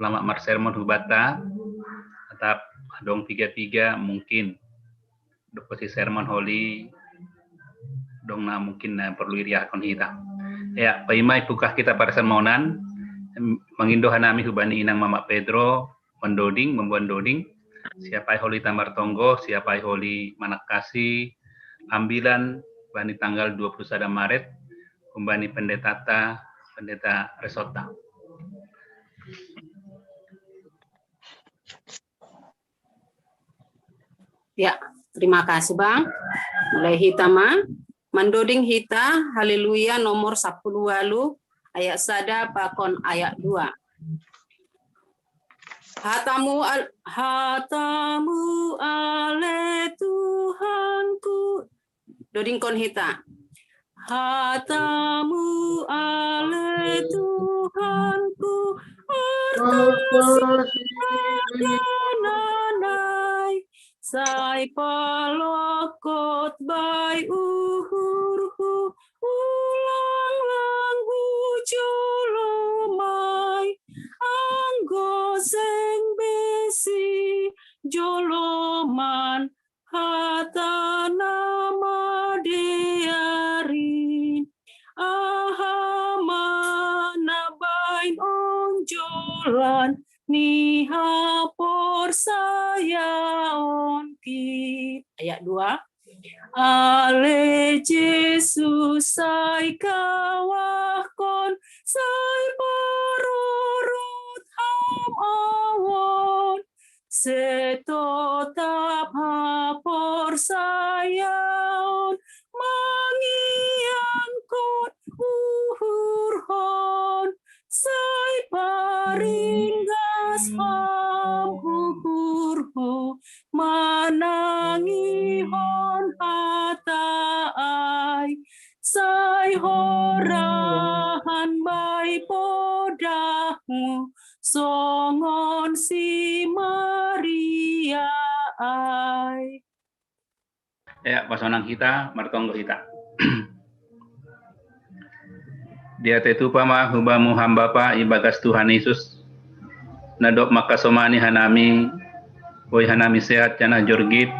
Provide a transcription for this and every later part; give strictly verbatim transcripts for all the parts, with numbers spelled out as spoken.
lama marsermon hubata, atap dong piga-piga mungkin dopo si sermon holi dong na mungkin na perlu iriahkon hita. Ya, paima ipukah kita para sermonan, mangindo hanami hubani inang mama Pedro, mandoding, mambuan doding, siapai holi ta martonggo, siapai holi manakasi ambilan bani tanggal dua puluh sada Maret, humbani pendetata, pendeta Resota. Ya, terima kasih Bang. Mulai hita ma, mandoding hita Haleluya nomor sapuluh walu, ayat sada pakon ayat dua. Hatamu al, hatamu ale Tuhanku. Dodingkon hita. Hatamu ale Tuhanku, artasi agananai, sai palokot bai uhurhu, ulang-lang hu jolomai, anggo seng besi joloman hata na madearin, aha ma na bain onjolan ni haporsayaonki. Ayat dua. Ale Jesus sai kawahkon, sai parorot ham awon, setotap haporsayaon mangiangkon uhurhon, sai paringgas ham uhurhu manangihon hata ai, sai horahan bai podahmu songon si Maria ai. Ya, pasonang hita, martonggo hita. Diatei tupa ma hubamu ham Bapa ibagas Tuhan Yesus, na dob mangkasomani hanami, boi hanami sehat janah jorgit,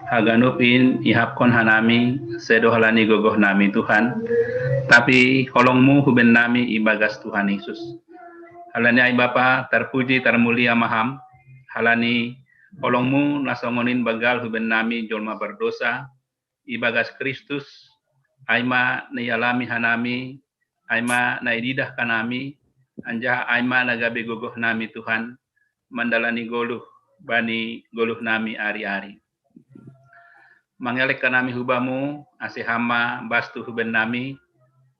haganup in ihapkon hanami, sedo halani gogohnami Tuhan, tapi holongmu hubennami ibagas Tuhan Yesus. Halani ai Bapa, tarpuji tarmulia ma ham, halani holongmu na songon in banggal hubennami jolma pardosa, ibagas Kristus, ai ma na ialami hanami, ai ma na ididah hanami, anjaha ai ma na gabe gogohnami Tuhan, mandalani goluh, bani goluhnami ari-ari. Mangelek hanami hubamu, ase ham ma bastu hubennami,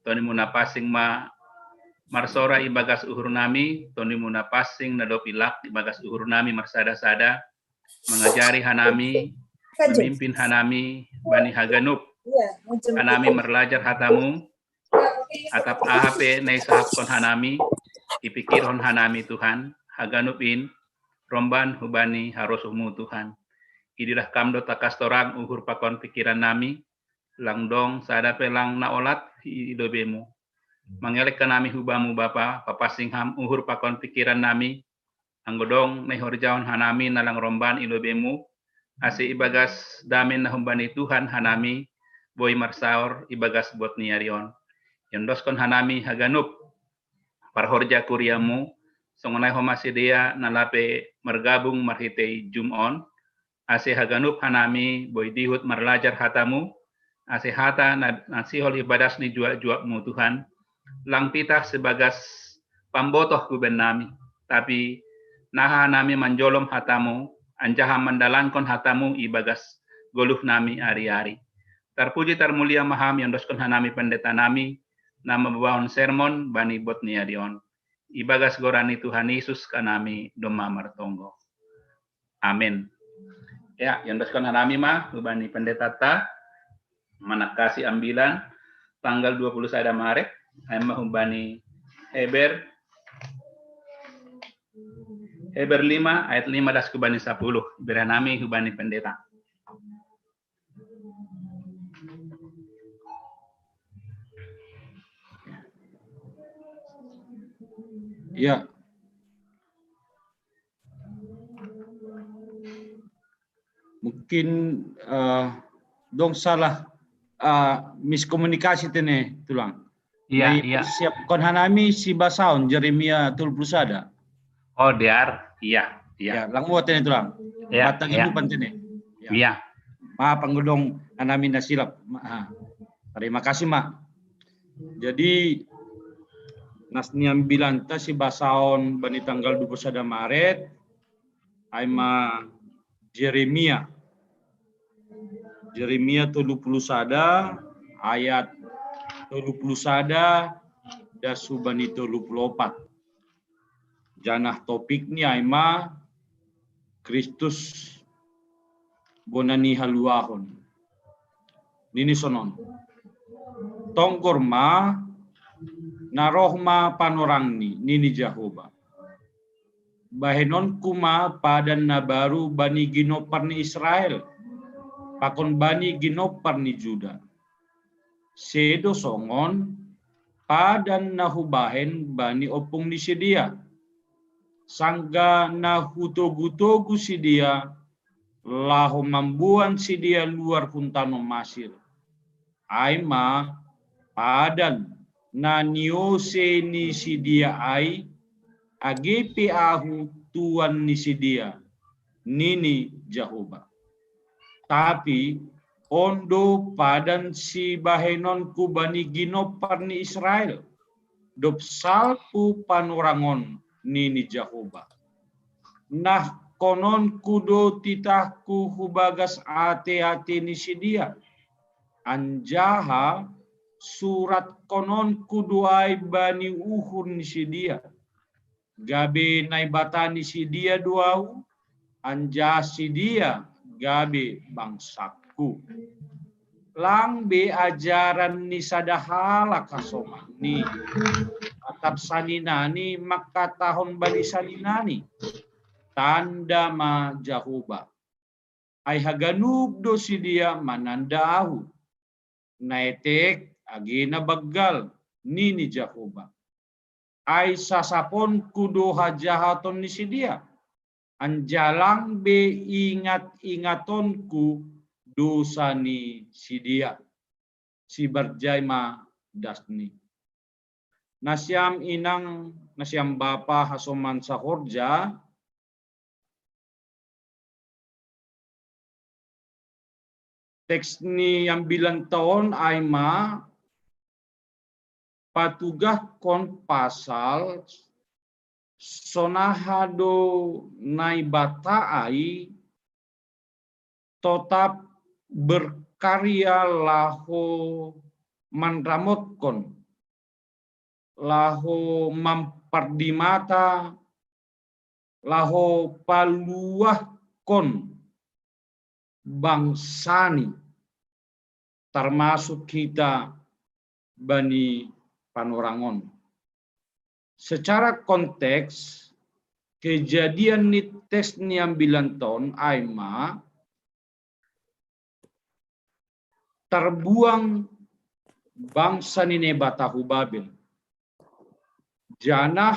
tonimu na pansing ma marsora ibagas uhurnami, tonimu na pansing na dob ilak ibagas uhurnami marsada-sada, mangajari hanami, mamimpin hanami, bani haganup hanami marlajar hatamu, atap aha pe na isahapkon hanami, ipikirhon hanami Tuhan, haganup in, romban hubani harosuhmu Tuhan. Ididah kam do tangkas torang uhur pakon pikirannami, lang dong sada pe lang na olat i lobeimu. Mangelek hanami hubamu Bapa, papansing ham uhur pakon pikirannami, anggo dong na ihorjahon hanami na lang romban i lobeimu, ase ibagas dame na humbani Tuhan hanami boi marsaor ibagas buat ni ari on. Iondoskon hanami haganup parhorja kuriamu, songon ai homa sidea na lape margabung marhitei Zoom on, ase haganup hanami boi dihut marlajar hatamu, ase hata na, na sihol ibadas ni juak-juakmu Tuhan, lang pitah sebagas pambotoh hubennami, tapi naha hanami manjolom hatamu, anjaha mandalankon hatamu ibagas goluhnami ari-ari. Tarpuji tarmulia ma ham iondoskon hanami pendetanami, na mambahon sermon bani buat ni ari on. Ibagas goran ni Tuhan Yesus hanami domma martonggo. Amin. Ya, iondoskon hanami ma hubani pendetata, manangkasi ambilan tanggal dua puluh sada Maret, ai ma hubani Heber, Heber lima ayat lima das hubani sapuluh, bere hanami hubani pendeta. Ya. Mungkin eh, dong salah eh, miskomunikasi tene tulang. Iya, Jadi, iya. Siap kon hanami si basaon Jeremia tolu puluh sada. Oh, diar. Iya, iya. Ya, lang muat tene tulang. Iya, Batang iya. Ilupan tene. Ya. Iya. Maaf panggodong hanami nasilap. Ma- ah. Terima kasih, Mak. Jadi nas niambilanta si basaon bani tanggal dua puluh sada Maret ai ma Jeremia. Jeremia tolu puluh sada ayat tolu puluh sada das hubani tolu puluh opat. Janah topikni ai ma Kristus bona ni haluahon. Nini sonon. Tonggor ma, na roh ma panorangni, nini Jahowa. Bahenonku ma padan na baru bani ginompar ni Israel, pakon bani ginompar ni Juda. Sedo songon padan na hubahen bani ompung ni sidea. Sanggah na hutogu-togu sidea, laho mamboan sidea luar hun tano Masir. Ai ma padan na niose ni sidea ai, age pe ahu tuan ni sidea, nini Jahowa. Tapi on do padan sibahenonku bani ginompar ni Israel, dob salpu panorang on, nini Jahowa. Nahkononku do titahku hu bagas ate-ate ni sidea, anjaha suratkononku do ai bani uhur ni sidea. Gabe Naibata ni sidea do ahu, anjaha sidea gabe bangsangku. Lang be ajaran ni sada halak hasomani, atap saninani mangkatahon bani saninani, tanda ma Jahowa. Ai haganup do sidea mananda ahu. Na etek age na banggal, nini Jahowa. Ai sasaponku do hajahaton ni sidea, anjaha lang be ingat-ingatonku dosa ni sidea. Sibarjai ma dasni. Nasiam inang, nasiam bapa hasoman sahorja, teks ni ambilanta on ai ma patugahkon pasal sonaha do Naibata ai totap berkarya laho manramotkon, laho mampardimata, laho paluahkon bangsani, termasuk hita bani panorang on. Secara konteks, kejadian ni teks ni ambilanta on ai ma terbuang bangsa ni Naibata hu Babel. Janah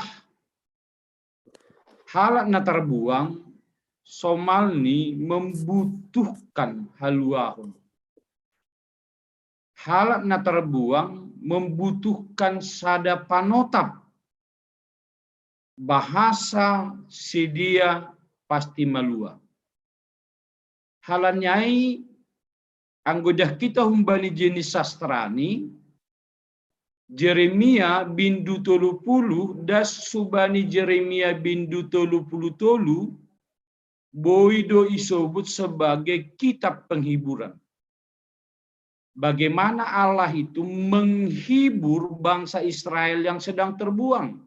halak na terbuang somalni membutuhkan haluahon. Halak na terbuang membutuhkan sada panotap bahasa sidea pasti maluah. Halani ai anggo dah kita humbani jenis sastrani, Jeremia bindu tolu puluh das subani Jeremia bindu tolu puluh tolu boi do isobut sebagai kitab penghiburan. Bagaimana Allah itu menghibur bangsa Israel yang sedang terbuang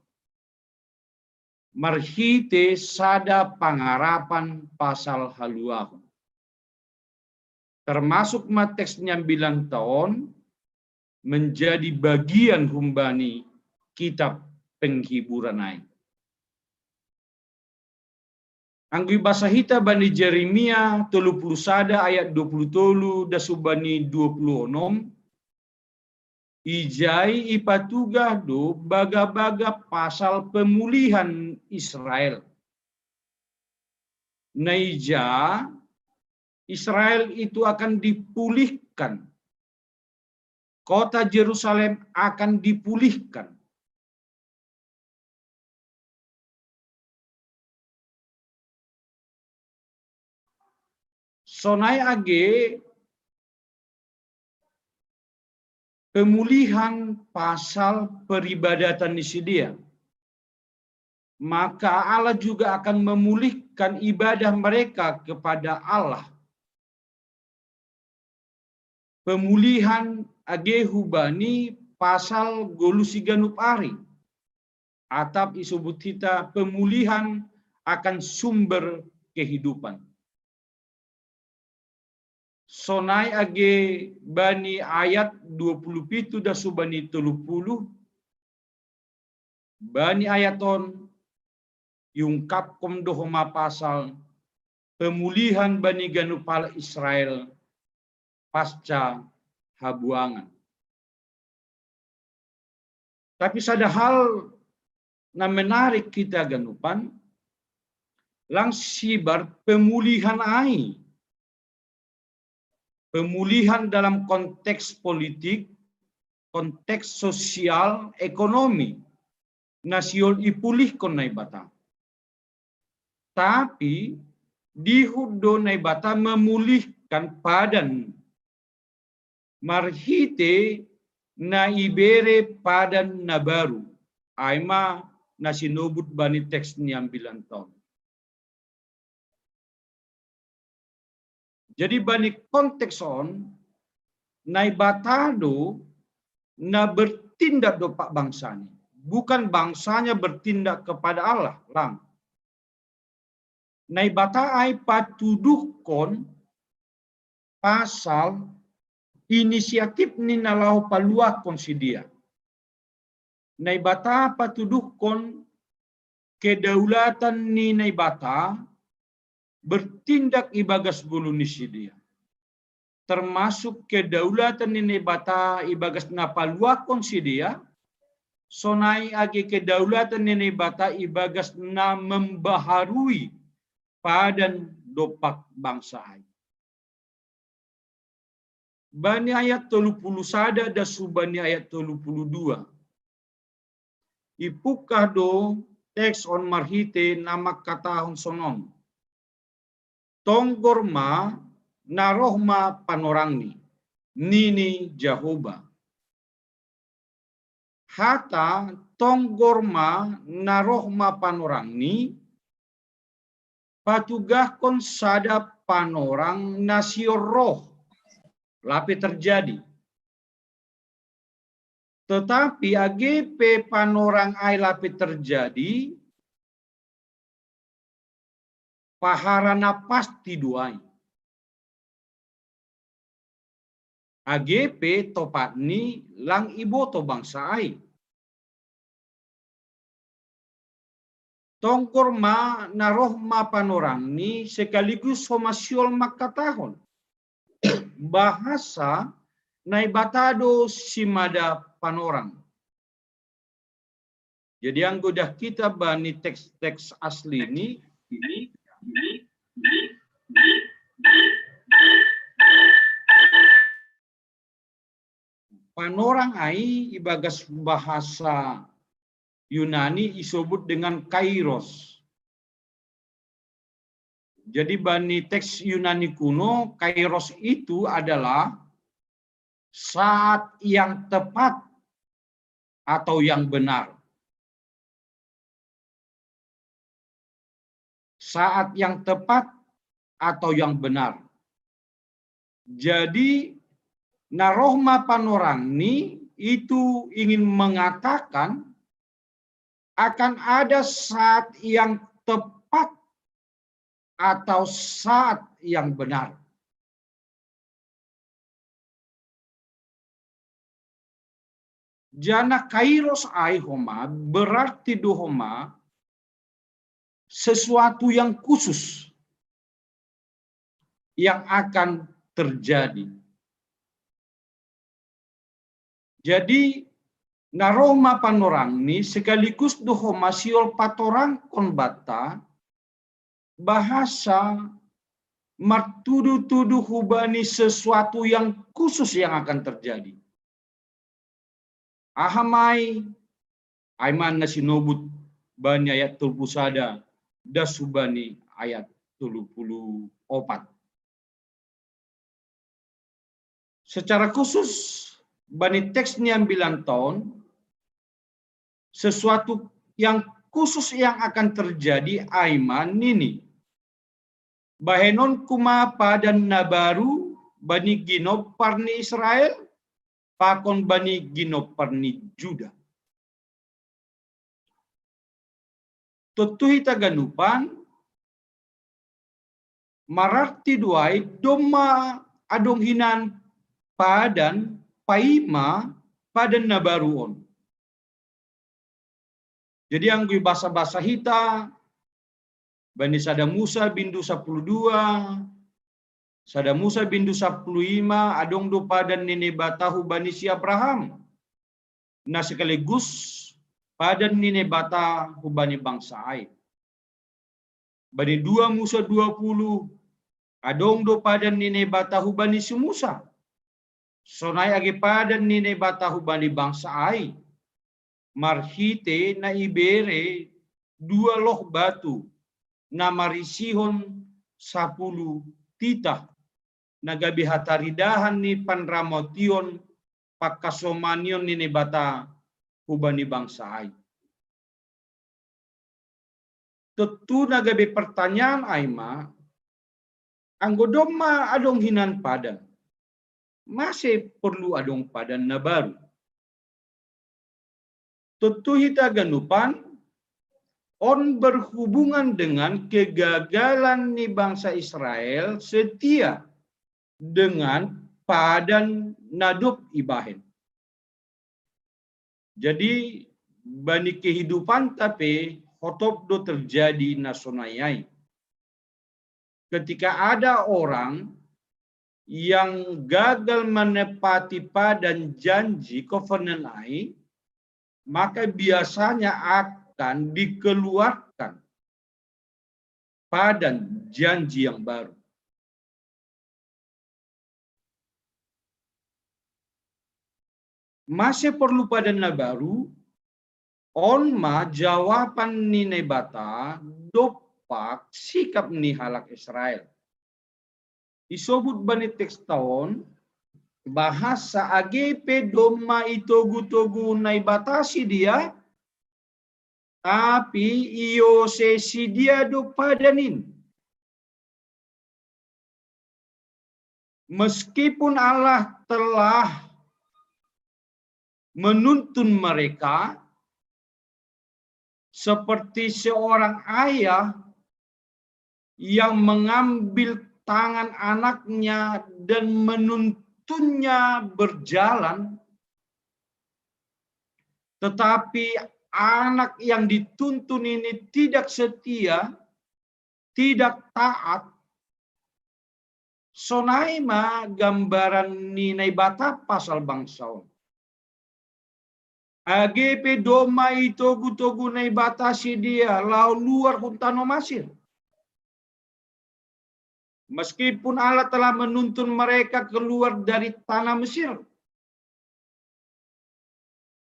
marhite sada pangarapan pasal haluahon. Termasuk ma teks ni ambilanta on menjadi bagian humbani kitab penghiburan ai. Anggo ibasa hita bani Jeremia tolu puluh sada ayat dua puluh tolu das hubani dua puluh onom, ijai ipatugah do baga-baga pasal pemulihan Israel. Na ija Israel itu akan dipulihkan. Kota Jerusalem akan dipulihkan. Sonai age pemulihan pasal peribadatan ni si dia. Maka Allah juga akan memulihkan ibadah mereka kepada Allah. Pemulihan age hubani pasal golusiganupari. Atap isebut kita pemulihan akan sumber kehidupan. Sonai age bani ayat dua puluh pitu dasu bani tolu puluh, bani ayat on iungkapkon do homa pasal pemulihan bani ganup halak Israel pasca habuangan. Tapi sada hal na menarik kita ganupan, lang sibar pemulihan ai. Pemulihan dalam konteks politik, konteks sosial, ekonomi. Na siol ipulihkon Naibata. Tapi dihut do Naibata memulihkan padan marhite na ibere padan na baru, ai ma na sinobut bani teks ni ambilan on. Jadi bani konteks on, Naibata do na bertindak dompak bangsani. Bukan bangsanya bertindak kepada Allah, lang. Naibata ai patuduhkon pasal inisiatif ni na laho paluahkon si dia. Naibata patuduhkon kedaulatan ni Naibata bertindak ibagas golu ni si dia. Termasuk kedaulatan ni Naibata ibagas na paluahkon si dia, sonai age kedaulatan ni Naibata ibagas na membaharui padan dompak bangsa ai. Bani ayat tolu puluh sada dasu bani ayat tolu puluh dua. Ipungkah do teks on marhite na mangkatahon sonon. Tonggor ma na roh ma panorangni, nini Jahowa. Hata tonggor ma na roh ma panorangni, patugahkon sada panorang na siol roh, lape terjadi. Tetapi age pe panorang ai lape terjadi, pahara na pasti do ai. Age pe topatni lang iboto bangsa ai. Tonggor ma na roh ma panorangni sekaligus homa siol mangkatahon. Bahasa Naibata do simada panorang. Jadi anggo dah kita bani teks-teks asli ni, ini, ini, ini, ini, panorang ai ibagas bahasa Yunani isobut dengan kairos. Jadi bani teks Yunani kuno, kairos itu adalah saat yang tepat atau yang benar. Saat yang tepat atau yang benar. Jadi na roh ma panorangni itu ingin mengatakan akan ada saat yang tepat atau saat yang benar. Janah kairos ai homa berarti do homa sesuatu yang khusus yang akan terjadi. Jadi na roh ma panorangni sekaligus do homa siol patorangkon banta bahasa martudu-tudu hubani sesuatu yang khusus yang akan terjadi. Aha mai, ai ma na sinobut bani ayat tolu puluh sada, das hubani ayat tolu puluh opat. Secara khusus, bani teks ni ambilan taon, sesuatu yang khusus yang akan terjadi ai ma nini. Bahenonku ma padan na baru bani ginompar ni Israel, pakon bani ginompar ni Juda. Tontu hita ganupan, mararti do ai domma adong hinan padan paima padan na baru on. Jadi anggo ibasa-basa hita, bani sada Musa bindu sapuluh dua, sada Musa bindu sapuluh lima, adong do padan ni Naibata hubani si Abraham. Na sekaligus padan ni Naibata hubani bangsa ai. Bani dua Musa dua puluh, adong do padan ni Naibata hubani si Musa. Sonai age padan ni Naibata hubani bangsa ai, marhite na ibere dua loh batu, na marisihon sapuluh titah, na gabe hataridahan ni panramotion pangkasomanion ni Naibata hubani bangsa ai. Tontu na gabe pertanyaan ai ma, anggo domma adong hinan padan, mase porlu adong padan na baru? Tontu hita ganupan, on berhubungan dengan kegagalan ni bangsa Israel setia dengan padan na dob ibahen. Jadi, bani kehidupanta pe hotop do terjadi na sonai ai. Ketika ada orang yang gagal menepati padan janji covenant ai, maka biasanya akan dikeluarkan padan janji yang baru. Mase porlu padan na baru, on ma jawaban ni Naibata dompak sikap ni halak Israel. Isobut bani teks taon, bahasa age pe domma itogu-togu Naibata sidea, tapi iose sidea do padan in. Meskipun Allah telah menuntun mereka seperti seorang ayah yang mengambil tangan anaknya dan menuntunnya berjalan, tetapi anak yang dituntun ini tidak setia, tidak taat, sonai ma gambaran ni Naibata pasal bangsa on. Age pe domma itogu-togu Naibata sidea laho luar hun tano Masir. Meskipun Allah telah menuntun mereka keluar dari tanah Mesir,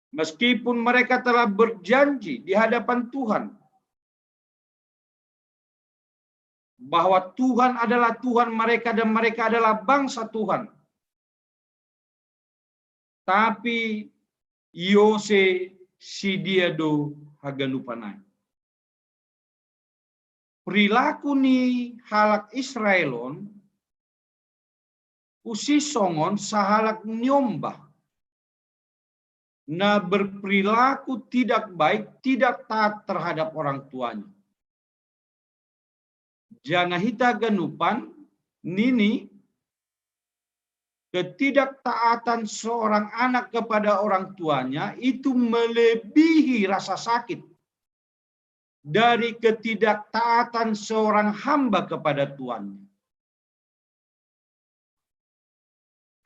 meskipun mereka telah berjanji di hadapan Tuhan bahwa Tuhan adalah Tuhan mereka dan mereka adalah bangsa Tuhan, tapi iose sidea do haganupan ai. Perilaku ni halak Israel on, usi songon sahalak niombah, na berperilaku tidak baik, tidak taat terhadap orang tuanya. Janah hita ganupan, nini, ketidaktaatan seorang anak kepada orang tuanya itu melebihi rasa sakit dari ketidaktaatan seorang hamba kepada tuannya.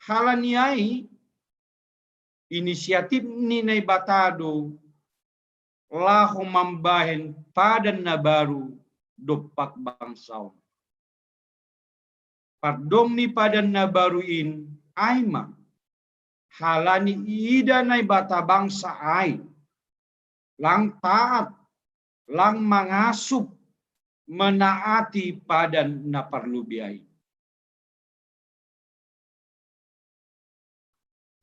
Halani ai, inisiatif ni Naibata do laho mambahen padan na baru dompak bangsa on. Pardom ni padan na baru in ai ma, halani iida Naibata bangsa ai, lang taat, lang mangasup, menaati padan na parlubi ai.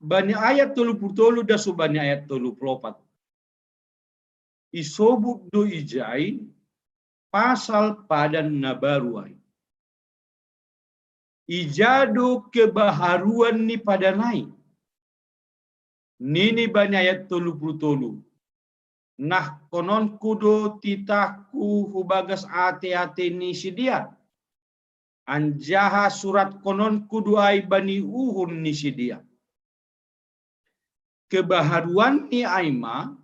Bani ayat tolu pulu tolu das bani ayat tolu pulu opat. Isobut do ijai pasal padan na baru ai. Ija do kebaharuan ni padan ai? Nini bani ayat tolu pulu tolu. Nahkononku do titahku hu bagas ate-ate ni sidea, anjaha suratkononku do ai bani uhur ni sidea. Kebaharuan ni ai ma,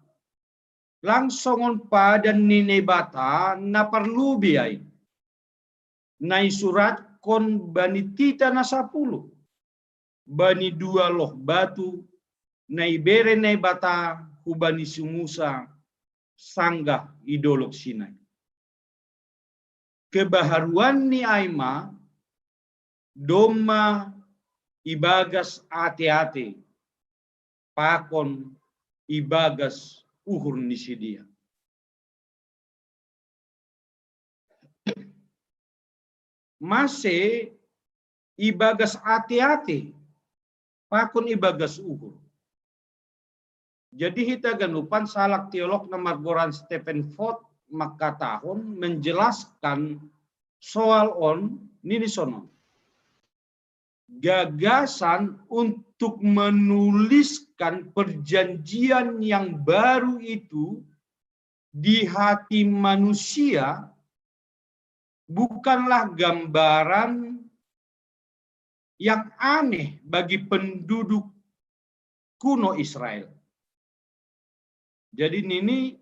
lang songon padan ni Naibata na parlubi ai, na isuratkon bani tita na sapulu, bani dua loh batu, na ibere Naibata hu bani si Musa sanggah i dolok Sinai. Kebaharuan ni ai ma, domma ibagas ate-ate, pakon ibagas uhur ni sidea. Mase ibagas ate-ate, pakon ibagas uhur. Jadi hita ganupan sahalak teolog na margoran Stephen Ford mangkatahon, menjelaskan soal on, nini sonon. Gagasan untuk menuliskan perjanjian yang baru itu di hati manusia bukanlah gambaran yang aneh bagi penduduk kuno Israel. Jadi nini,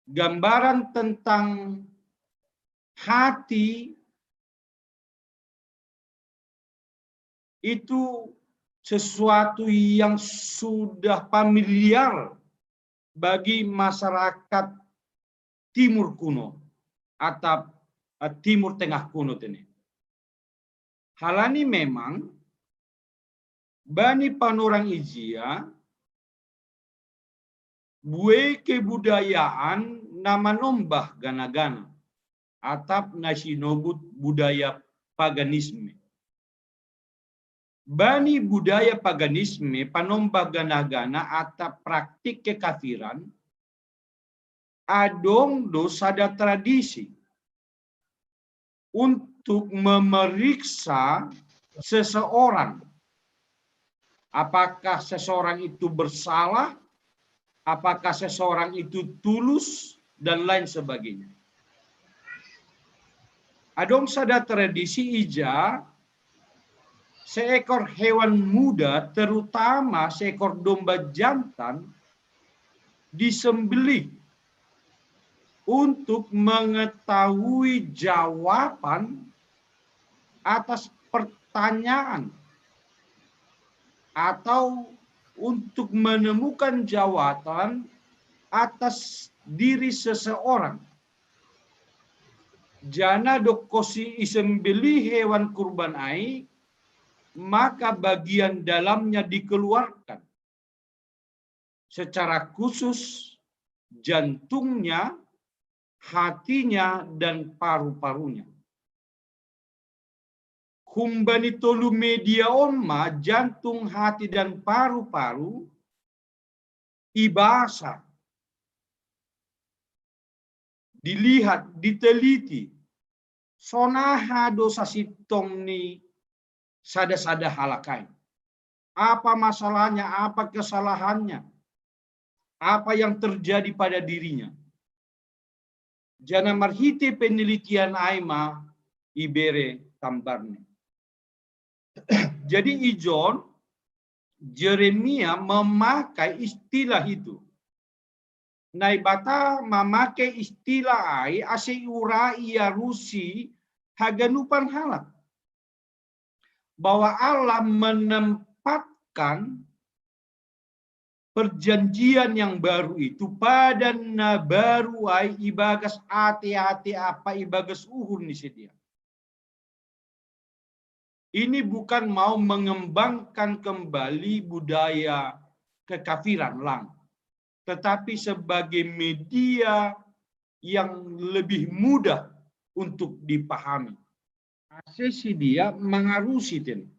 gambaran tentang hati itu sesuatu yang sudah familiar bagi masyarakat Timur kuno atau, eh, Timur Tengah kuno tene. Halani memang bani panorang ijia buei kebudayaan na manombah gana-gana, atap na sinobut budaya paganisme. Bani budaya paganisme, panombah gana-gana atap praktik kekafiran, adong do sada tradisi untuk memeriksa seseorang, apakah seseorang itu bersalah, apakah seseorang itu tulus, dan lain sebagainya. Adong sada tradisi ija seekor hewan muda, terutama seekor domba jantan, disembelih untuk mengetahui jawaban atas pertanyaan atau untuk menemukan jawaban atas diri seseorang. Jana dokkon si isembelih hewan kurban ai, maka bagian dalamnya dikeluarkan. Secara khusus jantungnya, hatinya, dan paru-parunya. Humbani tolu media on ma, jantung, hati, dan paru-paru, ibasa, dilihat, diteliti, sonaha do sasintong ni sada-sada halak ai. Apa masalahnya, apa kesalahannya, apa yang terjadi pada dirinya. Jana marhite penelitian ai ma ibere tambarne. Jadi ijon Jeremia memakai istilah itu. Naibata memakai istilah ai ase iura, iarusi haganupan halak. Bahwa Allah menempatkan perjanjian yang baru itu, padan na baru ai ibagas ate-ate apa ibagas uhur ni sidea. Ini bukan mau mengembangkan kembali budaya kekafiran lang, tetapi sebagai media yang lebih mudah untuk dipahami. Ase si dia mangarusi ten.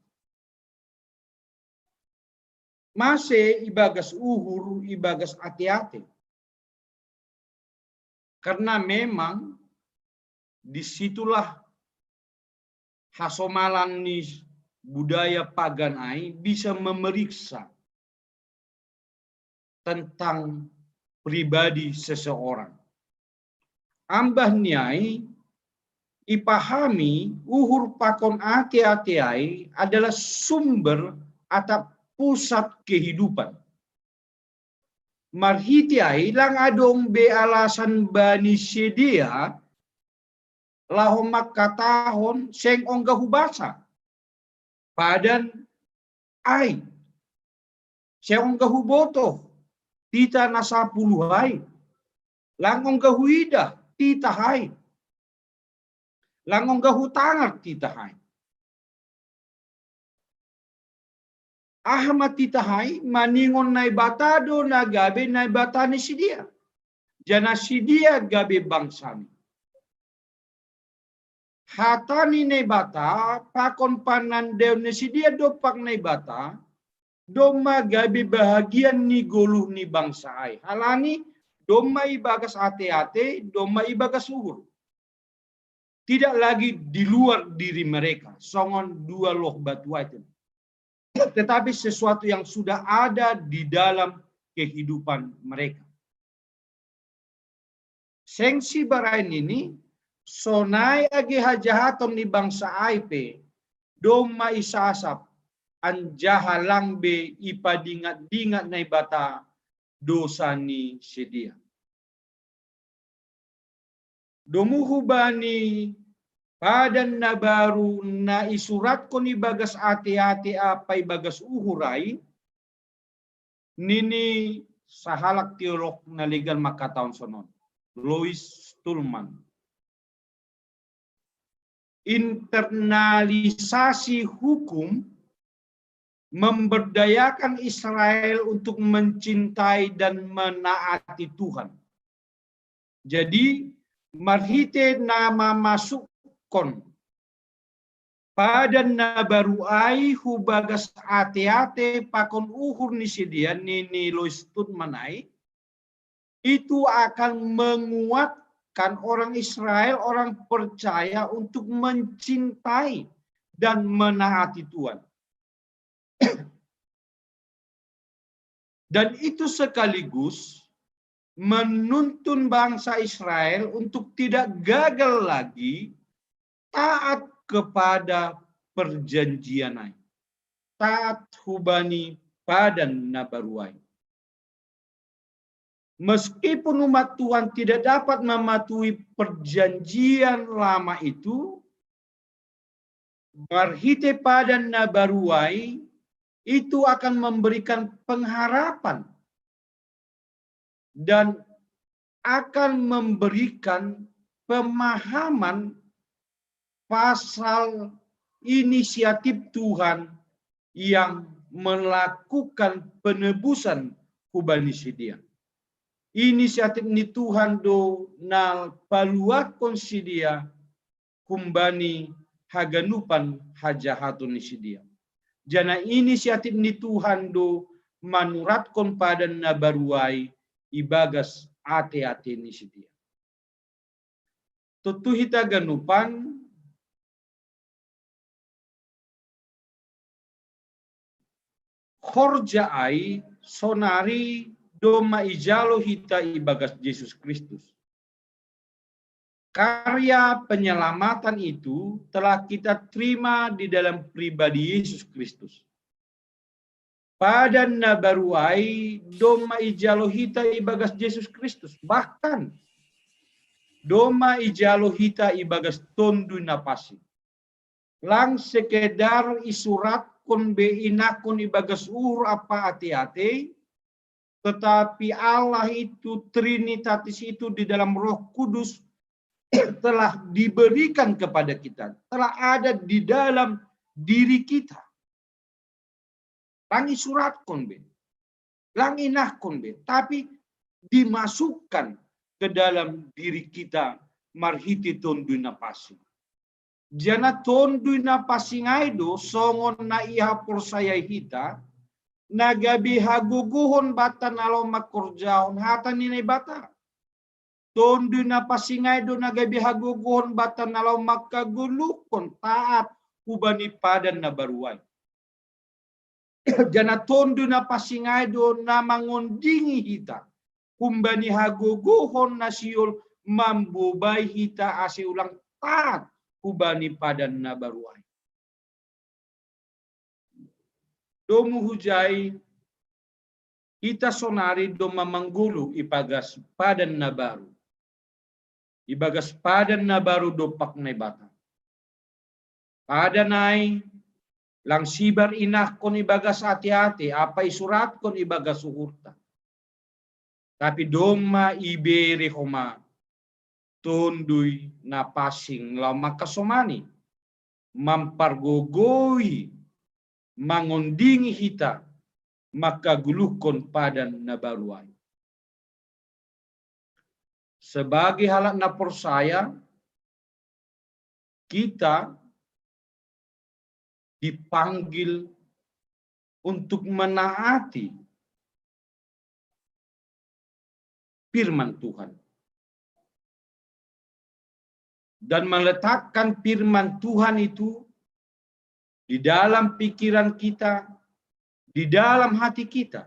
Mase ibagas uhur, ibagas ate-ate. Karena memang disitulah hasomalan ni budaya pagan ai bisa memeriksa tentang pribadi seseorang. Ambah ni ai, ipahami uhur pakon ate-ate ai adalah sumber atap pusat kehidupan. Marhite ai lang adong be alasan bani si dia laho mangkatahon seng ongga hubasa padan ai, seng ongga huboto titah na sapuluh ai, lang ongga huidah titah ai, lang ongga hutangar titah ai. Aha ma titah ai? Maningon Naibata do na gabe Naibata ni si dia, janah si dia gabe bangsani. Hata ni Naibata pakon panandaion ni si dia dompak Naibata domma gabe bahagian ni goluh ni bangsa ai. Halani domma ibagas ate-ate, domma ibagas uhur. Tidak lagi di luar diri mereka, songon dua loh batu ai, tetapi sesuatu yang sudah ada di dalam kehidupan mereka. Seng sibarain ini, sonai age hajahaton ni bangsa ai pe domma isasap, anjaha lang be ipadingat-dingat Naibata dosa ni si dia. Domu hubani padan na baru na isuratkon ibagas ate-ate ampa ibagas uhur ai, nini sahalak teolog na legan mangkatahon sonon, Lois Stulman. Internalisasi hukum memberdayakan Israel untuk mencintai dan menaati Tuhan. Jadi, marhite na mamasukkon padan na baru ai hu bagas ate-ate pakon uhur ni si dia, nini Lois Stulman ai, itu akan menguatkan orang Israel, orang percaya untuk mencintai dan menaati Tuhan. Dan itu sekaligus menuntun bangsa Israel untuk tidak gagal lagi taat kepada perjanjian ai, taat hubani padan na baru ai. Meskipun umat Tuhan tidak dapat mematuhi perjanjian lama itu, marhite padan na baru ai, itu akan memberikan pengharapan dan akan memberikan pemahaman pasal inisiatif Tuhan yang melakukan penebusan hubani si dia. Inisiatif ni Tuhan do na paluahkon si dia humbani haganupan hajahaton ni si dia. Janah inisiatif ni Tuhan do manuratkon padan na baru ai ibagas ate-ate ni si dia. Tontu hita ganupan horja ai sonari domma ijalo hita ibagas Jesus Kristus. Karya penyelamatan itu telah kita terima di dalam pribadi Yesus Kristus. Padan na baru ai domma ijalo hita ibagas Jesus Kristus. Bahkan domma ijalo hita ibagas Tonduy Napansing. Lang sekedar isuratkon be inangkon ibagas uhur ampa ate-ate, tetapi Allah itu, Trinitatis itu di dalam Roh Kudus telah diberikan kepada kita, telah ada di dalam diri kita. Lang isuratkon be, lang inahkon be, tapi dimasukkan ke dalam diri kita marhite Tonduy Napansing. Jana Tonduy Napansing ai do songon na ihaporsayai hita, na gabe hagogohon banta na laho mangkorjahon hata ni Naibata. Tonduy Napansing ai do na gabe hagogohon banta na laho mangkagoluhkon taat hubani padan na baru ai. Jana Tonduy Napansing ai do na mangondingi hita humbani hagogohon na sihol mambobai hita ase ulang taat hubani padan na baru ai. Domu hujai hita sonari domma manggoluh ibagas padan na baru. Ibagas padan na baru dompak Naibata. Padan ai lang sibar inahkon ibagas ate-ate, ampa isuratkon ibagas uhurta. Tapi domma ibere homa Tonduy Napansing laho mangkasomani, mampargogoi, mangondingi hita mangkagoluhkon padan na baru ai. Sebagai halak na porsaya, kita dipanggil untuk menaati firman Tuhan dan meletakkan firman Tuhan itu di dalam pikiran kita, di dalam hati kita,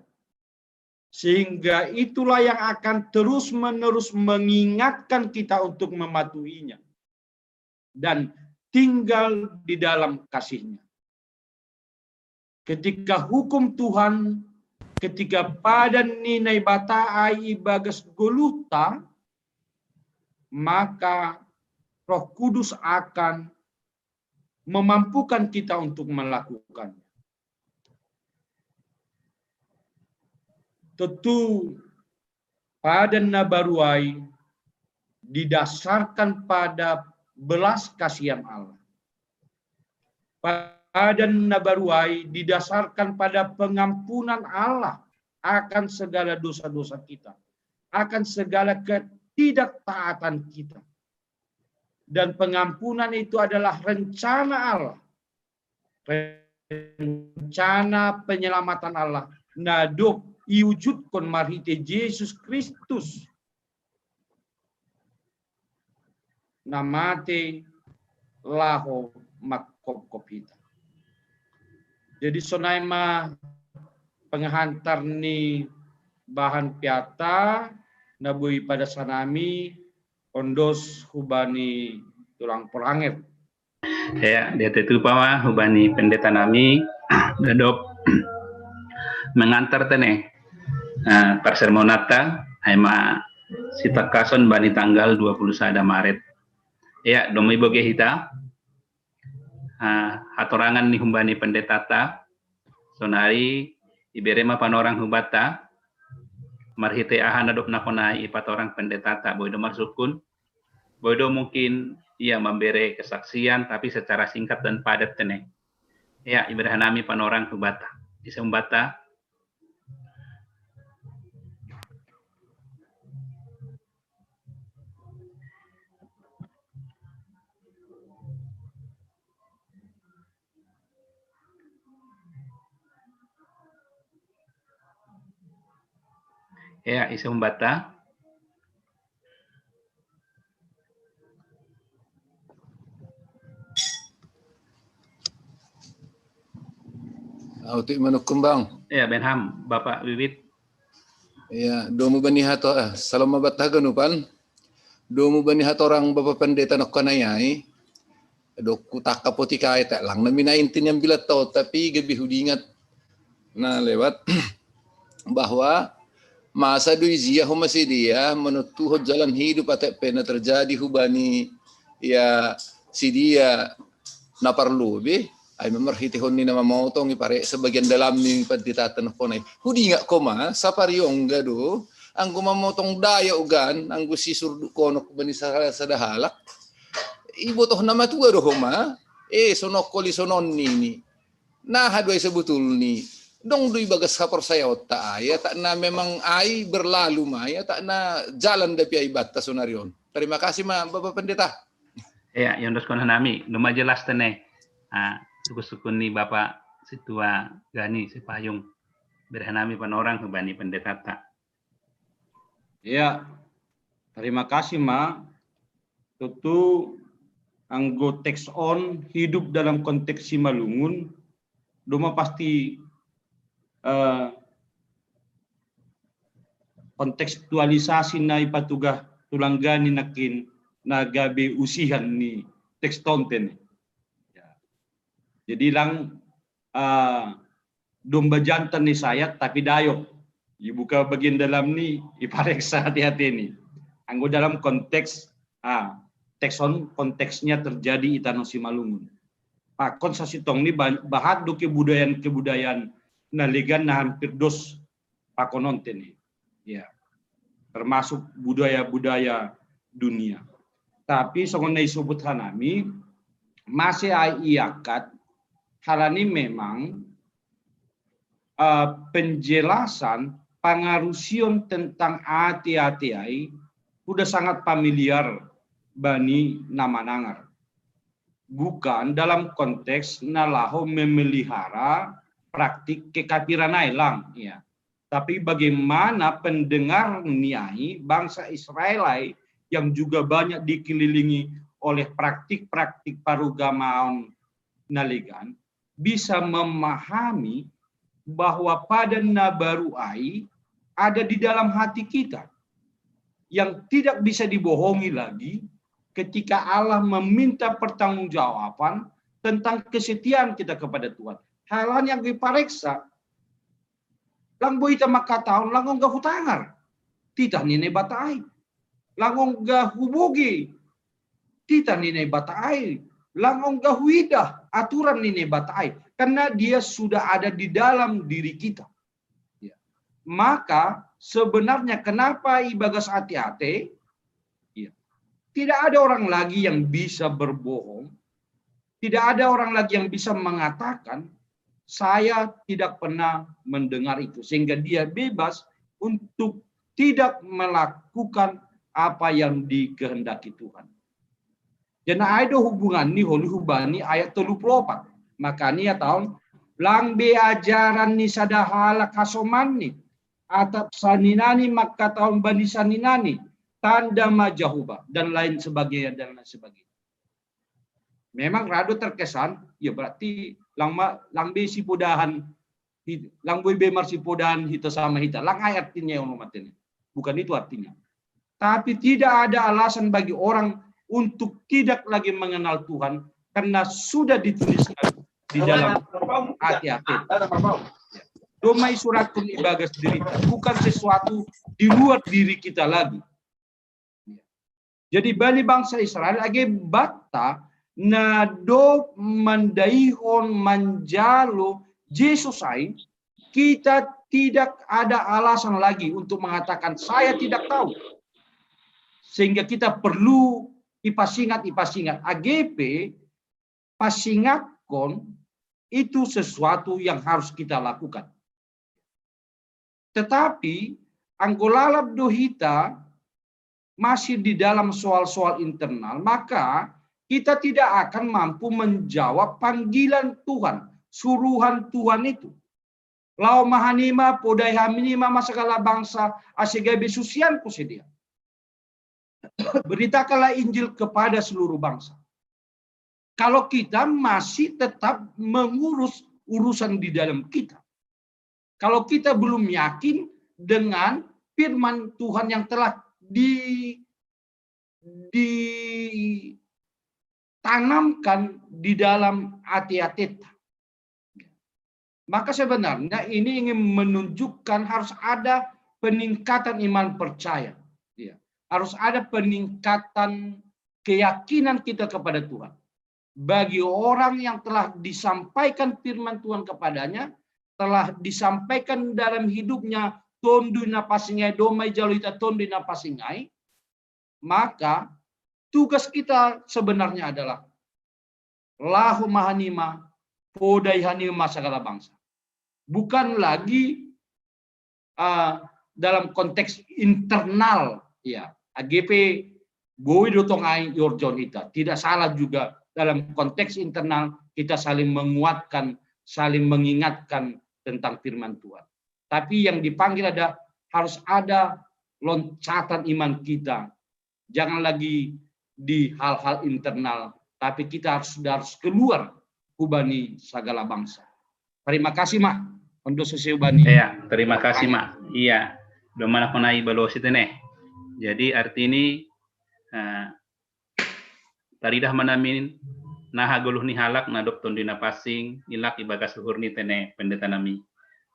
sehingga itulah yang akan terus-menerus mengingatkan kita untuk mematuhinya dan tinggal di dalam kasihnya. Ketika hukum Tuhan, ketika padan ni Naibata ai ibagas goluhta, maka Roh Kudus akan memampukan kita untuk melakukannya. Tentu padan na baru ai didasarkan pada belas kasihan Allah. Padan na baru ai didasarkan pada pengampunan Allah akan segala dosa-dosa kita, akan segala ketidaktaatan kita. Dan pengampunan itu adalah rencana Allah, rencana penyelamatan Allah na dob iujutkon marhite Jesus Kristus na mate laho mangkopkop hita. Jadi sonai ma penghantar ni bahan piata na boi padasanami, ondos hubani tulang Poranger. Ya, dia tetupa ma hubani pendeta nami, na dob mengantar tene eh, parsermonanta, ai ma sitangkason bani tanggal dua puluh sada Maret. Ya, domu iboge hita, eh, hatorangan ni humbani pendetata, sonari ibere ma panorang hubata, marhite aha na dob nahonai ipatorang pendetata, boi do marsungkun, boi do mungkin ia memberi kesaksian, tapi secara singkat dan padat tene. Ya, ibere hanami panorang hubata. Ise humbata? Ya, ise humbata? Au tu manuk kembang. Ya, Benham, Bapak Wiwit. Ya, domu bani hato, eh, salam mabat haga nupan. Domu bani hatorang Bapak Pendeta nokkanai ai. Dokku takka potika ai tak lang nami na inti ni ambilat tau, tapi gabe hudingat na lewat bahwa masa do ijia ho ma sidia manuttuhon jalan hidup atek pe na terjadi hubani ya sidia na parlu be ai memerhitihon ni na mamotong ipare sebagian dalam ni pantitatan ho nai hudingat ko ma sapariongga do anggo mamotong daya ugan anggo si surduk konok bani sada halak ibotoh na matua do ho ma Eh, sonokoli sononni ni. Nah, dua sebetulni. Dong dui bagas haporsayaonta ai, tak na memang ai berlalu mai, tak na jalan dapi ai batta sonari on. Terima kasih ma Bapak Pendeta. Ya, yang dos kona nami, doma jelas tene. Ah, suku-suku ni Bapak Situa Gani Sipayung. Berhanami panorang ke bani pendeta tak. Ya, terima kasih ma. Tentu anggo teks on hidup dalam konteks Simalungun, doma pasti eh, kontekstualisasi na ipatugah tulanggani nakin na gabe usihan ni teks tonten. Ya. Jadi lang uh, domba jantan ni sayat tapi dayok. Dibuka bagian dalam ni ipareksa hati-hati ni. Anggo dalam konteks ah, teks on konteksnya terjadi itano Simalungun. Pakon sasitong ni bahat do kebudayaan-kebudayaan na legan na hampir dos pakononte ni. Ya. Termasuk budaya-budaya dunia. Tapi songon na isebut hanami masih ai iakat halani memang uh, penjelasan pangarusion tentang ate-ate ai sudah sangat familiar bani na manangar. Bukan dalam konteks na laho memelihara praktik kekafiran ai lang, ya. Tapi bagaimana pendengar ni ai bangsa Israel ai yang juga banyak dikelilingi oleh praktik-praktik parugamaon na legan bisa memahami bahwa padan na baru ai ada di dalam hati kita yang tidak bisa dibohongi lagi ketika Allah meminta pertanggungjawaban tentang kesetiaan kita kepada Tuhan. Hal-hal yang dipareksa, lang boi ita mangkatahon lang ongga hutangar titah ni Naibata ai, lang ongga huboge titah ni Naibata ai, lang ongga huidah aturan ni Naibata ai, karena dia sudah ada di dalam diri kita. Ya. Maka sebenarnya kenapa ibagas ate-ate, ya, tidak ada orang lagi yang bisa berbohong, tidak ada orang lagi yang bisa mengatakan saya tidak pernah mendengar itu, sehingga dia bebas untuk tidak melakukan apa yang dikehendaki Tuhan. Jadi ai do hubungan ni holi hubani ayat tolu puluh empat. Makanya tahun lang be ajaran ni sada halak hasoman ni atap saninani maka tahun bani saninani tanda ma Jahowa dan lain sebagainya dan lain sebagainya. Memang rado terkesan, ya berarti lang ma, lang be sipodahan, lang boi be marsipodahan hita sama hita. Lang ai artinya yang matene. Bukan itu artinya. Tapi tidak ada alasan bagi orang untuk tidak lagi mengenal Tuhan karena sudah dituliskan di dalam hati-hati. Doma isuratkan ibagas diri, bukan sesuatu di luar diri kita lagi. Jadi bani bangsa Israel age batta na do mandaihon manjalo Jesus ai, kita tidak ada alasan lagi untuk mengatakan saya tidak tahu. Sehingga kita perlu ipasingat, ipasingat. Age pe pasingatkon itu sesuatu yang harus kita lakukan. Tetapi anggo lalap do hita masih di dalam soal-soal internal, maka kita tidak akan mampu menjawab panggilan Tuhan, suruhan Tuhan itu. Laho ma hanima, podai hanima ma sagala bangsa, ase gabe susianku sidea. Beritakanlah Injil kepada seluruh bangsa. Kalau kita masih tetap mengurus urusan di dalam kita. Kalau kita belum yakin dengan firman Tuhan yang telah di, ditanamkan di dalam hati-hati kita. Maka sebenarnya ini ingin menunjukkan harus ada peningkatan iman percaya. Ya. Harus ada peningkatan keyakinan kita kepada Tuhan. Bagi orang yang telah disampaikan firman Tuhan kepadanya, telah disampaikan dalam hidupnya, tondui na pasingai, doma ijalo hita tondui na pasingai, maka tugas kita sebenarnya adalah laho ma hanima, podai hanima sagala bangsa. Bukan lagi uh, dalam konteks internal, ya, A G P boi do tong ai iorjahon hita. Tidak salah juga dalam konteks internal kita saling menguatkan, saling mengingatkan tentang firman Tuhan. Tapi yang dipanggil ada, harus ada loncatan iman kita. Jangan lagi di hal-hal internal, tapi kita harus, harus keluar hubani sagala bangsa. Terima kasih, Mak, untuk sesi hubani. Iya, terima kasih, Mak. Iya, domana konai balosi tene. Jadi arti ini uh, taridah manamin naha goluh ni halak na dob Tonduy Napansing ilak ibagas uhur ni tene pendeta nami.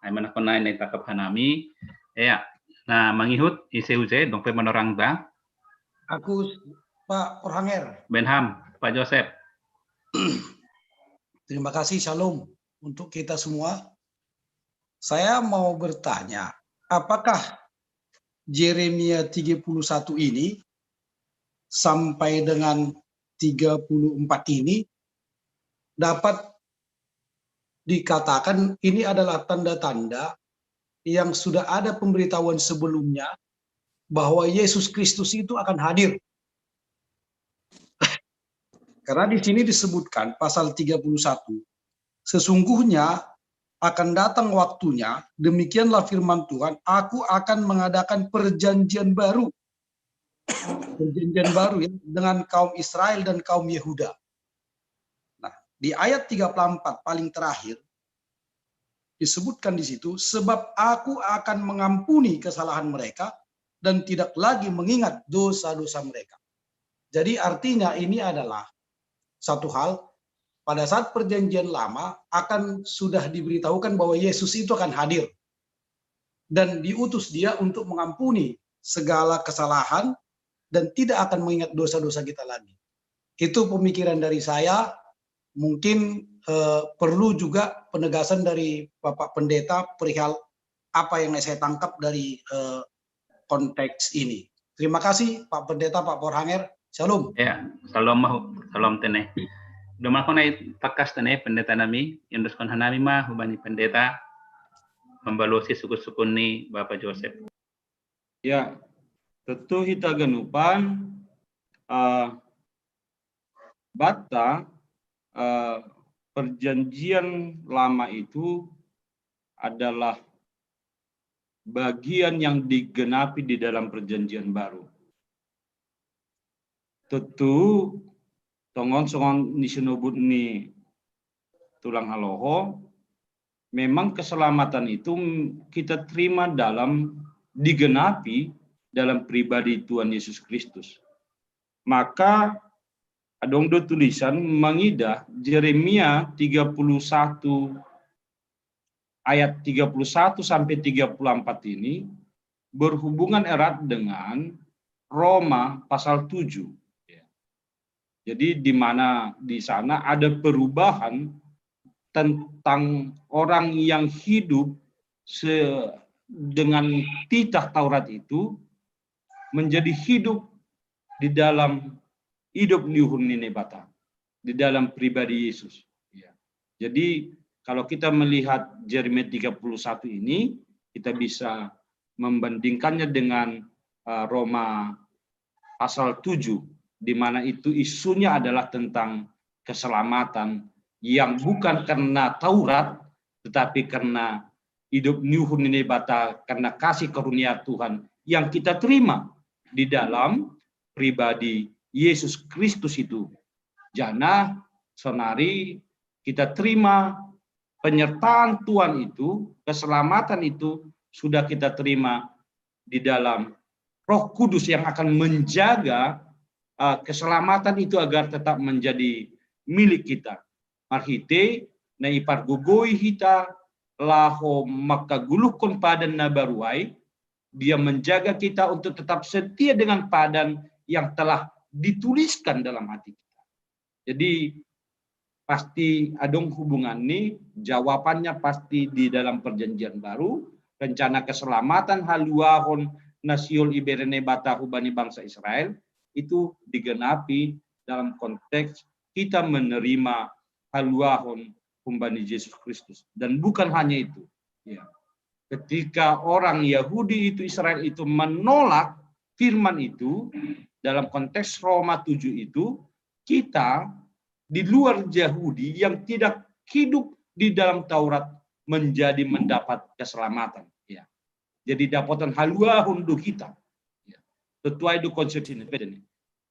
Ai mana konai na itangkap hanami. Ya, nah mangihut ise use dong pe manorang ta. Aku Pak Porhanger. Benham, Pak Joseph. Terima kasih, shalom untuk kita semua. Saya mau bertanya, apakah Jeremia tiga puluh satu ini sampai dengan tiga puluh empat ini dapat dikatakan ini adalah tanda-tanda yang sudah ada pemberitahuan sebelumnya bahwa Yesus Kristus itu akan hadir. Karena di sini disebutkan pasal tiga puluh satu, sesungguhnya akan datang waktunya, demikianlah firman Tuhan, aku akan mengadakan perjanjian baru. Perjanjian baru ya, dengan kaum Israel dan kaum Yehuda. Nah, di ayat tiga puluh empat paling terakhir disebutkan di situ, sebab aku akan mengampuni kesalahan mereka dan tidak lagi mengingat dosa-dosa mereka. Jadi artinya ini adalah satu hal, pada saat perjanjian lama akan sudah diberitahukan bahwa Yesus itu akan hadir dan diutus dia untuk mengampuni segala kesalahan dan tidak akan mengingat dosa-dosa kita lagi. Itu pemikiran dari saya, mungkin eh, perlu juga penegasan dari Bapak Pendeta perihal apa yang saya tangkap dari eh, konteks ini. Terima kasih Pak Pendeta, Pak Porhanger. Shalom. Ya, shalom mahu, shalom tene. Domana konai takas tene pendeta nami, yang doskon hanami ma hubani pendeta, membalosi sukun-sukun ni Bapak Joseph. Ya, tentu hita ganupan uh, bata uh, perjanjian lama itu adalah bagian yang digenapi di dalam perjanjian baru. Tentu tongon songon ni sinobut ni tulang haloho, memang keselamatan itu kita terima dalam digenapi dalam pribadi Tuhan Yesus Kristus. Maka adong do tulisan mangidah Jeremia tiga puluh satu ayat tiga puluh satu sampai tiga puluh empat ini berhubungan erat dengan Roma pasal tujuh. Jadi di mana di sana ada perubahan tentang orang yang hidup se dengan titah Taurat itu menjadi hidup di dalam hidup ni uhur ni Naibata, di dalam pribadi Yesus. Ya. Jadi kalau kita melihat Jeremia tiga puluh satu ini, kita bisa membandingkannya dengan uh, Roma pasal tujuh, di mana itu isunya adalah tentang keselamatan yang bukan karena Taurat, tetapi karena hidup ni uhur ni Naibata, karena kasih karunia Tuhan yang kita terima di dalam pribadi Yesus Kristus itu. Jana sonari kita terima penyertaan Tuhan itu, keselamatan itu sudah kita terima di dalam Roh Kudus yang akan menjaga uh, keselamatan itu agar tetap menjadi milik kita. Marhite na ipargogoi hita laho makaguluhkon padan na baru ai, dia menjaga kita untuk tetap setia dengan padan yang telah dituliskan dalam hati kita. Jadi pasti adong hubungan ni, jawabannya pasti di dalam perjanjian baru, rencana keselamatan haluahon na sihol ibere Naibata hubani bangsa Israel itu digenapi dalam konteks kita menerima haluahon humbani Yesus Kristus. Dan bukan hanya itu, ya, ketika orang Yahudi itu, Israel itu menolak firman itu, dalam konteks Roma tujuh itu, kita di luar Yahudi yang tidak hidup di dalam Taurat menjadi mendapat keselamatan. Ya. Jadi dapotan haluahon do hita. Ya. Sesuai do konsep ini.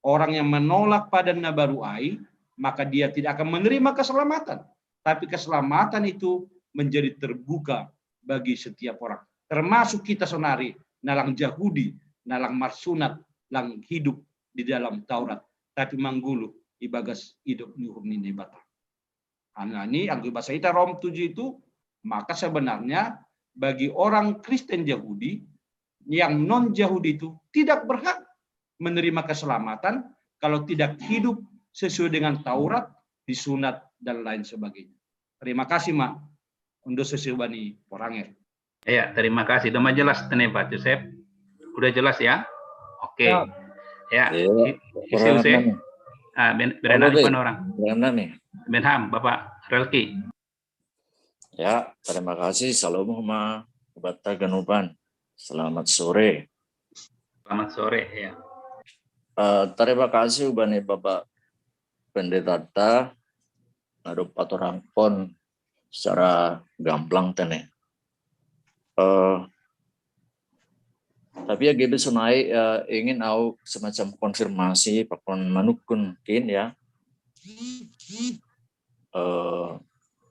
Orang yang menolak padan na baru ai, maka dia tidak akan menerima keselamatan. Tapi keselamatan itu menjadi terbuka bagi setiap orang. Termasuk kita sonari, nalang Yahudi, nalang marsunat, lang hidup di dalam Taurat, tapi manggulu ibagas hidup nyuhur ni Naibata. Nah, ini anggo bahasa ita Rom tujuh itu, maka sebenarnya bagi orang Kristen Yahudi, yang non Yahudi itu tidak berhak menerima keselamatan kalau tidak hidup sesuai dengan Taurat, disunat dan lain sebagainya. Terima kasih, Mak. Undo sesi bani poranger. Ya, terima kasih. Udah jelas tene Pak Joseph. Udah jelas ya? Oke. Ya. Ya, isi Use. Ah, ben, Berenang Ipan orang. Berenang nih. Benham, Bapak Relki. Ya, terima kasih. Salam ma Bata Ganuban. Selamat sore. Selamat sore ya. Uh, terima kasih ubani Bapak Pendeta ta nado patorangkon secara gamblang tene. Uh, tapi ya gitu sonai uh, ingin au semacam konfirmasi pakon manukun kin ya. Uh,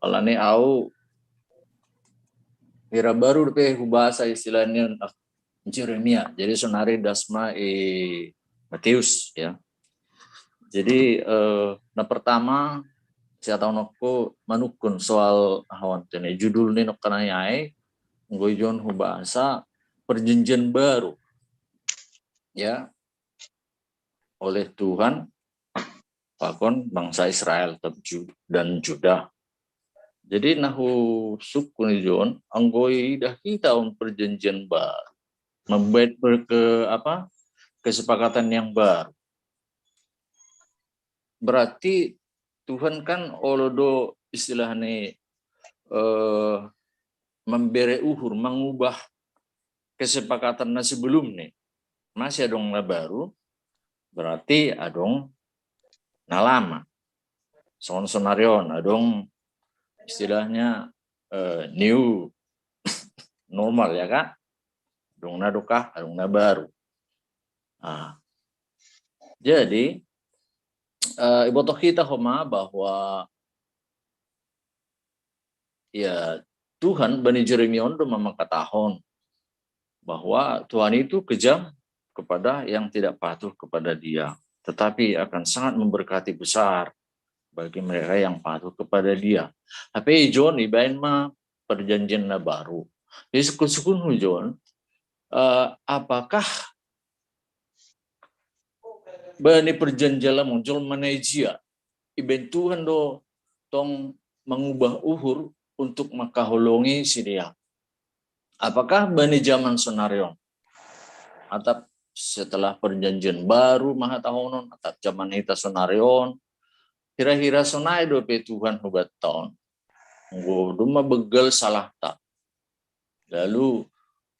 alani au kira baru pe hubasa istilahnya uh, Jeremia. Jadi sonari dasma i Matius ya. Jadi uh, na pertama saya tahu nokku manukun soal hawan tene judul ni nokkanayai nggo ijon hubasa perjanjian baru ya oleh Tuhan pakon bangsa Israel dan Juda. Jadi nahu sukun ijon anggoi dah kita on perjanjian baru membuat ke apa kesepakatan yang baru. Berarti Tuhan kan olodo istilahnya eh, membere uhur, mengubah kesepakatan na sebelum nih. Masih adong na baru, berarti adong na lama. Soal sonarion, adong istilahnya eh, new normal ya kak. Adong na dokah, adong na baru. Nah, jadi uh, ibotoh kita homa bahwa ya Tuhan bani Jeremia ondo mamakatahon bahwa Tuhan itu kejam kepada yang tidak patuh kepada Dia, tetapi akan sangat memberkati besar bagi mereka yang patuh kepada Dia. Tapi John ibain ma perjanjian na baru. Jadi sukun-sukun John, uh, apakah bani perjanjian lama muncul mana ijia iben Tuhan do tong mengubah uhur untuk makaholongi si dia. Apakah bani zaman sonarion? Atap setelah perjanjian baru mahatahonon, atap zaman hita sonarion, hira-hira sonai dope Tuhan hubat taon. Nggo duma begel salah ta. Lalu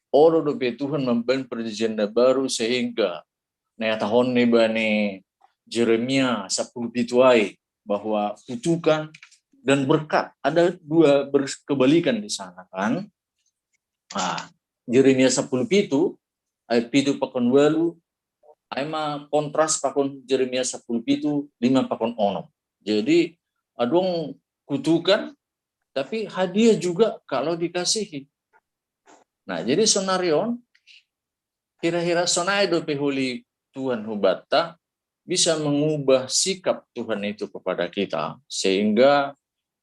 oro dope Tuhan memban perjanjian baru sehingga naya tahun ni bani Jeremia sepuluh pituai bahwa kutukan dan berkat ada dua berkebalikan di sana kan. Nah, Jeremia sepuluh pitu ayat pitu pakon walu ai ma kontras pakon Jeremia sepuluh pitu lima pakon onom. Jadi adong kutukan tapi hadiah juga kalau dikasihi. Nah, jadi sonarion kira-kira sonai dope huli Tuhan hubatta bisa mengubah sikap Tuhan itu kepada kita sehingga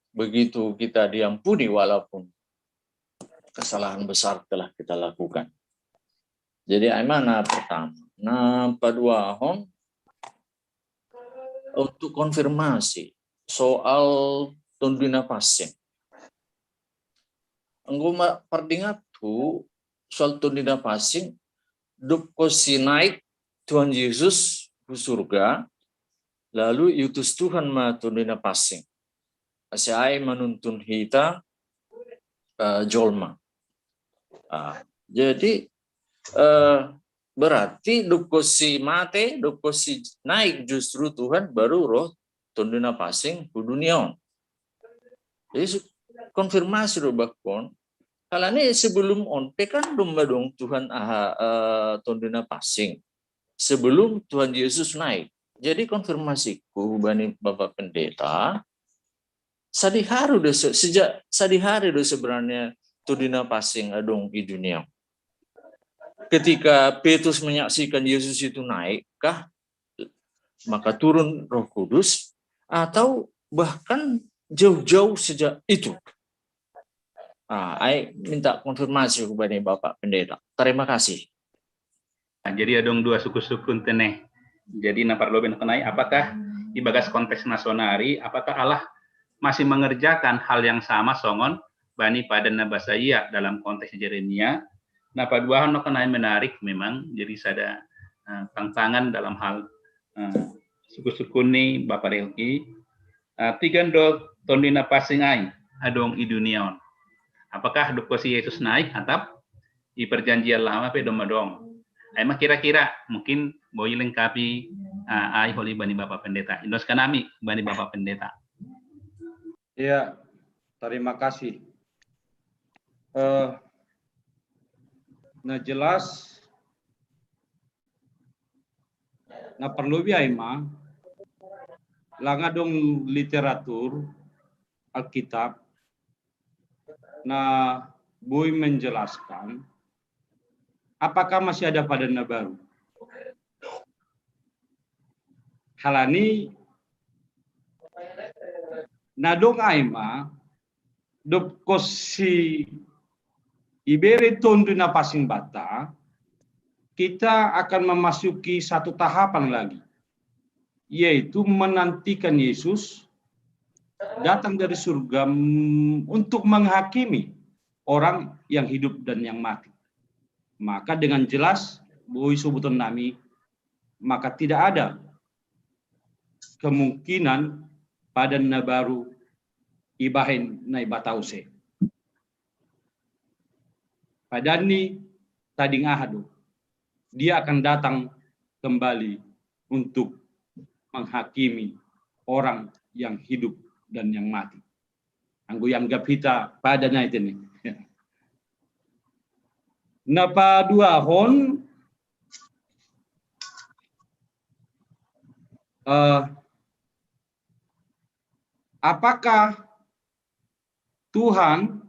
begitu kita diampuni walaupun kesalahan besar telah kita lakukan. Jadi ai ma na pertama, na paduahon untuk konfirmasi soal Tondi na Passing. Enggo ma pardingatku soal Tondi na Passing, dob ko sinaik Tuhan Yesus hu surga, Lalu iutus Tuhan ma Tondina Passing. Ase ai manuntun hita, eh, jolma. Ah, jadi, eh, berarti doko si mate, doko si naik justru Tuhan baru ro Tondina Passing hu dunia on. Jadi su-, konfirmasi ro bakkon. Alani sebelum on pe kan dong ma dong Tuhan aha, eh, Tondina Passing. Sebelum Tuhan Yesus naik. Jadi konfirmasiku bani Bapak Pendeta, sadihari do se-, sejak sadihari do sebenarnya Tondina Passing adong i dunia. Ketika Petrus menyaksikan Yesus itu naik, kah maka turun Roh Kudus, atau bahkan jauh-jauh sejak itu? Ah, ai minta konfirmasi kepada Bapak Pendeta. Terima kasih. Nah, jadi adong dua suku-suku tene. Jadi na parlu ben kenai, apakah di bagas konteks na sonari, apakah Allah masih mengerjakan hal yang sama songon bani padan na basa ia dalam konteks Yeremia? Na paduahon no kenai menarik memang, jadi sada, eh, tantangan dalam hal, eh, suku-suku ni Bapak Relki. Eh, tigan do Tondina Passing ai adong i dunia on. Apakah doko si Yesus naik atap i perjanjian lama pe dong ma dong? Ai ma kira-kira mungkin boi lengkapi, eh, ai holi bani Bapak Pendeta. Indos kanami bani Bapak Pendeta. Ya, terima kasih. Eh, na jelas, na parlu bi ai ma, langa dong literatur Alkitab na boi menjelaskan apakah masih ada padan na baru. Halani na dong ai ma, doko si ibere Tondina Passing banta, kita akan memasuki satu tahapan lagi, yaitu menantikan Yesus datang dari surga, mm, untuk menghakimi orang yang hidup dan yang mati. Maka dengan jelas, boi sobuton nami, maka tidak ada kemungkinan padan na baru ibahen Naibata use. Padan ni tading aha do. Dia akan datang kembali untuk menghakimi orang yang hidup dan yang mati. Anggo ianggap hita padan ai tene. Na paduahon, eh, apakah Tuhan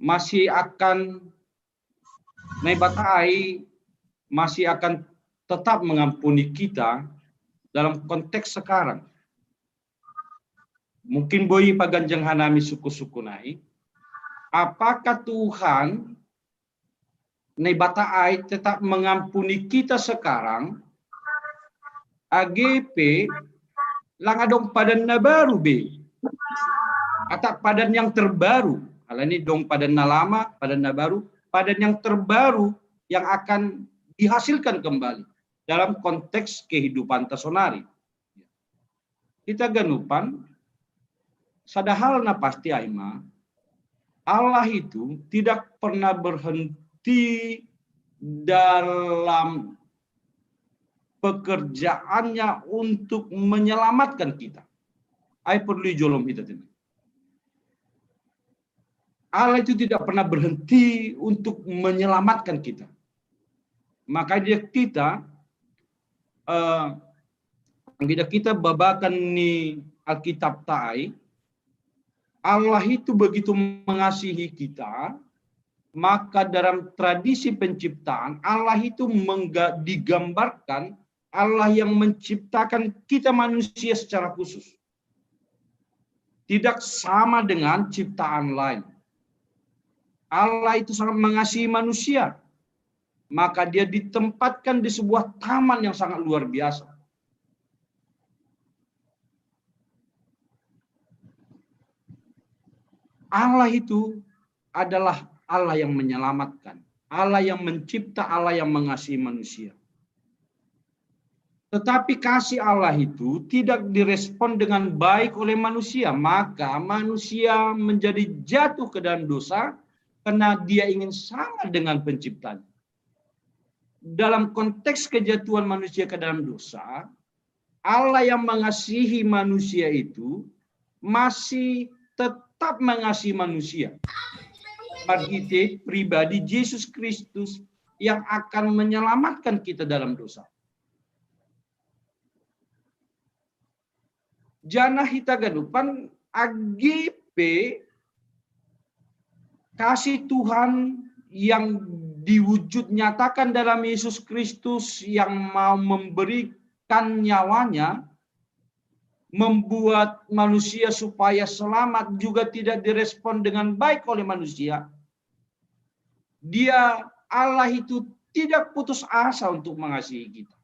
masih akan, Naibata ai masih akan tetap mengampuni kita dalam konteks sekarang? Mungkin boi paganjang hanami suku-suku nai. Apakah Tuhan Naibata ai tetap mengampuni kita sekarang, age pe langa dong padan na baru be? Atap padan yang terbaru. Alani dong padan na lama, padan na baru, padan yang terbaru yang akan dihasilkan kembali dalam konteks kehidupanta sonari. Hita ganupan, sada hal na pasti ai ma, Allah itu tidak pernah berhenti dalam pekerjaannya untuk menyelamatkan kita. Ai perlu jolom kita tene. Allah itu tidak pernah berhenti untuk menyelamatkan kita. Makanya kita, eh, anggo ida kita babakan ni Alkitabta ai, Allah itu begitu mengasihi kita, maka dalam tradisi penciptaan, Allah itu mengga-, digambarkan Allah yang menciptakan kita manusia secara khusus. Tidak sama dengan ciptaan lain. Allah itu sangat mengasihi manusia. Maka dia ditempatkan di sebuah taman yang sangat luar biasa. Allah itu adalah Allah yang menyelamatkan, Allah yang mencipta, Allah yang mengasihi manusia. Tetapi kasih Allah itu tidak direspon dengan baik oleh manusia, maka manusia menjadi jatuh ke dalam dosa karena dia ingin sama dengan penciptanya. Dalam konteks kejatuhan manusia ke dalam dosa, Allah yang mengasihi manusia itu masih tetap mengasihi manusia. Marhite pribadi Yesus Kristus yang akan menyelamatkan kita dalam dosa. Janah hita ganupan, A G P, kasih Tuhan yang diwujud nyatakan dalam Yesus Kristus yang mau memberikan nyawanya, membuat manusia supaya selamat juga tidak direspon dengan baik oleh manusia. Dia, Allah itu tidak putus asa untuk mengasihi kita.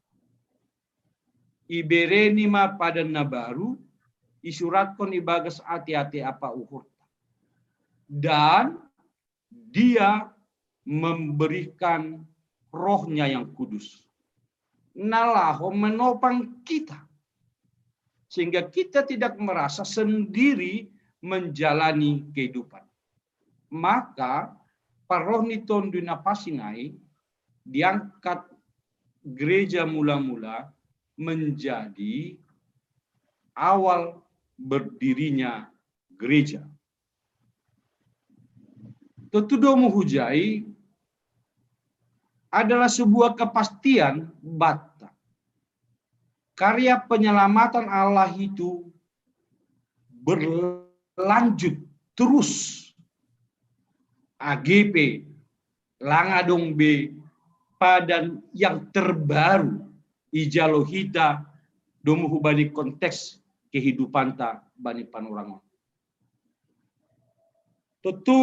Ibereni ma padan na baru, isuratkon ibagas ate-ate apa uhurta. Dan dia memberikan rohnya yang kudus. Na laho menopang kita. Sehingga kita tidak merasa sendiri menjalani kehidupan. Maka, parroh ni Tonduy Napansing ai diangkat gereja mula-mula menjadi awal berdirinya gereja. Tontu domu hujai adalah sebuah kepastian banta. Karya penyelamatan Allah itu berlanjut terus. A G P, langa dong be padan yang terbaru ijalo hita domu hubani konteks kehidupanta bani panurangon. Tentu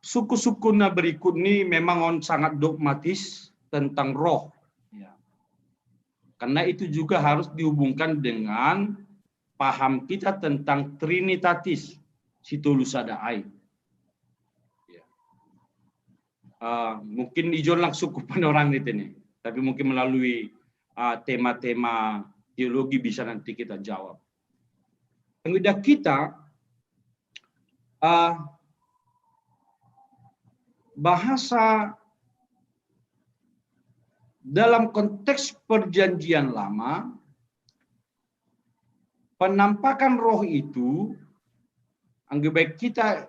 suku-suku na berikut ini memang on sangat dogmatis tentang roh. Ya. Karena itu juga harus dihubungkan dengan paham kita tentang Trinitatis, si tolu sada ai. Ya. Uh, mungkin ijon lang suku panorang di sini, tapi mungkin melalui uh, tema-tema teologi bisa nanti kita jawab. Yang kita uh, bahasa dalam konteks perjanjian lama, penampakan roh itu, anggi baik kita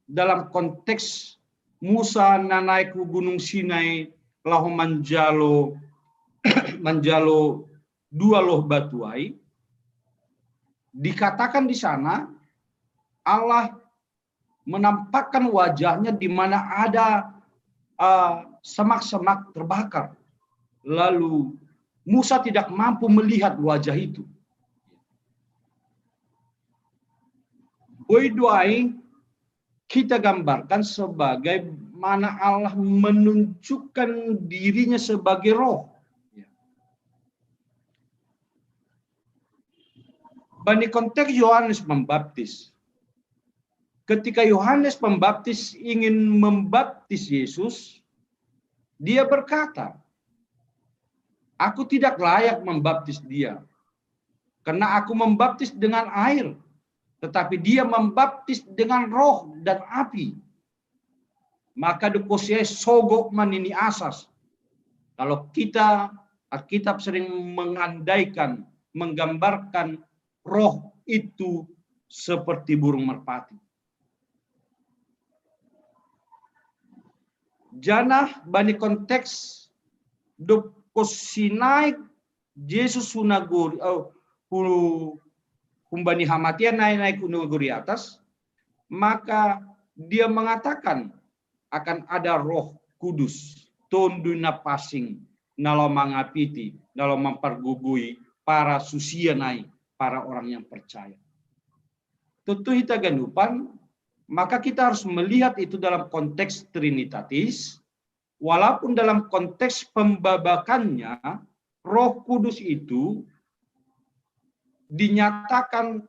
dalam konteks Musa na naik ke Gunung Sinai laho manjalo manjalo dua loh batuai, dikatakan di sana Allah menampakkan wajahnya di mana ada uh, semak-semak terbakar. Lalu Musa tidak mampu melihat wajah itu. Boy doai kita gambarkan sebagai mana Allah menunjukkan dirinya sebagai roh. Bani konteks Yohanes Pembaptis. Ketika Yohanes Pembaptis ingin membaptis Yesus, dia berkata, "Aku tidak layak membaptis dia, karena aku membaptis dengan air, tetapi dia membaptis dengan roh dan api." Maka dukosiai sogo manini asas. Kalau kita, Alkitab sering mengandaikan, menggambarkan roh itu seperti burung merpati. Janah bani konteks dukosiai Jesus hu nagori, oh, hu, humbani hamatian naik, naik hu nagori atas, maka dia mengatakan akan ada Roh Kudus, Tonduy Napansing, na laho mangapiti, na laho mampargogoi para susian ai, para orang yang percaya. Tentu hita ganupan, maka kita harus melihat itu dalam konteks trinitatis, walaupun dalam konteks pembabakannya, Roh Kudus itu dinyatakan,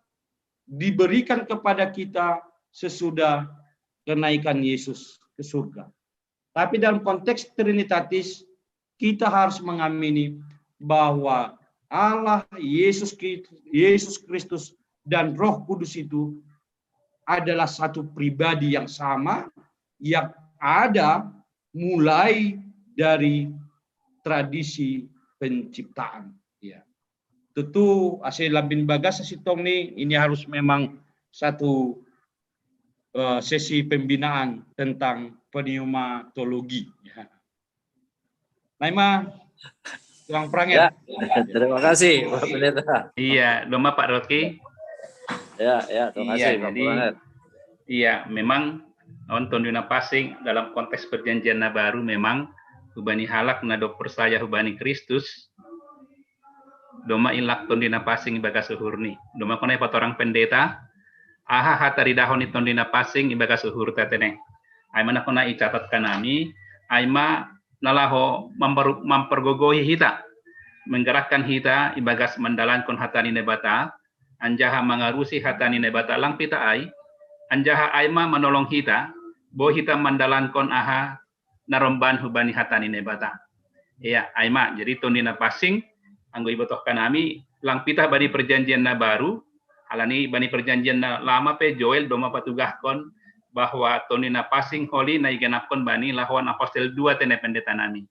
diberikan kepada kita sesudah kenaikan Yesus ke surga. Tapi dalam konteks trinitatis, kita harus mengamini bahwa Allah, Yesus Kri-, Yesus Kristus, dan Roh Kudus itu adalah satu pribadi yang sama, yang ada mulai dari tradisi penciptaan. Ya. Tentu ase lambin bagas sitong ni, ini harus memang satu eh, sesi pembinaan tentang pneumatologi. Ya. Naima, tuang perang Ya, terima kasih Pak Pendeta. Iya, domma Pak Rocky. Ya, ya, terima Iya, kasih Pak jadi Burhan. Iya, memang on Tondi Napasing dalam konteks perjanjian na baru memang hubani halak na do persaya hubani Kristus, domma ilak Tondi Napasing ibagas uhurni. Domma kona patorang pendeta, aha hata ridahon ni Tondi Napasing ibagas uhurta tene. Aima na kona icatat kanami, aima na laho mamper-, mampergogohi hita, menggerakkan hita ibagas mandalankon hata ni Naibata, anjaha mangarusi hata ni Naibata lang pita ai, anjaha aima manolong hita, boi hita mandalankon aha na romban hubani hata ni Naibata. Iya, aima. Jadi Tondi Napasing, anggo ibotoh kanami, lang pita bani perjanjian na baru, alani bani perjanjian na lama pe Joel domma patugahkon bahwa Tondi Napasing holi na igenapkon bani lahoan apostel dua tene pendeta nami.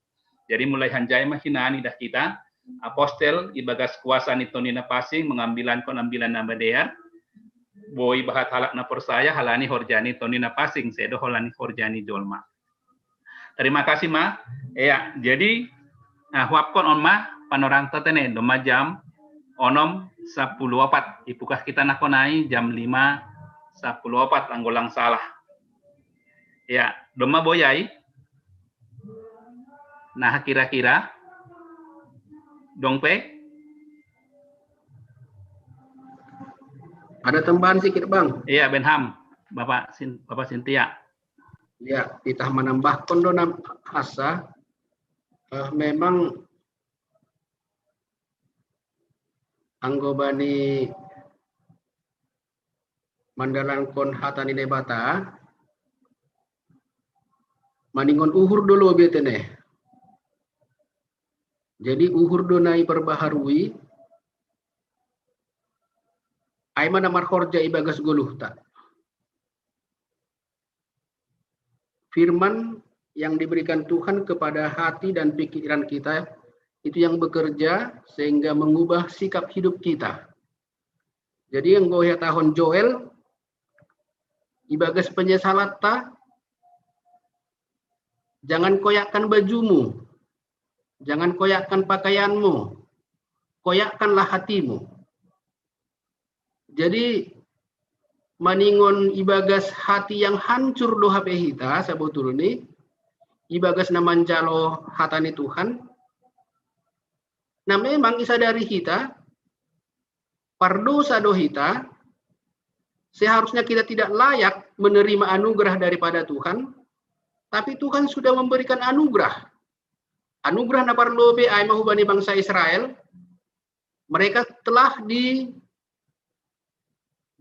Jadi mulai hanjai ma hinan idah kita, apostel ibagas kuasa ni Tondi Napasing mengambilankon ambilan na madear, boi bahat halak na persaya alani horja ni Tondi Napasing, sedo alani horja ni jolma. Terima kasih ma. Ya, jadi nah, huapkon on ma panorangta tene domma jam onom sapuluh opat. Ipukah kita na kona i jam lima sapuluh opat anggo lang salah. Ya, domma boi ai. Nah, kira-kira dong pe? Ada tambahan sikit Bang. Iya, Benham, Bapak Sin, Bapak Sintia. Ya, kita menambahkan dona asa eh, memang anggo bani mandalankon hata ni Naibata maningon uhur do lobi tene. Jadi uhur do na iperbaharui, aima na marhorja ibagas goluhta. Firman yang diberikan Tuhan kepada hati dan pikiran kita itu yang bekerja sehingga mengubah sikap hidup kita. Jadi anggo ihatahon Joel, ibagas penyesalanna, jangan koyakkan bajumu, jangan koyakkan pakaianmu, koyakkanlah hatimu. Jadi maningon ibagas hati yang hancur do hape hita sebetulnya, ibagas na manjalo hata ni Tuhan. Nah memang isadari hita pardosa do hita, seharusnya kita tidak layak menerima anugerah daripada Tuhan, tapi Tuhan sudah memberikan anugerah. Anugerah na parlobe aima hubani bangsa Israel, mereka telah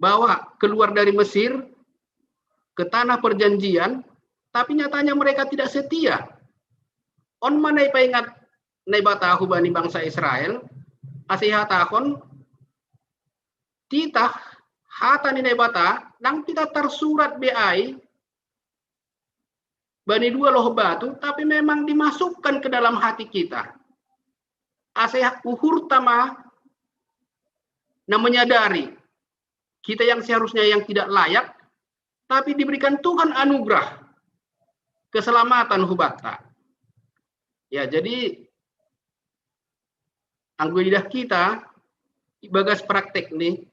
dibawa keluar dari Mesir ke tanah perjanjian, tapi nyatanya mereka tidak setia. On ma na ipaingat Naibata hubani bangsa Israel, asa ihatahon titah hata ni Naibata, ndang titah tarsurat be ai bani dua loh batu, tapi memang dimasukkan ke dalam hati kita. Asa uhurta ma na menyadari kita yang seharusnya yang tidak layak, tapi diberikan Tuhan anugerah keselamatan hubanta. Ya, jadi anggo idah kita ibagas praktek ni,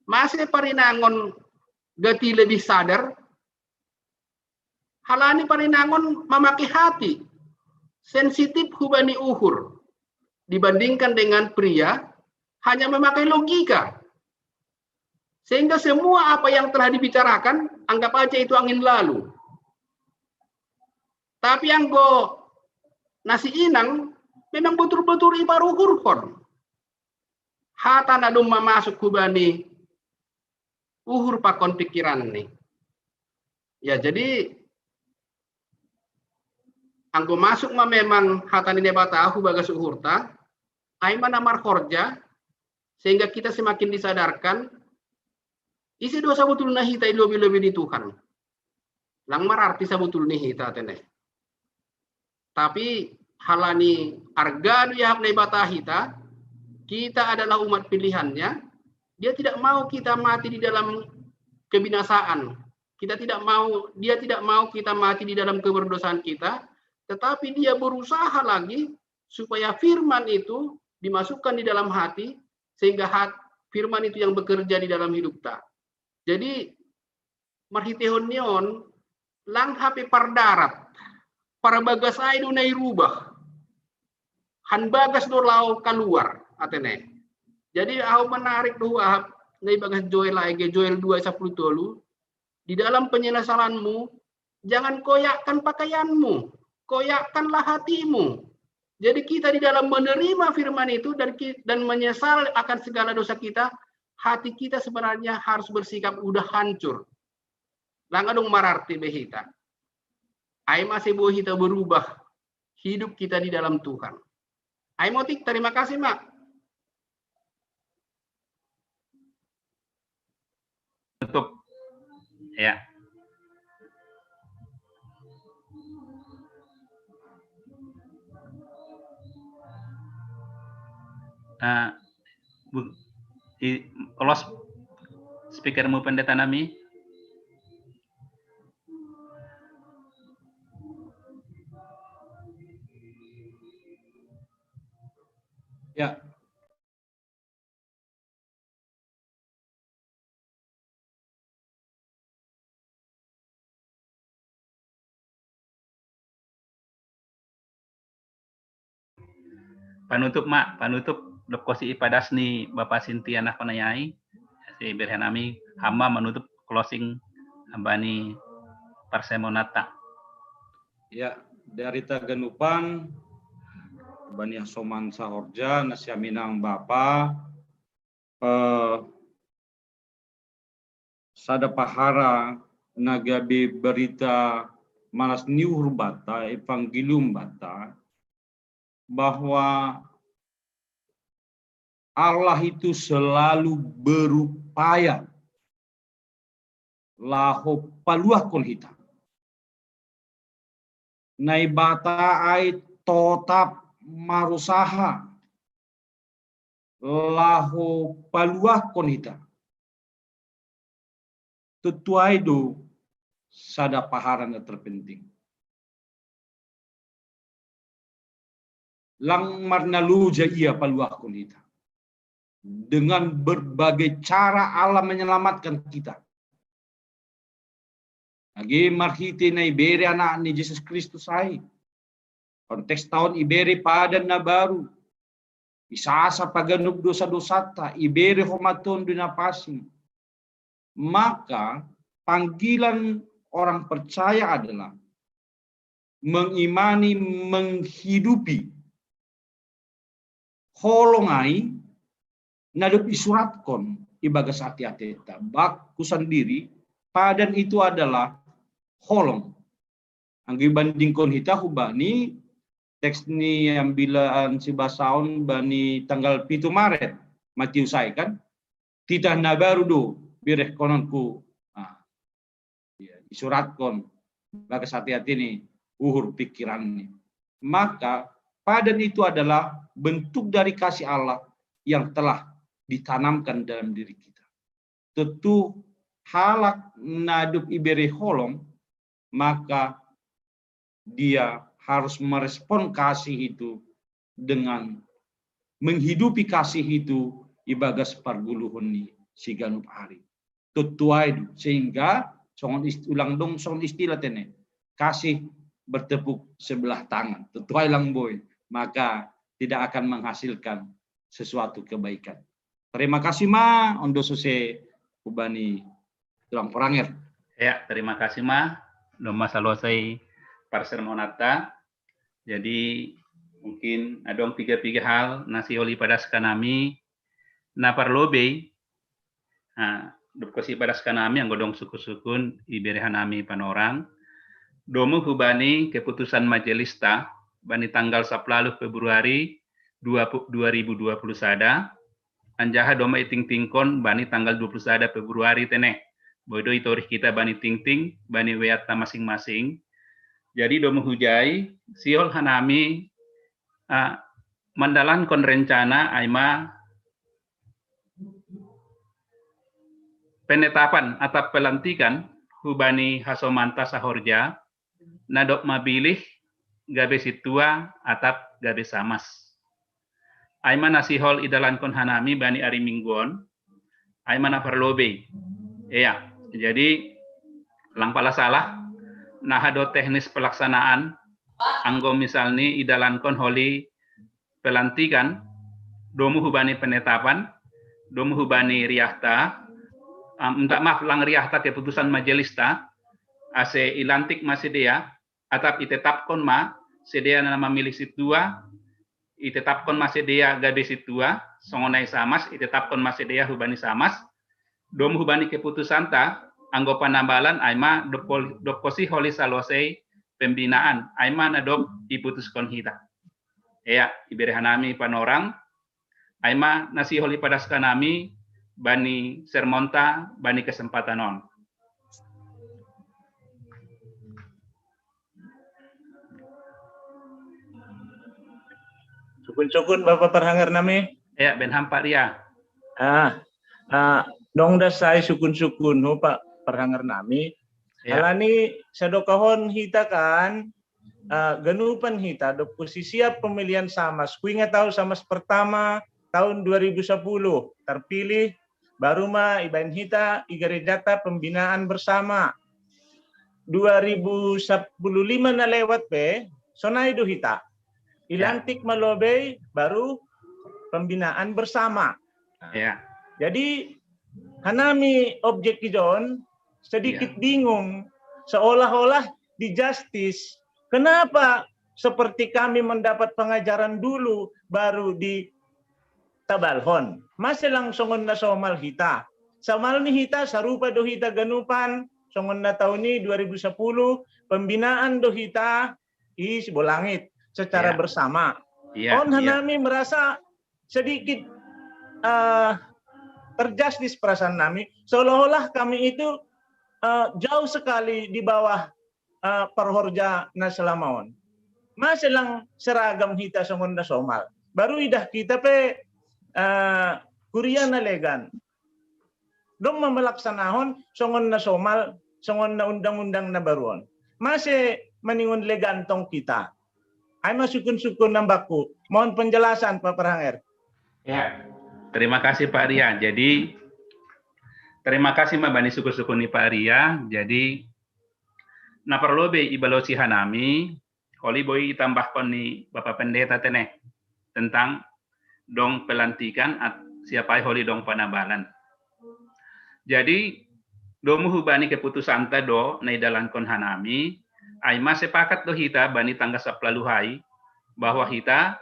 mase parinangon gati lebih sadar, halani parinangon mamake hati, sensitif hubani uhur dibandingkan dengan pria hanya memakai logika. Sehingga semua apa yang telah dibicarakan, anggap aja itu angin lalu. Tapi anggo na siinang memang betul-betul iparuhurhon hata na domma masuk hubani uhur pakon pikiranni. Ya, jadi anggo masuk ma memang hata ni Naibata hubagas uhurta, ai mana marhorja, sehingga kita semakin disadarkan, ise do sabotulna hita i lobi-lobi ni Tuhan. Lang mararti sabotulna hita tene. Tapi halani arga do iahap Naibata hita, kita adalah umat pilihannya, dia tidak mau kita mati di dalam kebinasaan. Kita tidak mau, dia tidak mau kita mati di dalam keberdosaan kita, tetapi dia berusaha lagi supaya firman itu dimasukkan di dalam hati, sehingga hat, firman itu yang bekerja di dalam hidup ta. Jadi, marhitehon ni on, lang hape pardarat, parbagas ai do na irubah. Han bagas do laho kaluar, atene. Jadi, ahu menarik do ahap na ibagas Joel ai, Joel dua sapuluh tolu, di dalam penyesalanmu, jangan koyakkan pakaianmu, koyakkanlah hatimu. Jadi kita di dalam menerima firman itu dan ki-, dan menyesal akan segala dosa kita, hati kita sebenarnya harus bersikap udah hancur. Lang adong mararti be hita. Ai mase bo hita berubah, hidup kita di dalam Tuhan. Ai motik, terima kasih, Mak. Tutup. Ya. Ah, Bu, i, close speakermu, pendeta nami. Ya. Panutup, Mak, panutup, dok kosi ipadas ni Bapa Sinti anak panayai. Si berhen nami hamba manutup, closing, hamba ni parsemonata. Ya, dari taganupan bani hasoman sahorja, nasi aminang Bapa, eh, sada pahara na gabe berita malas ni uhur banta, evangelium banta, bahwa Allah itu selalu berupaya laho paluahkon hita. Naibata ai totap marusaha laho paluahkon hita. Tutu ai do sada pahara na terpenting. Lang marnaloja ia paluahkon hita. Dengan berbagai cara Allah menyelamatkan kita. Age marhite na ibere Anakni Jesus Kristus ai. Konteks ta on ibere padan na baru. Isasa paganup dosa-dosanta, ibere homa Tondu na Pansing. Maka panggilan orang percaya adalah mengimani, menghidupi holong ai na dob isuratkon ibagas ate-ateta. Bak hu sandiri, padan itu adalah holong. Anggo ibandingkon hita hubani teks ni ambilan sibasaon bani tanggal pitu Maret, Matius ai kan, titah na baru do berehkononku. Nah, ya, isuratkon bagas ate-ate ni, uhur pikiran ni. Maka padan itu adalah bentuk dari kasih Allah yang telah ditanamkan dalam diri kita. Tutu halak na dob ibere holong, maka dia harus merespon kasih itu dengan menghidupi kasih itu ibagas pargoluhon ni siganup ari. Tutu ai do, sehingga songon ist-, ulang dong songon istilah tene, kasih bertepuk sebelah tangan. Tutu ai lang boi, maka tidak akan menghasilkan sesuatu kebaikan. Terima kasih ma, on do suse hubani tulang Poranger. Ya, terima kasih ma, doma salosai parsermonanta. Jadi mungkin adong piga-piga hal na sihol ipadaskan nami, na parlobei, nah, dob kosi ipadaskan nami anggo dong sukun-sukun iberehan nami panorang. Domu hubani keputusan majelista bani tanggal sapuluh Februari dua ribu dua puluh sada, anjaha doma itingtingkon bani tanggal dua puluh sada Februari teneh. Boi do itorih kita bani tingting, bani weatta masing-masing. Jadi doma hujai, sihol hanami, ah, mandalankon rencana ai ma penetapan atap pelantikan hubani hasomanta sahorja, na dob mabilih gabe sintua atap gabe samas. Ai ma na sihol idalankon hanami bani ari Mingguon, ai ma na parlobei. Iya, jadi lang pala salah, naha do teknis pelaksanaan, anggo misalni idalankon holi pelantikan, domu hubani penetapan, domu hubani riahta, ah, minta maaf, lang riahta, keputusan majelista, ase ilantik ma sidea, atap itetapkon ma sidea na mamilih sintua, itetapkon ma sidea gabe sintua, songon na i samas, itetapkon ma sidea hubani samas, domu hubani keputusanta, anggo panabalan ai ma dob hol-, dob hosi holi salosei pembinaan, ai ma na dob iputuskon hita. Ea, ibere hanami panorang, ai ma na sihol ipadaskan nami bani sermonta, bani kesempatan on. Sukun-sukun Bapak parhanger nami. Ea, bahen ma Pak Ria. Ah, ah, dong das sai sukun-sukun ho Pak parhanger nami. Ea. Alani sadokahon hita kan, ah, ganupan hita dob husi siap pemilihan samas. Kuingat au samas pertama tahun dua ribu sepuluh, terpilih, baru ma ibahen hita i gerejata pembinaan bersama. Dua ribu sepuluh lima na lewat pe, sonai do hita. Ea. Ilantik ma lobei, baru pembinaan bersama. Ea. Jadi, hanami objek ijon sedikit, ea, bingung, seolah-olah di justice. Kenapa seperti kami mendapat pengajaran dulu, baru ditabalhon? Mase lang songon na somal hita? Somalni hita sarupa do hita ganupan, songon na taon i dua ribu sepuluh, pembinaan do hita i Sibolangit secara, ea, bersama. Ea, on, ea, hanami merasa sedikit, eh, terjustis perasaan nami, seolah-olah kami itu, eh, jauh sekali di bawah, eh, parhorja na selama on. Mase lang seragam hita songon na somal? Baru idah hita pe, eh, kuria na legan. Dong ma malaksanahon songon na somal, songon na undang-undang na baru on. Mase maningon legan tong hita? Ai ma sukun-sukun nambakku. Mohon penjelasan, Pak parhanger. Ea, terima kasih Pak Ria. Jadi, terima kasih ma bani sukun-sukun ni Pak Ria. Jadi, na parlobei ibalosi hanami, holi boi itambahkon ni Bapak Pendeta teneh tentang dong pelantikan at-, siap ai holi dong panabalan. Jadi, domu hubani keputusanta do na idalankon hanami, ai ma sepakat do hita bani tangga sampulu ualu ai, bahwa hita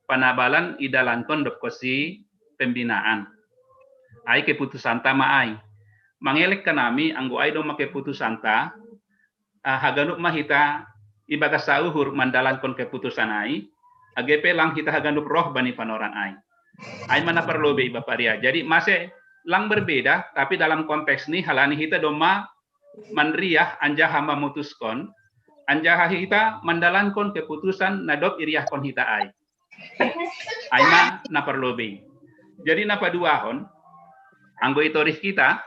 panabalan idalankon dob hosi pembinaan. Ai keputusanta ma ai. Mangelek hanami anggo ai do ma keputusanta, ah, haganup ma hita ibagas sauhur mandalankon keputusan ai, age pe lang hita haganup roh bani panorang ai. Ai ma na parlobei Bapak Ria. Jadi mase lang berbeda, tapi dalam konteks ni halani hita doma manriah anjaha mamutuskon, anjaha hita mandalankon keputusan na dob iriahkon hita ai. Ai ma na parlobei. Jadi na paduahon, anggo itorih hita,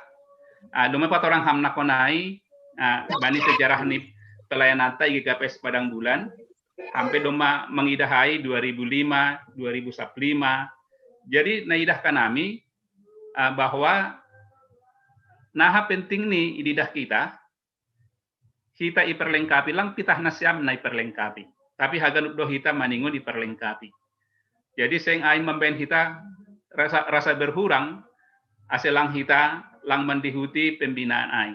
ah, doma patorang hamnakon ai, ah, bani sejarah ni pelayananta i G K P S Padang Bulan, sampe doma mangidah ai dua ribu lima, dua ribu sampulu lima. Jadi na idah hanami, ah, bahwa naha penting ni ididah hita, hita iperlengkapi, lang pitah nasiam na iperlengkapi. Tapi haganup do hita maningon iperlengkapi. Jadi seng ai mambahen hita rasa, rasa berhurang, ase lang hita lang mandihuti pembinaan ai.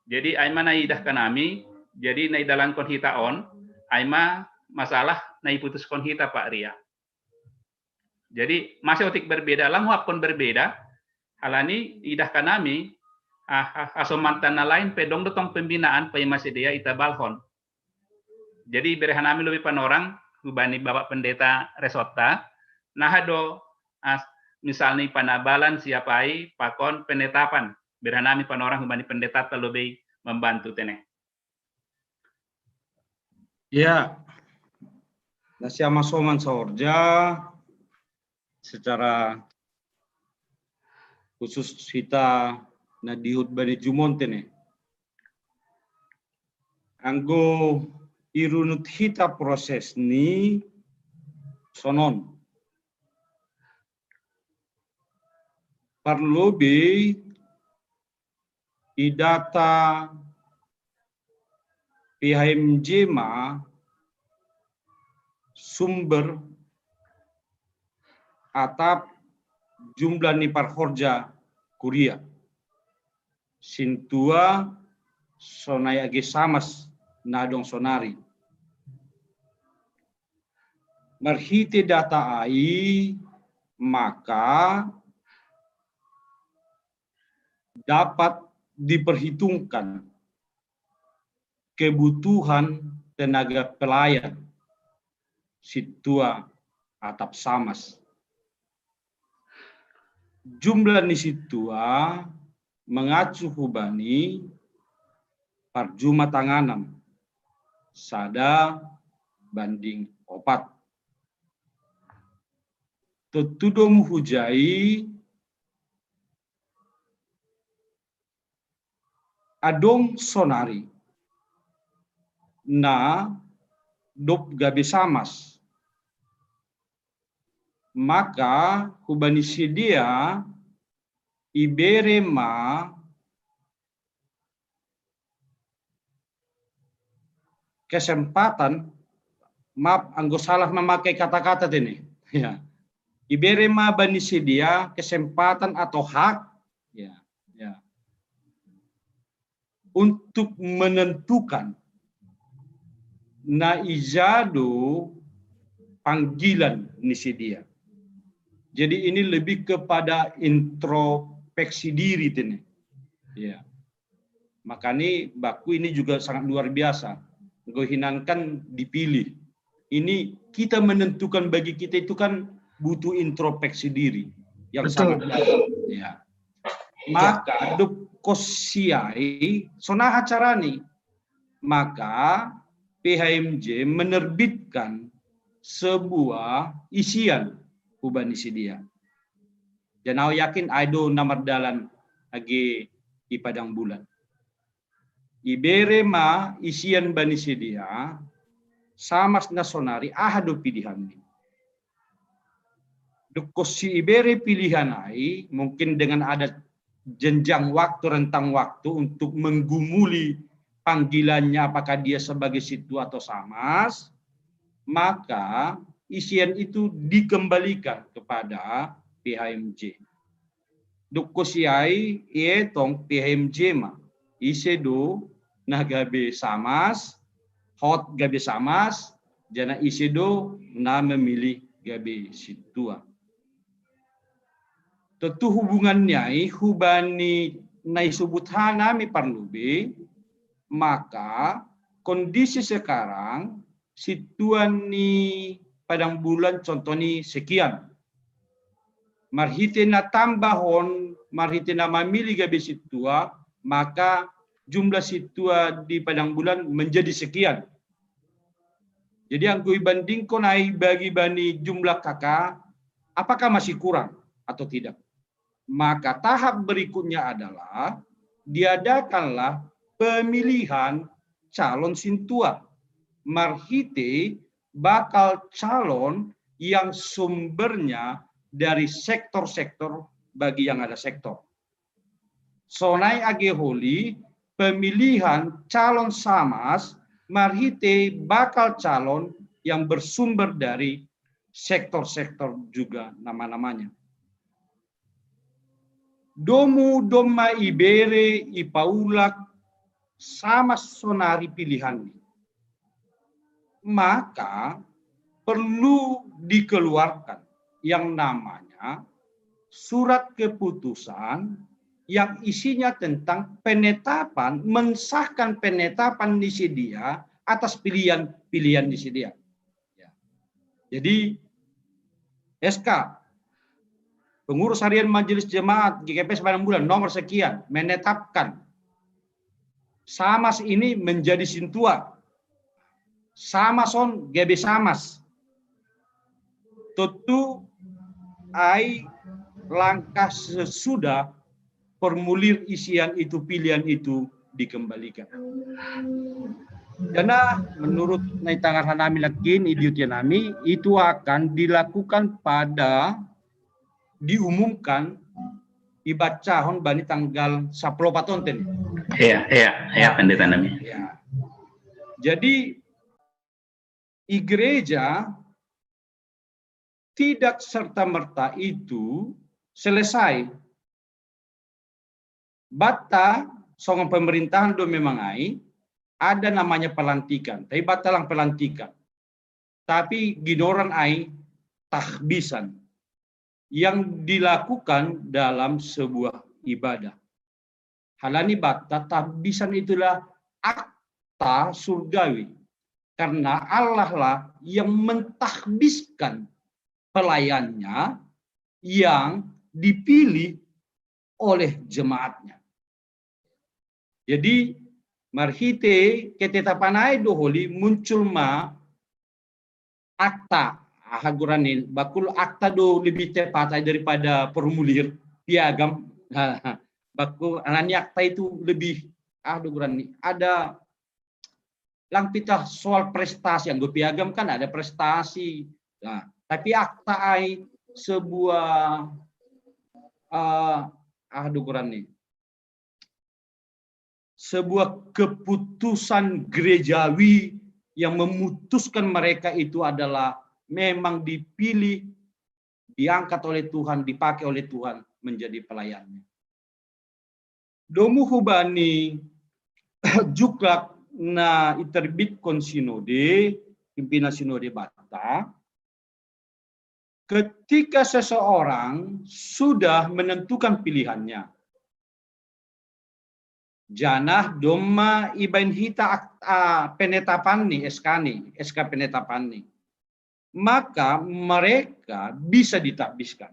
Jadi ai ma na idah hanami, jadi na idalankon hita on, ai ma masalah na iputuskon hita Pak Ria. Jadi mase otik berbeda, lang huapkon berbeda, halani idah hanami, ah, ah, hasomanta na lain pe dong do tong pembinaan paima sidea itabalhon. Jadi ibere hanami lobei panorang hubani Bapak Pendeta Nah do, as, misalnya panabalan siapai pakon penetapan. Berhanami panorang hubani pendeta terlebih membantu tene. Ya, nasi ama soman saorja secara khusus kita na dihut bani jumonte ne. Anggo irunut hita proses ni sonon. Parlobi i data P H M J ma sumber atap jumlah ni parhorja kuria. Sintua sonai age samas na dong sonari. Marhite data ai maka dapat diperhitungkan kebutuhan tenaga pelayan sintua atap samas. Jumlah ni sintua mengacu hubani parjuma tanganan sada banding opat. Tontu do muhujai adong sonari na dob gabe samas. Maka hubani sidea ibere ma kesempatan, maaf anggo salah memakai kata-kata tene. Ya. Ibere ma bani sidea kesempatan atau hak, ya, ya, untuk menentukan na ija do panggilan ni sidea. Jadi ini lebih kepada introspeksi diri tene. Ya. Makanya baku ini juga sangat luar biasa. Gohinan kan dipilih. Ini kita menentukan, bagi kita itu kan butuh introspeksi diri yang Betul. sangat dalam. Ya. Maka dob kosiai sonaha carani. Maka P H M J menerbitkan sebuah isian hubani sidea. Janau yakin ai do na mardalan age i padang bulan. Ibere ma isian bani sidea, samas na sonari aha do pilihanni. Dob kosi ibere pilihan ai, mungkin dengan ada jenjang waktu, rentang waktu untuk menggumuli panggilannya, apakah dia sebagai sintua atau samas, maka isian itu dikembalikan kepada P H M J. Dob kosiai ietong P H M J ma ise do na gabe samas, hot gabe samas, jana ise do na memilih gabe sintua. Tontu hubungannya i hubani na isubut hanami parlobi, maka kondisi sekarang sintua ni padang bulan contoh ni sekian. Marhite na tambahon, marhite na mamilih gabe sintua, maka jumlah sintua di padang bulan menjadi sekian. Jadi anggo ibandingkon ai bagi bani jumlah K K, apakah masih kurang atau tidak? Maka tahap berikutnya adalah diadakanlah pemilihan calon sintua. Marhite bakal calon yang sumbernya dari sektor-sektor bagi yang ada sektor. Sonai age holi pemilihan calon samas marhite bakal calon yang bersumber dari sektor-sektor juga nama-namanya. Domu domma ibere ipaulak samas sonari pilihanni. Maka perlu dikeluarkan yang namanya surat keputusan yang isinya tentang penetapan, mensahkan penetapan ni sidea atas pilihan-pilihan ni sidea. Ya. Jadi S K, pengurus harian Majelis Jemaat G K P S Padang Bulan nomor sekian menetapkan Samas ini menjadi sintua. Samas on gabe Samas. Tentu ai langkah sesudah formulir isian itu, pilihan itu dikembalikan. Karena menurut nai tangar hanami lakin, idiot nami, itu akan dilakukan pada, diumumkan, ibacahon bani tanggal sepuluh patonten. Iya, iya, iya, pendeta nami. Ya. Jadi, i gereja tidak serta-merta itu selesai. Bata songon pemerintahan do memang ai, ada namanya pelantikan. Tapi bata lang pelantikan. Tapi ginoran ai tahbisan yang dilakukan dalam sebuah ibadah. Halani bata tahbisan itulah akta surgawi. Karena Allah lah yang mentahbiskan pelayannya yang dipilih oleh jemaatnya. Jadi marhite ketetapan ai do holi muncul ma akta, aha goarna ni, bakul akta do lebih tepat ai daripada formulir piagam. Bakul, halani akta itu lebih, aha do goarna ni, ada lang pitah soal prestasi, anggo piagam kan ada prestasi. Nah, tapi akta ai sebuah, eh, aha do goarna ni, sebuah keputusan gerejawi yang memutuskan mereka itu adalah memang dipilih, diangkat oleh Tuhan, dipakai oleh Tuhan menjadi pelayannya. Domu hubani juklak na iterbitkon sinode, pimpinan sinode bata, ketika seseorang sudah menentukan pilihannya, janah domma ibaen hita akta penetapan ni, S K ni, S K penetapan ni, maka mereka bisa ditabiskan.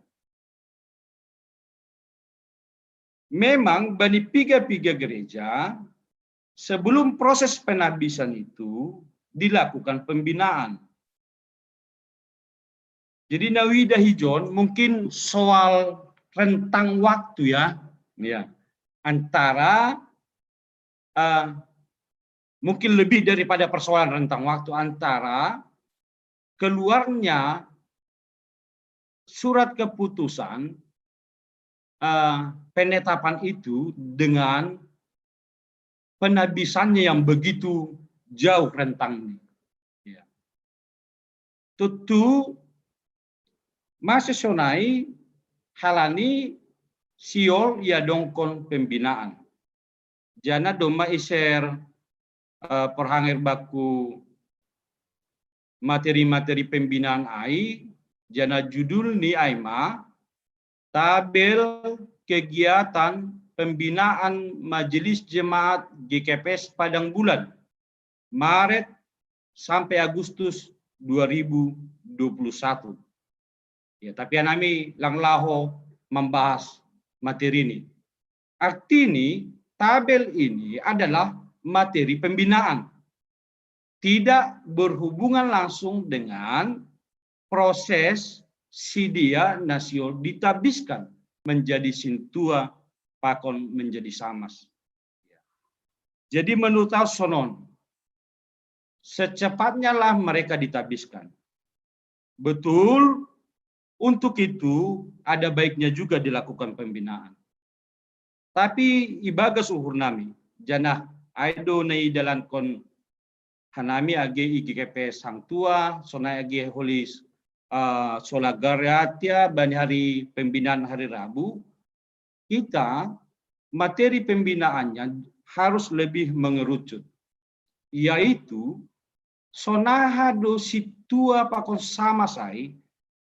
Memang bani piga-piga gereja, sebelum proses penahbisan itu dilakukan pembinaan. Jadi na huida hijon mungkin soal rentang waktu ya, ya antara uh, mungkin lebih daripada persoalan rentang waktu antara keluarnya surat keputusan uh, penetapan itu dengan penahbisannya yang begitu jauh rentangnya. Ya. Tentu masih sonai halani sihol iadongkon pembinaan. Janah domma iser uh, porhanger baku materi-materi pembinaan ai, janah judul ni ai ma tabel kegiatan pembinaan Majelis Jemaat G K P S Padang Bulan, Maret sampai Agustus dua ribu dua puluh satu. Ya, tapi hanami lang laho membahas materi ini. Arti ini, tabel ini adalah materi pembinaan. Tidak berhubungan langsung dengan proses sidia na sihol ditabiskan menjadi sintua pakon menjadi samas. Jadi menurut au sonon, secepatnya lah mereka ditabiskan. Betul, untuk itu ada baiknya juga dilakukan pembinaan. Tapi ibagas uhur nami, janah ai do na idalankon hanami age i G K P S hangtua, sonai age holi uh, sola Galatia bani hari pembinaan hari Rabu, kita materi pembinaannya harus lebih mengerucut, yaitu sonaha do sintua pakon samas ai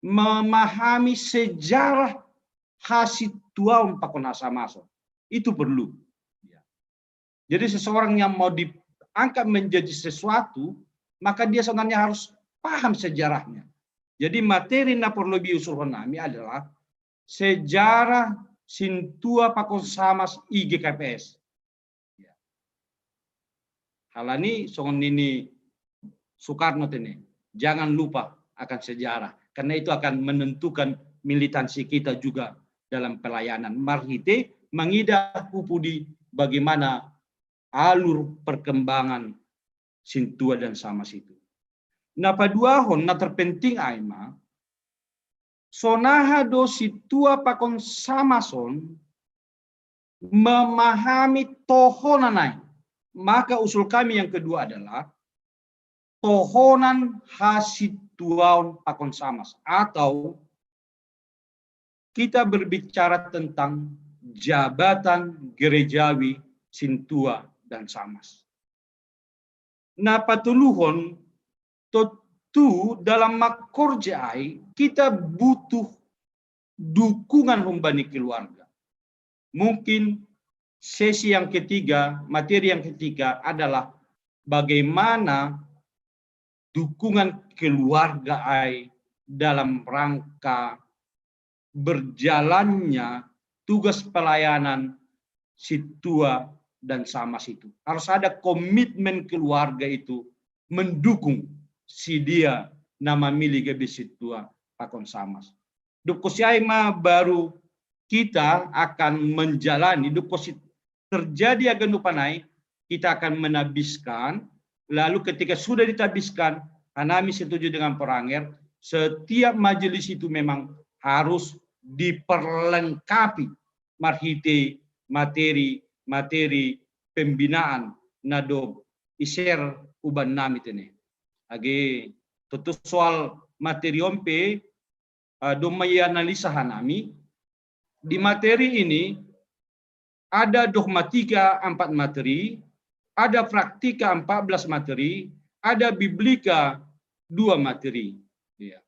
memahami sejarah hasintuaon pakon hasamason. Itu perlu. Jadi seseorang yang mau diangkat menjadi sesuatu, maka dia sebenarnya harus paham sejarahnya. Jadi materi na perlu bi usulhon nami adalah sejarah sintua pakon samas I G K P S. Hal ini songon nini Soekarno tene, jangan lupa akan sejarah, karena itu akan menentukan militansi kita juga dalam pelayanan. Marhite mangida hu pudi bagaimana alur perkembangan sintua dan samas itu. Na paduahon na terpenting ai ma, sonaha do sintua pakon samas on memahami tohonan ai. Maka usul kami yang kedua adalah tohonan hasintuaon pakon samas, atau kita berbicara tentang jabatan gerejawi sintua dan samas. Na patoluhon, tontu dalam mangkorja ai kita butuh dukungan humbani keluarga. Mungkin sesi yang ketiga, materi yang ketiga adalah bagaimana dukungan keluarga ai dalam rangka berjalannya tugas pelayanan sintua dan samas itu. Harus ada komitmen keluarga itu mendukung si dia na mamilih gabe sintua pakon samas. Dob husi ai ma baru kita akan menjalani, dob husi terjadi haganupan ai, kita akan menabiskan, lalu ketika sudah ditabiskan, hanami setuju dengan Pak Ranger, setiap majelis itu memang harus diperlengkapi marhite materi-materi pembinaan na dob i-share huban nami tene. Age, tontu soal materi on pe, ah, domma ianalisa hanami. Di materi ini ada dogmatika empat materi, ada praktika empat belas materi, ada biblika dua materi. Iya.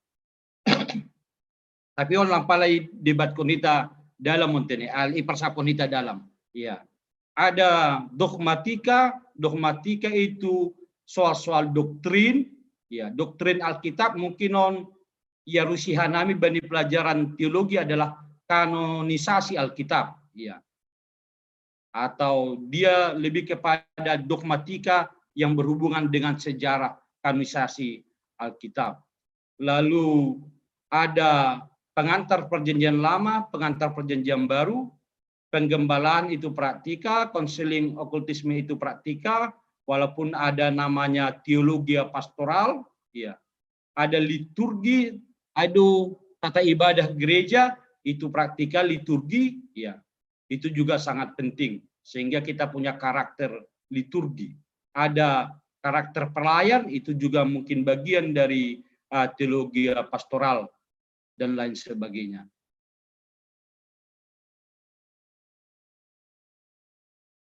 Tapi on lang pala idebatkon hita dalam on tene, al-, iparsahapkon hita dalam. Iya. Ada dogmatika, dogmatika itu soal-soal doktrin, ya, doktrin Alkitab. Mungkin on ialusi hanami bani pelajaran teologi adalah kanonisasi Alkitab, ya. Atau dia lebih kepada dogmatika yang berhubungan dengan sejarah kanonisasi Alkitab. Lalu ada pengantar Perjanjian Lama, pengantar Perjanjian Baru, penggembalaan itu praktika, konseling okultisme itu praktika, walaupun ada namanya teologia pastoral, ya. Ada liturgi, ada tata ibadah gereja, itu praktika liturgi, ya. Itu juga sangat penting, sehingga kita punya karakter liturgi. Ada karakter pelayan, itu juga mungkin bagian dari, uh, teologia pastoral dan lain sebagainya.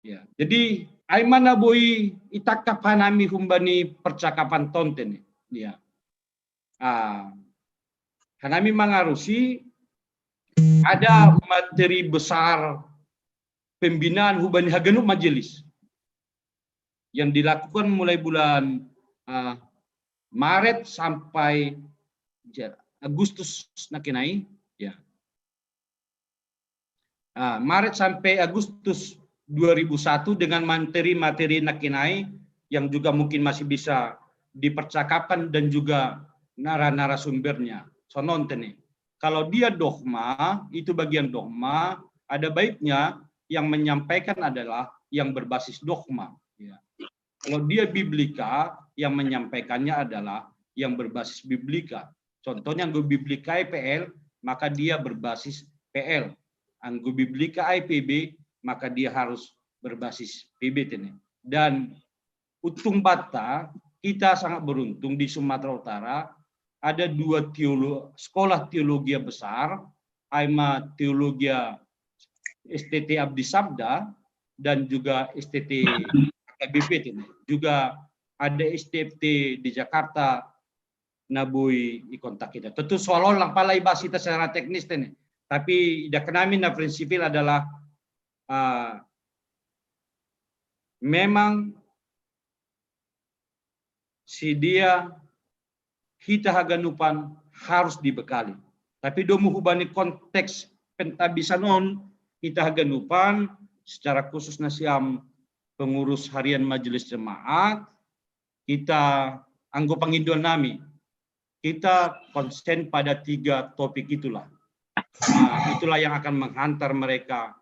Ya, jadi ai ma na boi itangkap hanami humbani percakapan tonten. Ya. Ah, hanami mangarusi ada materi besar pembinaan humbani haganup majelis yang dilakukan mulai bulan, ah, Maret sampai Ja-, Agustus nangkin ai, ya. Ah, Maret sampai Agustus dua ribu satu dengan materi-materi nangkin ai yang juga mungkin masih bisa dipercakapkan dan juga nara-narasumbernya. Songon on tene. Kalau dia dogma, itu bagian dogma, ada baiknya yang menyampaikan adalah yang berbasis dogma. Ya. Kalau dia biblika, yang menyampaikannya adalah yang berbasis biblika. Contohnya, anggo biblika i P L, maka dia berbasis P L. Anggo biblika i P B, maka dia harus berbasis P B tene. Dan untung banta, kita sangat beruntung di Sumatera Utara, ada dua teolo-, sekolah teologia besar, ai ma teologia S T T Abdi Sabda dan juga S T T H K B P tene. Juga ada S T F T di Jakarta na boi ikontak hita. Tontu soal on lang pala ibahas hita secara teknis tene. Tapi idakkon nami na prinsipil adalah, ah, memang si dia hita haganupan harus dibekali. Tapi domu hubani konteks pentahbisan on, kita haganupan secara khusus na siam pengurus harian Majelis Jemaat, kita anggo panginduan nami, kita konsen pada tiga topik itulah. Nah, itulah yang akan menghantar mereka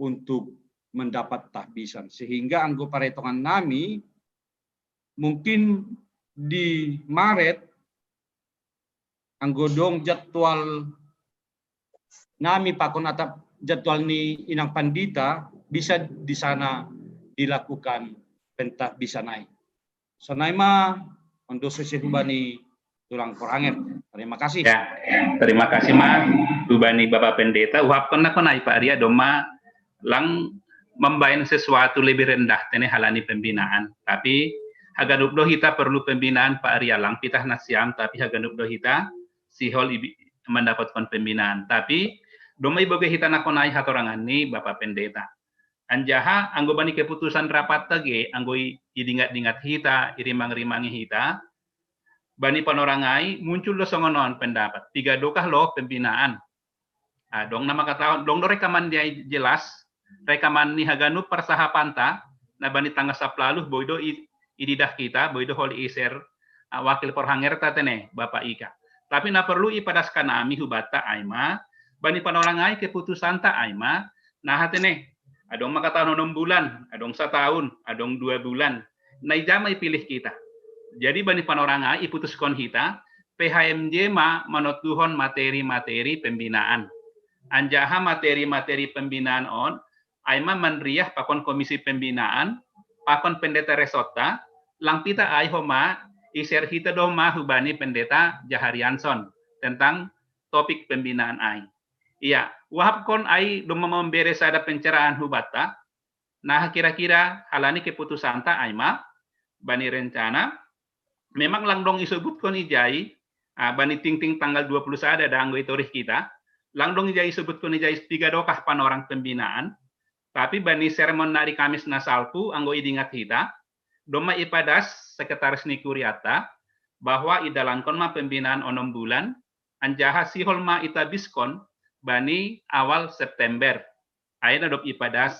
untuk mendapat tahbisan. Sehingga anggo paretongan nami, mungkin di Maret, anggo dong jadwal nami pakon atap jadwal ni inang pandita, bisa di sana dilakukan pentahbisan nai. Sonai ma, ondo sese hubani tulang Poranger. Terima kasih. Ya, terima kasih ma, hubani Bapak Pendeta. Uap kona kona Pak Arya doma lang membayang sesuatu lebih rendah tene halani pembinaan. Tapi haganup do hita perlu pembinaan Pak Arya, lang pitah na siam, tapi haganup do hita sihol ibi- mendapatkan pembinaan. Tapi doma iboge hita na konai hatorangan ni Bapak Pendeta. Anjaha anggo bani keputusan rapat tage, anggo idingat-dingat hita, irimang-rimangi hita, bani panorangai muncul do songonon pendapat. Piga dokah lo pembinaan. Adong nama kataon, dong do rekaman dia jelas, rekaman ni haganup parsahapanta, na bani tanggal saplaluh boi do ididah kita, boi do holi iser, uh, wakil porhanger ta tene, Bapak Ika. Tapi na perlu ipadaskan ami hubata aima, bani panorangai keputusanta aima, nah tene, adong makataon onom bulan, adong sataun, adong dua bulan. Na ijama ipilih kita. Jadi bani panorangai iputuskon hita, P H M J ma manotuhon materi-materi pembinaan. Anjaha materi-materi pembinaan on, aima manriah pakon komisi pembinaan, pakon pendeta resotta, lang pita ai homa iser hita do ma hubani pendeta Jaharianson tentang topik pembinaan ai. Iya, wahapkon ai doma membere sada pencerahan hubata, nah kira-kira halani keputusanta aima, bani rencana, memang lang dong isobutkon ijai, uh, bani tingting tanggal dua puluh sada danggo itorih kita, lang dong ijai isobutkon ijai piga dokah panorang pembinaan, tapi bani sermon nari Kamis na salpu anggo idingat hita, doma ipadas sekretaris ni kuriata, bahwa idalankon ma pembinaan onom bulan, anjaha sihol ma itabiskon bani awal September. Aina dop ipadas.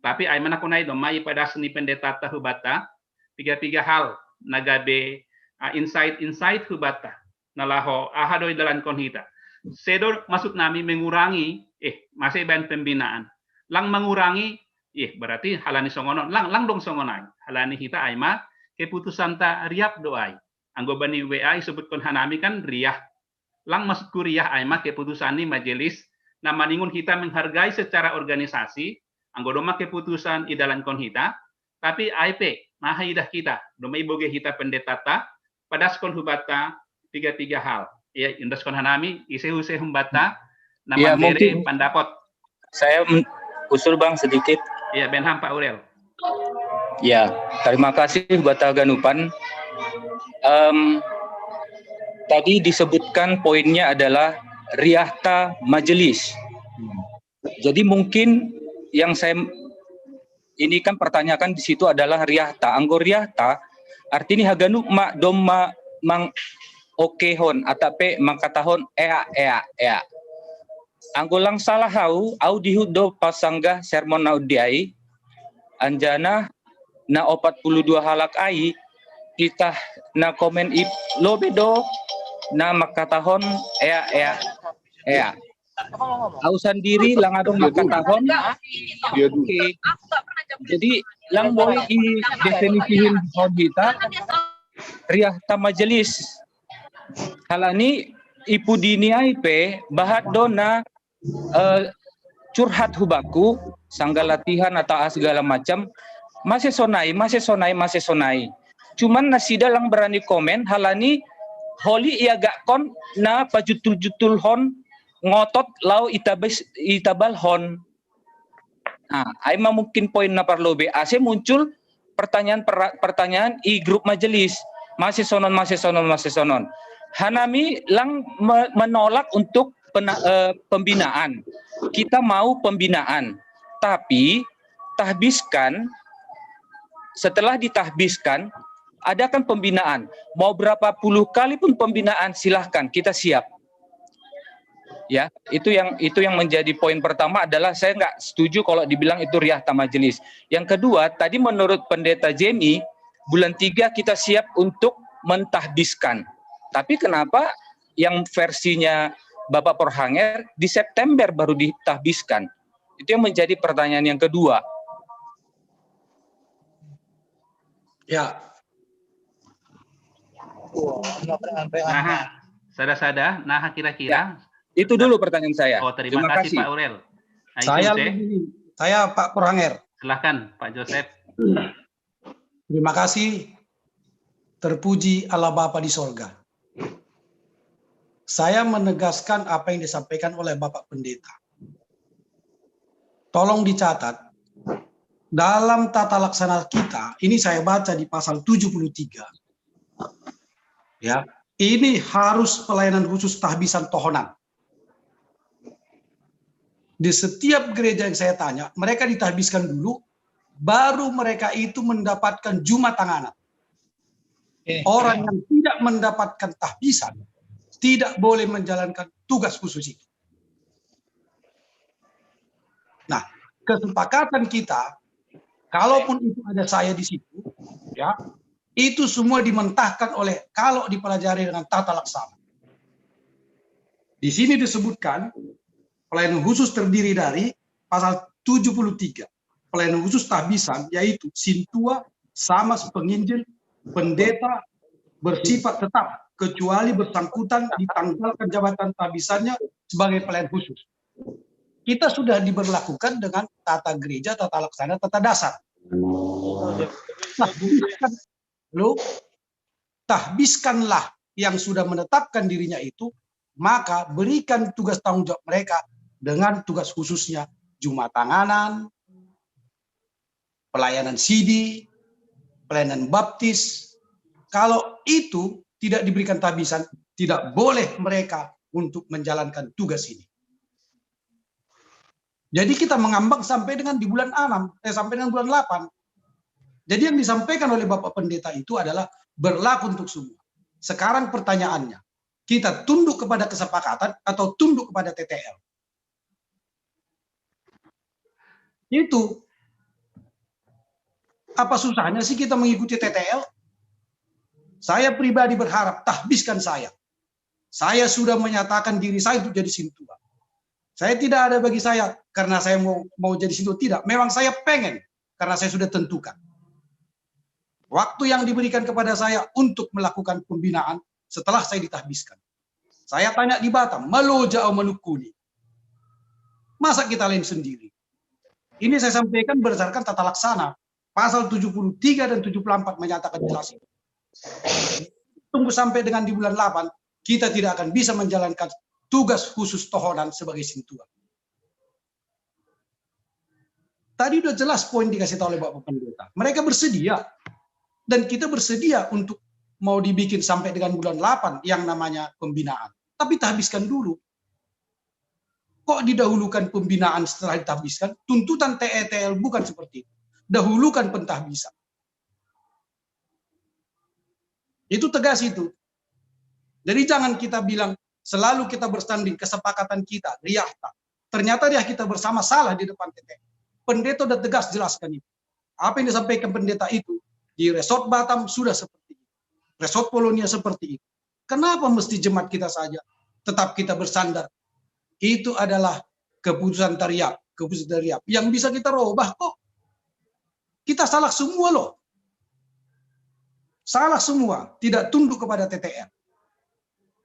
Tapi ai mana kunai doma ipadas ni pendeta ta hubata, piga-piga hal, nagabe uh, insight-insight hubata. Nalaho, aha do idalankon hita. Sedo maksud nami mengurangi, eh, masih ban pembinaan. Lang mengurangi, eh, berarti halani songonon, lang, lang dong songonai. Halani hita aima, keputusan ta riap do ai. Anggo bani W A isobutkon hanami kan riah. Lang maksudku riah aima keputusan ni majelis, na maningun hita menghargai secara organisasi, anggo doma keputusan idalankon hita, tapi ai pe, maha idah kita, doma iboge hita pendeta ta, padaskon hubata piga-piga hal. Ya, indaskon hanami, ise-use humbata, na ya, mungkin pendapat. Saya usul Bang sedikit. Ya, Benham Pak Urel. Ya, terima kasih Bata Ganupan. Um, tadi disebutkan poinnya adalah riahta majelis. Jadi mungkin yang saya ini kan pertanyakan di situ adalah riahta. Anggo riahta, artinya haganup ma doma mang okehon, atape mangkatahon ea, ea, ea. Anggo lang salah au, au dihut do pasanggah sermon na undi ai, anjana na opat puluh dua halak ai, kita na komen ip lobe do na mangkatahon ea, ea, ea. Au sandiri lang adong mangkatahon. Oke. Jadi lang boi i definisihin hon hita riahta majelis. Halani ipudini ai pe bahat do na uh, curhat hubaku, sangga latihan atau ah, segala macam, masih sonai, masih sonai, masih sonai. Cuman nasida lang berani komen, halani holi iagakkon na pajutul-jutul hon ngotot lau itabes, itabal hon. Nah, ai ma mungkin poin na parlobe ase muncul pertanyaan pertanyaan i grup majelis, masih sonon, masih sonon, masih sonon. Hanami lang menolak untuk pena, eh, pembinaan. Kita mau pembinaan, tapi tahbiskan, setelah ditahbiskan, adakan pembinaan. Mau berapa puluh kali pun pembinaan, silahkan, kita siap. Ya, itu yang itu yang menjadi poin pertama adalah saya nggak setuju kalau dibilang itu riah ta majelis. Yang kedua, tadi menurut Pendeta Jemi, bulan tiga kita siap untuk mentahbiskan. Tapi kenapa yang versinya Bapak Porhanger di September baru ditahbiskan? Itu yang menjadi pertanyaan yang kedua. Ya. Nah, sada-sada, nah kira-kira. Itu dulu pertanyaan saya. Oh, terima, terima kasih, kasih Pak Aurel. Nah, saya itu, lebih, saya Pak Porhanger. Silahkan Pak Joseph. Terima kasih. Terpuji Allah Bapa di sorga. Saya menegaskan apa yang disampaikan oleh Bapak Pendeta. Tolong dicatat, dalam tata laksana kita, ini saya baca di pasal tujuh puluh tiga. Ya, ini harus pelayanan khusus tahbisan tohonan. Di setiap gereja yang saya tanya, mereka ditahbiskan dulu, baru mereka itu mendapatkan juma tanganan. Orang yang tidak mendapatkan tahbisan tidak boleh menjalankan tugas khusus itu. Nah, kesepakatan kita, kalaupun itu ada saya di situ, ya, itu semua dimentahkan oleh kalau dipelajari dengan tata laksana. Di sini disebutkan pelayanan khusus terdiri dari pasal tujuh puluh tiga, pelayanan khusus tahbisan, yaitu sintua, samas, penginjil, pendeta, bersifat tetap kecuali bersangkutan ditanggalkan jabatan tahbisannya sebagai pelayan khusus. Kita sudah diberlakukan dengan tata gereja, tata laksana, tata dasar. Nah, lalu tahbiskanlah yang sudah menetapkan dirinya itu, maka berikan tugas tanggung jawab mereka dengan tugas khususnya juma tanganan, pelayanan sidi, pelayanan baptis. Kalau itu tidak diberikan tahbisan, tidak boleh mereka untuk menjalankan tugas ini. Jadi kita mengambang sampai dengan di bulan enam, eh, sampai dengan bulan delapan. Jadi yang disampaikan oleh Bapak Pendeta itu adalah berlaku untuk semua. Sekarang pertanyaannya, kita tunduk kepada kesepakatan atau tunduk kepada T T L? Itu apa susahnya sih kita mengikuti T T L? Saya pribadi berharap tahbiskan saya. Saya sudah menyatakan diri saya untuk jadi sintua. Saya tidak ada bagi saya karena saya mau mau jadi sintua, tidak. Memang saya pengen karena saya sudah tentukan. Waktu yang diberikan kepada saya untuk melakukan pembinaan setelah saya ditahbiskan. Saya tanya di Batam, malo jao manukuni. Masa kita lain sendiri? Ini saya sampaikan berdasarkan tata laksana. Pasal tujuh puluh tiga dan tujuh puluh empat menyatakan jelas itu. Tunggu sampai dengan di bulan delapan, kita tidak akan bisa menjalankan tugas khusus tohonan sebagai sintua. Tadi udah jelas poin dikasih tahu oleh Bapak Pendeta. Mereka bersedia. Dan kita bersedia untuk mau dibikin sampai dengan bulan delapan yang namanya pembinaan. Tapi tahbiskan dulu. Kok didahulukan pembinaan setelah ditahbiskan? Tuntutan T E T L bukan seperti itu. Dahulukan pentahbisan. Itu tegas itu. Jadi jangan kita bilang selalu kita bersanding kesepakatan kita, riahta. Ternyata riah kita bersama salah di depan T T L. Pendeta udah tegas jelaskan itu. Apa yang disampaikan pendeta itu di Resort Batam sudah seperti itu. Resort Polonia seperti itu. Kenapa mesti jemaat kita saja? Tetap kita bersandar. Itu adalah keputusan tariak, keputusan tariak yang bisa kita robah kok. Kita salah semua loh. Salah semua, tidak tunduk kepada T T L.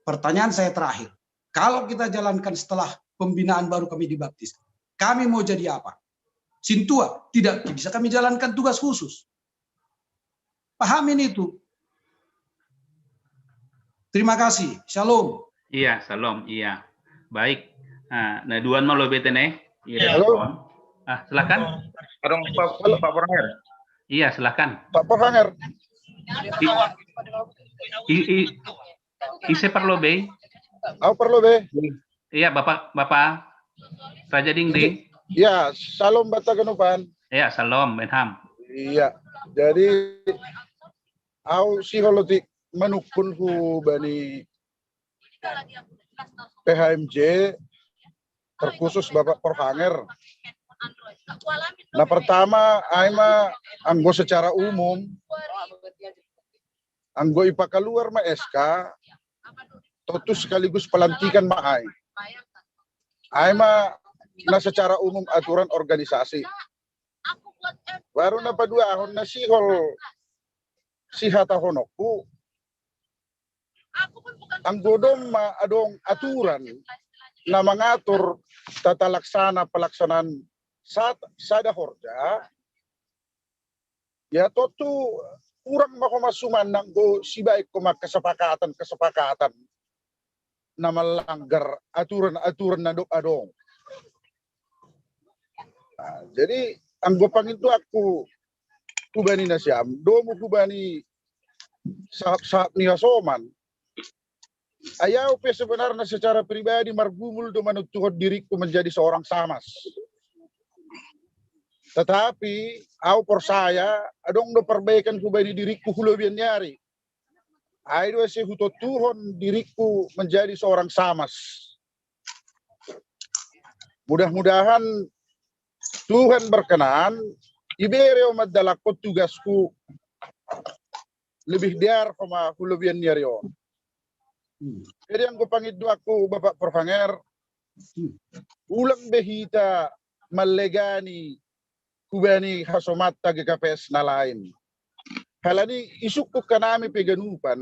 Pertanyaan saya terakhir, kalau kita jalankan setelah pembinaan baru kami dibaptis, kami mau jadi apa? Sintua, tidak bisa kami jalankan tugas khusus. Pahamin itu. Terima kasih. Shalom. Iya, shalom. Iya. Baik. Nah, nah duan mau lo betene. Iya. Halo. Ah, silakan. Orang Pak Pak Porhanger. Iya, silakan. Pak Porhanger. I, i, ise perlu be? Aku perlu be. Iya, Bapak Bapak Raja Dingding. Ya, salam bata genupan. Iya, salam Benham. Iya. Jadi Au sihol otik manukkun hubani P H M J, terkhusus Bapak Porhanger. Nah, pertama, ai ma anggo secara umum, anggo ipakaluar ma S K, tontu sekaligus pelantikan ma ai. Ai ma na secara umum aturan organisasi. Baru na paduahon na sihol sihatahononku, anggo domma adong aturan na mangatur tata laksana pelaksanaan sat-, sada horja, ya tontu kurang ma homa suman anggo sibaen homa kesepakatan-kesepakatan na melanggar aturan-aturan na dob adong. Nah, jadi anggo pangindoanku hubani nasiam, domu hubani sahap-sahap ni hasoman, ai au pe sebenarnya secara pribadi margumul do manontuhon diriku menjadi seorang samas. Tetapi au porsaya adong do perbaikan hubani diriku hulobian ni ari. Ai do ase hutontuhon diriku menjadi seorang samas. Mudah-mudahan Tuhan berkenan, ibere o mandalakkon tugasku lebih dear homa hulobian ni ari on. Jadi anggo pangindoanku Bapak Porhanger, ulang be hita manlegani hubani hasomanta G K P S na lain. Halani isungkun hanami pe ganupan,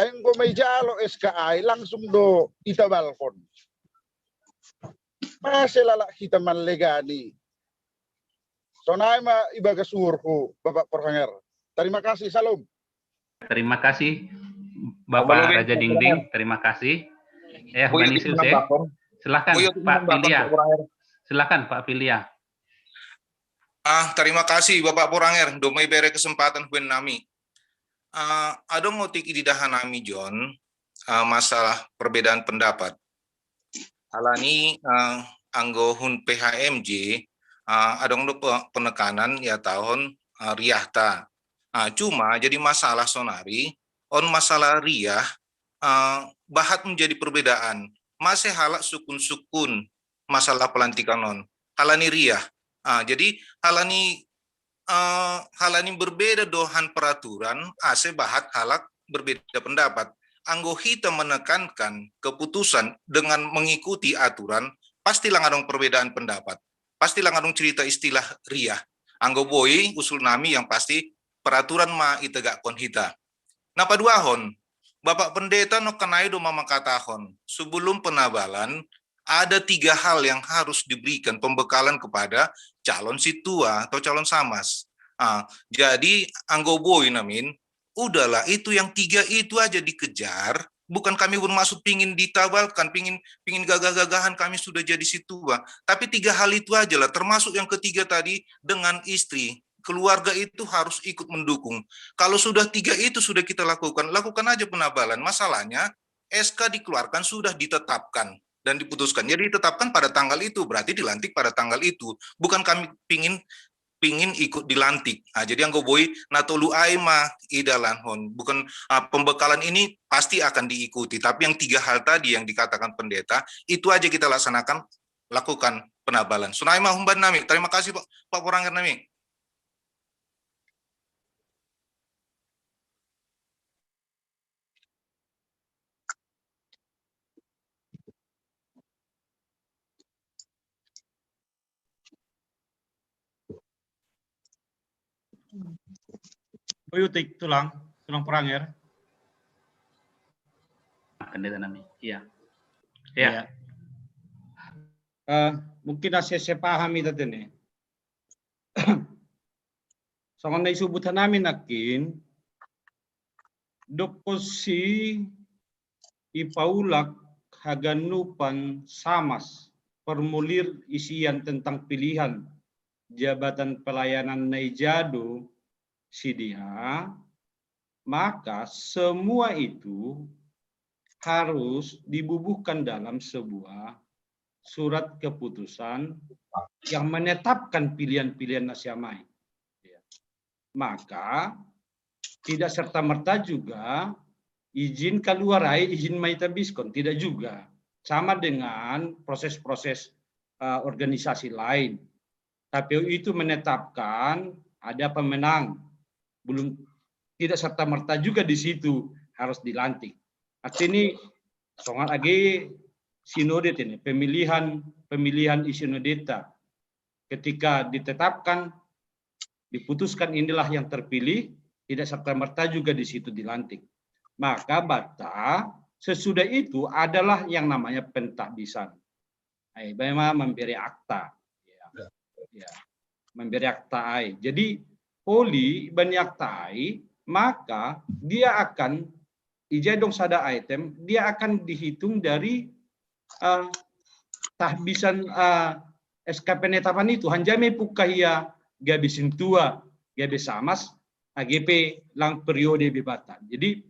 ai anggo manjalo S K ai langsung do itabalkon. Mase lalak hita manlegani. Sonai ma ibagas uhurhu, Bapak Porhanger. Terima kasih, salam. Terima kasih Bapak Raja Dingding, terima kasih. Ya, Bang Isus, ya. Silakan Pak Pilia. Silakan Pak Pilia. Ah, terima kasih Bapak Porhanger, do maibere kesempatan hubannami. Ah, adong otik ididahan nami John, ah, masalah perbedaan pendapat. Alani, ah, anggo hun P H M J, ah, adong do pe-, penekanan ya tahun, ah, riahta. Ah, cuma jadi masalah sonari, on masalah riah, ah, bahat menjadi perbedaan. Mase halak sukun-sukun masalah pelantikan on. Halani riah. Ah, jadi halani, eh, halani berbeda dohan peraturan, ase bahat halak berbeda pendapat. Anggo hita menekankan keputusan dengan mengikuti aturan, pasti lang adong perbedaan pendapat. Pasti lang adong cerita istilah riah. Anggo boi usul nami yang pasti peraturan ma itegakkon hita. Na paduahon, Bapak Pendeta nongkanai do mamakatahon, sebelum penabalan, ada tiga hal yang harus diberikan pembekalan kepada calon situa atau calon samas. Ah, jadi anggo boi namin, udahlah itu yang tiga itu aja dikejar, bukan kami bermaksud pingin ditabalkan, pingin pingin gagah-gagahan kami sudah jadi situa, tapi tiga hal itu aja lah, termasuk yang ketiga tadi dengan istri, keluarga itu harus ikut mendukung. Kalau sudah tiga itu sudah kita lakukan, lakukan aja penabalan. Masalahnya S K dikeluarkan sudah ditetapkan dan diputuskan. Jadi ditetapkan pada tanggal itu, berarti dilantik pada tanggal itu. Bukan kami pingin pingin ikut dilantik. Nah, jadi anggo boi na tolu ai ma idalanhon. Bukan, ah, pembekalan ini pasti akan diikuti, tapi yang tiga hal tadi yang dikatakan pendeta itu aja kita laksanakan, lakukan penabalan. Sonai ma humbannami. Terima kasih Pak, Pak Porhanger nami. Boi otik tulang, tulang Porhanger. Pendeta nami. Iya. Iya. Eh, mungkin ase sepaham hita tene. Songon na isebut hanami nangkin, dokkon si ipaulak haganupan samas formulir isian tentang pilihan jabatan pelayanan na ija do si dia, maka semua itu harus dibubuhkan dalam sebuah surat keputusan yang menetapkan pilihan-pilihan nasiam i. Ya. Maka tidak serta-merta juga izin keluar ai, izin mai tabiscon, tidak juga. Sama dengan proses-proses uh, organisasi lain. Tapi itu menetapkan ada pemenang, belum, tidak serta-merta juga di situ harus dilantik. Artinya ini songon age sinode ini, pemilihan, pemilihan i sinodeta. Ketika ditetapkan, diputuskan inilah yang terpilih, tidak serta-merta juga di situ dilantik. Maka bata sesudah itu adalah yang namanya pentahbisan. Ai, bema memberi akta. Ya. Ya. Memberi akta ai. Jadi, oli bani akta ai, maka dia akan, ijai dong sada item, dia akan dihitung dari uh, tahbisan uh, S K penetapan itu. Hanjame pukka ia gabe sintua, gabe samas, A G P lang periode bebata. Jadi,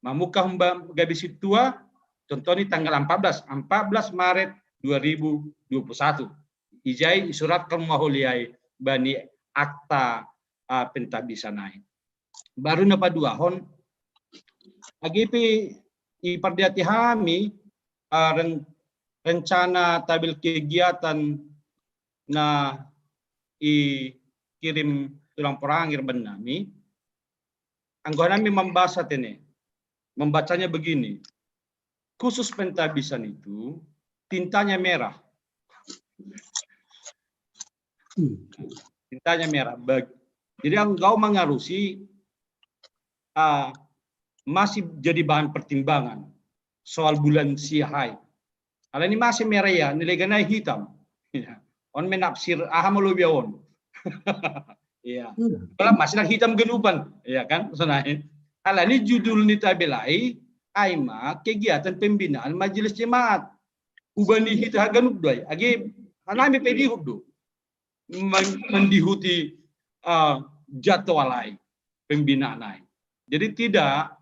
mamukka gabe sintua, contohnya tanggal empat belas, empat belas Maret dua ribu dua puluh satu. Ijai isuratkan maholiai bani akta uh, pentahbisan ai. Baru na paduahon, A G P i pardiati hami uh, rencana tabel kegiatan na i kirim tulang Porangir bani nami, anggo nami membaca tene, membacanya begini, khusus pentahbisan itu tintanya merah. Tintanya merah. Jadi anggo mangarusi uh, masih jadi bahan pertimbangan soal bulan Siahai. Alani masih merah ya, nilai ganai hitam. Ya. On menafsir aha mau lebih on. Iya. Kalau masih hitam genupan, ya kan? Sonain. Alani judul ni tabelai, aima kegiatan pembinaan majelis jemaat. Ubani hita ganup doi. Agi hanami pedi hudu. Mendihuti uh, jadwal ai, pembinaan ai. Jadi tidak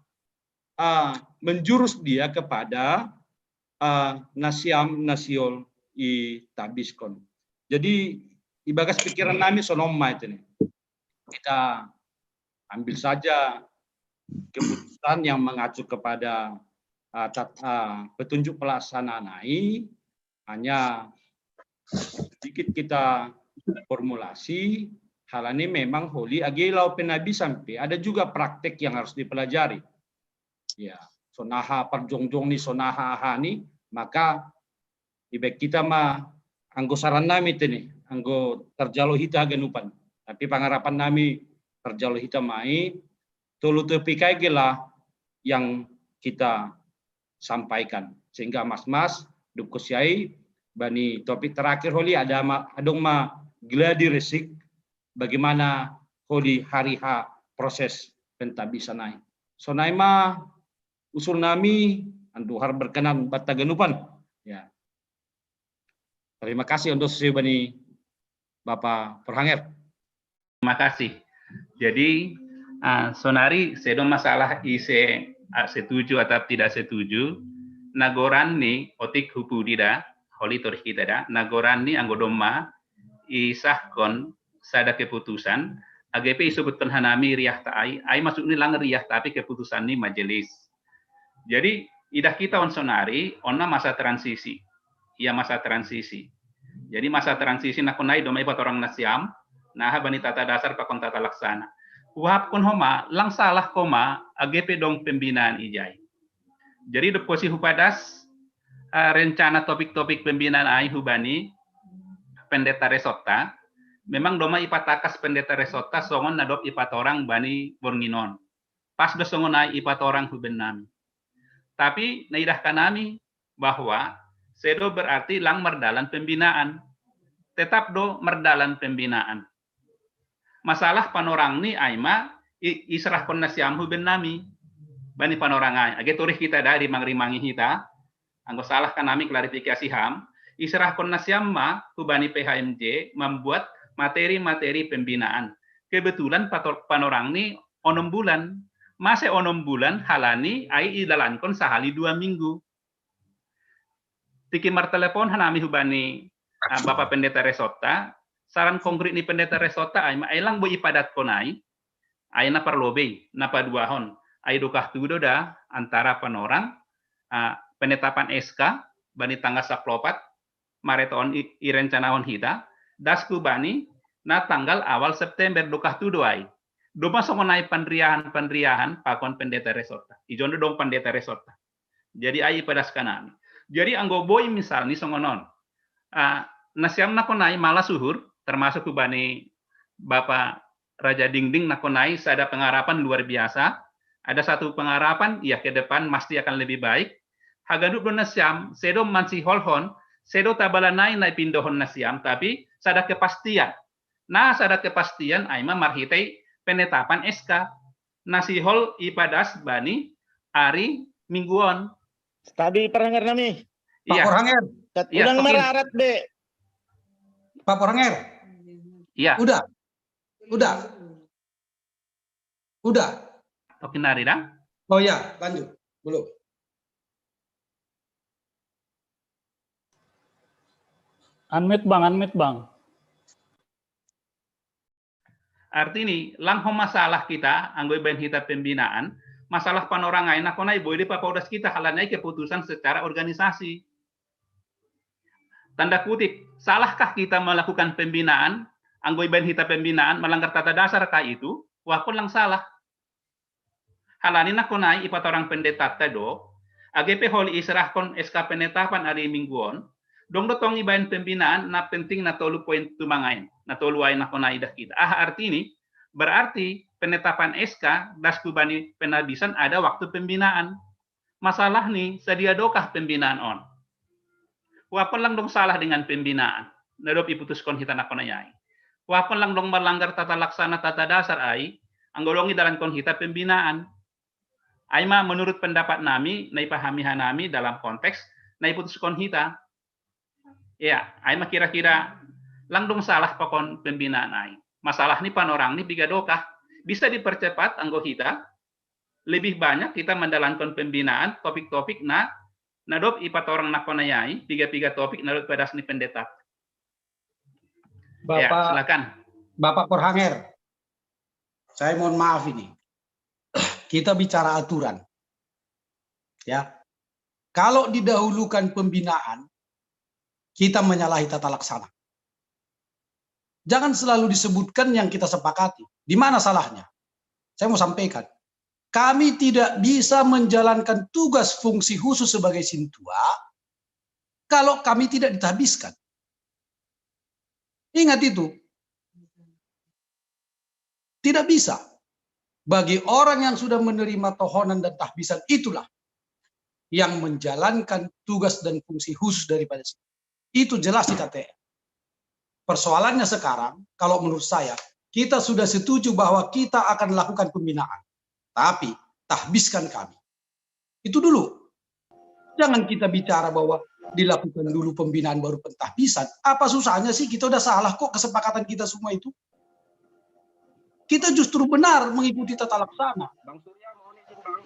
uh, menjurus dia kepada uh, na siam na siol i tahbiskon. Jadi ibagas pikiran nami sonomma itu nih. Kita ambil saja keputusan yang mengacu kepada uh, tat, uh, petunjuk pelaksanaan ai, hanya sedikit kita formulasi, hal ini memang holi age lao penabi sampai ada juga praktek yang harus dipelajari. Ya, sonaha perjongjong ni, sonaha aha ni, maka ibaik kita ma anggo saran nami tene, anggo terjalo hita ganupan. Tapi pangarapan nami terjalo hita mai, tolu topik ai gelah yang kita sampaikan. Sehingga mas-mas, dukku siai, bani topik terakhir holi ada ma, adong ma gladi resik, bagaimana holi hari ha proses pentabisa nai. Sonai ma usul nami, anduhar berkenan bata ganupan. Ya. Terima kasih untuk sesi bani Bapak Perhanger. Terima kasih. Jadi uh, sonari sedo masalah ise uh, setuju atau tidak setuju. Nagoran ni otik hupudi da, holi torih kita da. Nagoran ni anggo domma isahkon sada keputusan, A G P isebutkan hanami riah ta ai, ai masuk ni lang riah tapi keputusan ni majelis. Jadi idah kita on sonari, onna masa transisi. Ia masa transisi. Jadi masa transisi nakon ai domai patorang nasiam, naha bani tata dasar pakon tata laksana. Uapkon homa, lang salah koma, A G P dong pembinaan ijai. Jadi doposi hupadas uh, rencana topik-topik pembinaan ai hubani pendeta resotta, memang doma ipatakas pendeta resotta songon nadop ipatorang bani bornginon. Pas do songon ai ipatorang huben nami. Tapi naidah kanami bahwa sedo berarti lang merdalan pembinaan. Tetap do merdalan pembinaan. Masalah panorang ni aima iserahkon nasiam huben nami. Bani panorang ai. Age torih kita da rimang-rimangi hita. Anggo salah kanami klarifikasi ham. Iserahkon nasiam ma hubani P H M J membuat materi-materi pembinaan. Kebetulan panorang ni onom bulan. Mase onom bulan halani ai idalankon sahali dua minggu. Tiki martelepon hanami hubani uh, Bapak Pendeta Resotta, saran konkret ni Pendeta Resotta ai ma elang bo ipadatkon ai. Ai na parlobei, na paduahon. Ai dokah tudo da antara panorang, ah, penetapan S K bani tanggal saplopat, maretoon i, i rencanahon hita, das ku bani na tanggal awal September dokah tudo ai. Doma songon ai panriahan-panriahan pakon pendeta resorta. Ijon do dong pendeta resorta. Jadi ai ipadaskan ami. Jadi anggo boi misalni songon on. Ah, nasiam nakon ai malas uhur, termasuk ku bani Bapak Raja Dingding nakon ai sada pengharapan luar biasa. Ada satu pengharapan, ya ke depan mesti akan lebih baik. Haganup do nasiam, sedo mansiholhon, sedo tabalanai na ipindohon nasiam, tapi sada kepastian. Nah, sada kepastian ai ma marhitei penetapan S K. Na sihol ipadas bani ari Minggu on. Stabi parhanger nami. Pak Iya, Porhanger, iya, Udang tokin. Mararat be. Pak Porhanger, Iya, udah, udah, udah. Tokin ari da. Oh ya, lanjut, belum. Unmute Bang, unmute Bang. Artini, lang ho masalah kita, anggo ibaen hita pembinaan, masalah panorang ai nakon ai boi dipapaudas kita, halani ai keputusan secara organisasi. Tanda kutip, salahkah kita melakukan pembinaan, anggo ibaen hita pembinaan, melanggar tata dasar kah itu? Wah, pun lang salah. Halani nakon ai ipatorang pendeta do, age pe holi iserahkon S K penetapan ari Minggu on, dong do tong ibaen pembinaan na penting na tolu poin tumangaen, na tolu ai nakon ai idah kita. Ah, artini, berarti penetapan S K das ku bani penahbisan ada waktu pembinaan. Masalahni, sadia dokah pembinaan on? Wah, pun lang dong salah dengan pembinaan. Na dob iputuskon hita nakon ai. Wah, pun lang dong melanggar tata laksana tata dasar ai, anggo dong idalankon hita pembinaan. Ai ma menurut pendapat nami, na ipahami hanami dalam konteks, na iputuskon hita. Ya, ai ma kira-kira lang dong salah pakon pembinaan ai. Masalahni panorangni piga dokah. Bisa dipercepat anggo hita, lebih banyak kita menjalankan pembinaan topik-topik na, na dob ipatorang nakon ai, piga-piga topik na dob ipadas ni pendeta. Ya, Bapak, silakan. Bapak Porhanger, saya mohon maaf ini. Kita bicara aturan. Ya. Kalau didahulukan pembinaan, kita menyalahi tata laksana. Jangan selalu disebutkan yang kita sepakati. Di mana salahnya? Saya mau sampaikan. Kami tidak bisa menjalankan tugas fungsi khusus sebagai sintua kalau kami tidak ditahbiskan. Ingat itu. Tidak bisa. Bagi orang yang sudah menerima tohonan dan tahbisan, itulah yang menjalankan tugas dan fungsi khusus daripada sintua. Itu jelas di K T R. Persoalannya sekarang, kalau menurut saya, kita sudah setuju bahwa kita akan lakukan pembinaan. Tapi tahbiskan kami. Itu dulu. Jangan kita bicara bahwa dilakukan dulu pembinaan baru pentahbisan. Apa susahnya sih, kita udah salah kok kesepakatan kita semua itu. Kita justru benar mengikuti tata laksana. Bang Surya, mohon izin, Bang.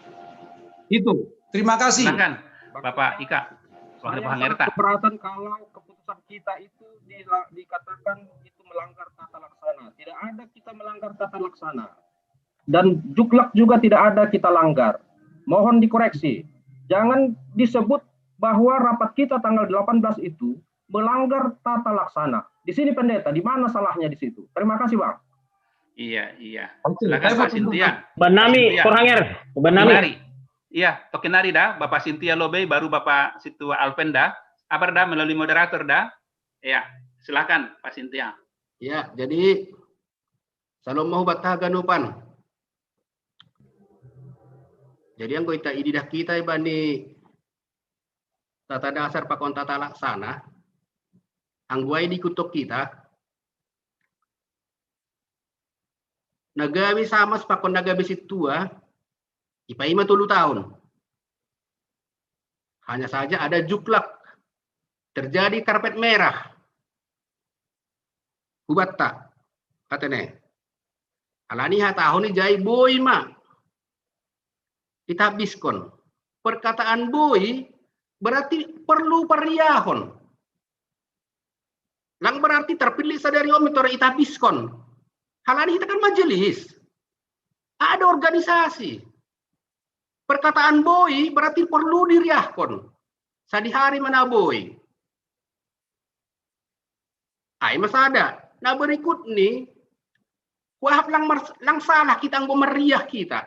Itu. Terima kasih. Silakan, Bang Bapak Surya, Ika. Wakil saya Pengherta. sangat keberatan kalau keputusan kita itu dila- dikatakan itu melanggar tata laksana. Tidak ada kita melanggar tata laksana. Dan juklak juga tidak ada kita langgar. Mohon dikoreksi. Jangan disebut bahwa rapat kita tanggal delapan belas itu melanggar tata laksana. Di sini pendeta, di mana salahnya di situ? Terima kasih, Bang. Iya, iya. Oke, Silakan, saya Pak mau Sintia. Banami, Iya. Porhanger, Tokin Banami. ari. Iya, Tokin ari da, Bapak Sintia lobei, baru Bapak Situa Alpen da. Apa da melalui moderator da? Iya, silakan Pak Sintia. Ya, jadi salom mau bataga nupan. Jadi anggo ita ididah kita ibani tata dasar pakon tata laksana, anggo ai dikutok kita, na gabe sama pakon na gabe sintua, ipaima tolu tahun. Hanya saja ada juklak, terjadi karpet merah. Hubatta, katene. Alani hatahon i jai boi ma. Itabbiskon. Perkataan boi berarti perlu parriahon. Lang berarti terpilih sadari on mitore itabbiskon. Halani hita kan majelis. Ada organisasi. Perkataan boi berarti perlu diriahkon. Sadihari mana boi. Ai masada. Nah, berikut ni, kuahap lang, lang salah kita anggo meriah kita.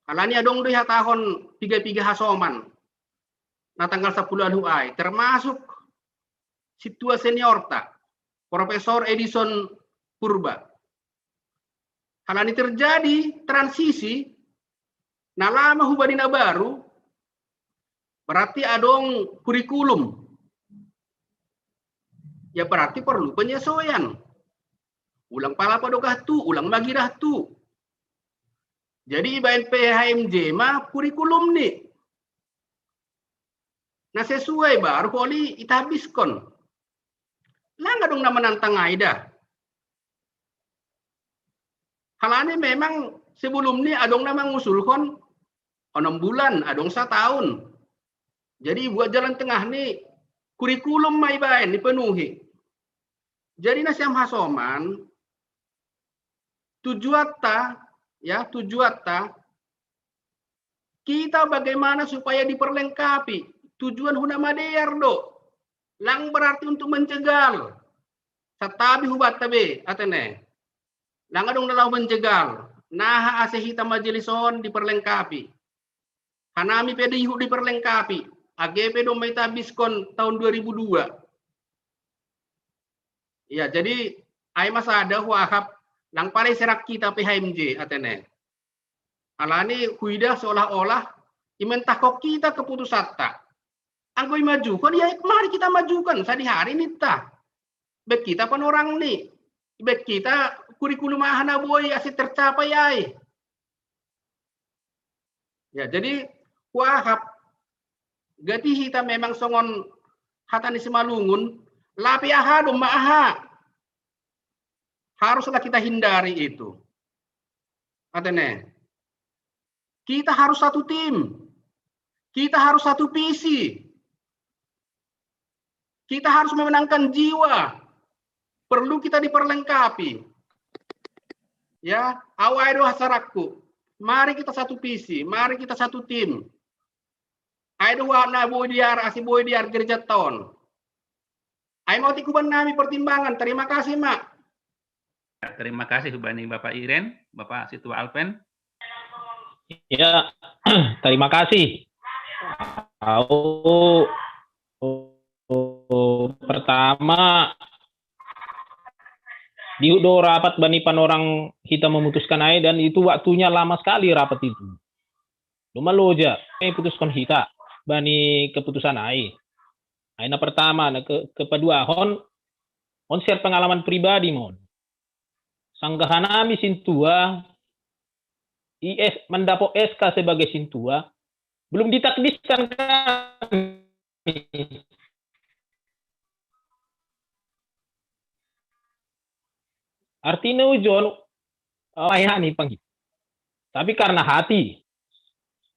Alani adong do ihatahon piga-piga hasoman. Nah, tanggal sepuluh alu ai, termasuk situa seniorta, Profesor Edison Purba. Halani terjadi transisi, na lama hubani na baru, berarti adong kurikulum. Ya, berarti perlu penyesuaian. Ulang pala padogah tu, ulang magidah tu. Jadi ibaen P H M J ma kurikulum ni. Nah, sesuai baru holi itabiskon. Lang adong na menantang ai da. Halani memang sebelum ni adong na mengusulkan enam bulan, adong setahun. Jadi buat jalan tengah ni kurikulum ma ibaen dipenuhi. Jadi nasiam hasoman, tujuatta, ya, tujuatta kita bagaimana supaya diperlengkapi. Tujuan huna madear do. Lang berarti untuk menjegal. Satabi hubatta be, atene. Lang adong na laho menjegal. Naha ase hita majelis on diperlengkapi. Hanami pe dihut diperlengkapi. Age pe do mai tabiskon tahun dua ribu dua. Ya, jadi ai masada huahap lang pala serak kita P H M J, atene. Alani huida seolah-olah imentahko kita keputusatta. Anggo imajukan, ya mari kita majukan, sadihari ninta. Baen kita panorang ni. Baen kita kurikulum aha na boi ase tercapai ai. Ya, jadi huahap gati hita memang songon hata ni Simalungun, lape aha domma aha. Haruslah kita hindari itu. Atene. Kita harus satu tim. Kita harus satu visi. Kita harus memenangkan jiwa. Perlu kita diperlengkapi. Ya, au ai do sarakku. Mari kita satu visi, mari kita satu tim. Ai do huahap na boi diar, ase boi diar gereja ton. Ai ma otik hubaen nami pertimbangan. Terima kasih, Mak. Terima kasih hubani Bapak Iren, Bapak Situa Alpen. Ya, terima kasih. Au, oh, pertama, dihut do rapat bani panorang hita memutuskan ai, dan itu waktunya lama sekali rapat itu. Domma loja, eh, putuskon hita bani keputusan ai. Ai na pertama, na ke, kepaduahon, on share pengalaman pribadi mon. Sanggah hanami sintua, I S, mendapat S K sebagai sintua, belum ditakdiskan kami. Artinya ujon, eh, layani panggil. Tapi karena hati,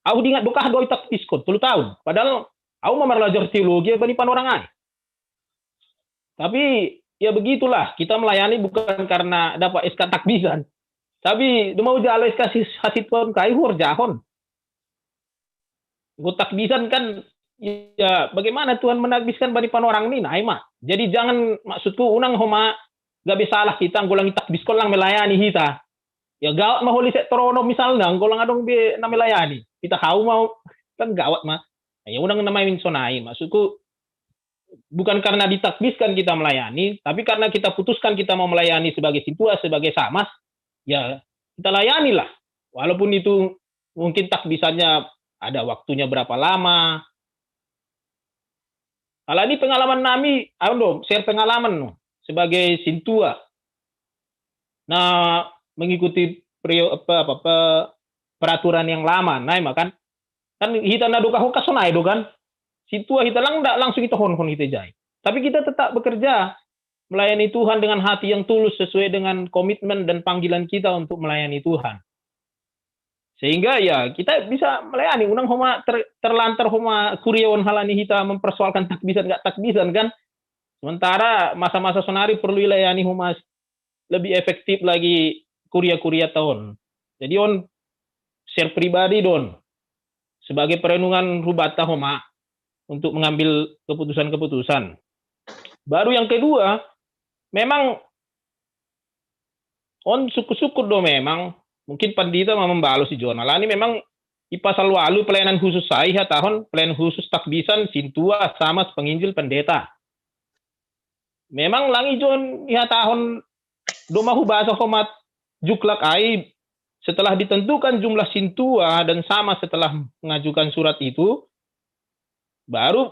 au diingat do kah do itakdiskon tolu tahun. Padahal au ma marlajar teologi bani panorang ai. Tapi ya begitulah, kita melayani bukan karena dapat S K takdisan. Tapi domma ujalo S K si, hasituaon kai huorjahon. Go takdisan kan, ya bagaimana Tuhan menakdiskan bani panorang ni, nah, ai ma. Jadi jangan, maksudku, unang homa gabe salah kita anggo lang itakdiskon lang melayani hita. Ya gawat ma holi sek trono misalna, anggo lang adong be na melayani. Kita hau ma, kan gawat ma. Ya unang na main sonai, maksudku, bukan karena ditakdiskan kita melayani, tapi karena kita putuskan kita mau melayani sebagai sintua, sebagai samas, ya kita layanilah. Walaupun itu mungkin takdisannya ada waktunya berapa lama. Alani pengalaman nami, anu do, share pengalaman no, sebagai sintua. Nah, mengikuti perio, apa, apa, pe, peraturan yang lama, nah, makan kan hita na doka hokas sonai do kan. Sintua hita lang ndak langsung ita honkon hita jai. Tapi kita tetap bekerja melayani Tuhan dengan hati yang tulus sesuai dengan komitmen dan panggilan kita untuk melayani Tuhan. Sehingga ya kita bisa melayani, unang homa ter, terlantar homa kuriaon halani hita mempersoalkan takdisan nggak takdisan kan. Sementara masa-masa sonari perlu ilayani homa lebih efektif lagi kuria-kuria ton. Jadi on share pribadi don sebagai perenungan rubata homa untuk mengambil keputusan-keputusan. Baru yang kedua, memang on syukur-syukur do memang mungkin pandita ma membalu si Jona. Lani memang i pasal walu pelayanan khusus sai ha tahun pelayanan khusus takbisan sintua sama penginjil pendeta. Memang langi Jon iha tahun doma hubasa homat juklak ai setelah ditentukan jumlah sintua dan sama setelah mengajukan surat itu, baru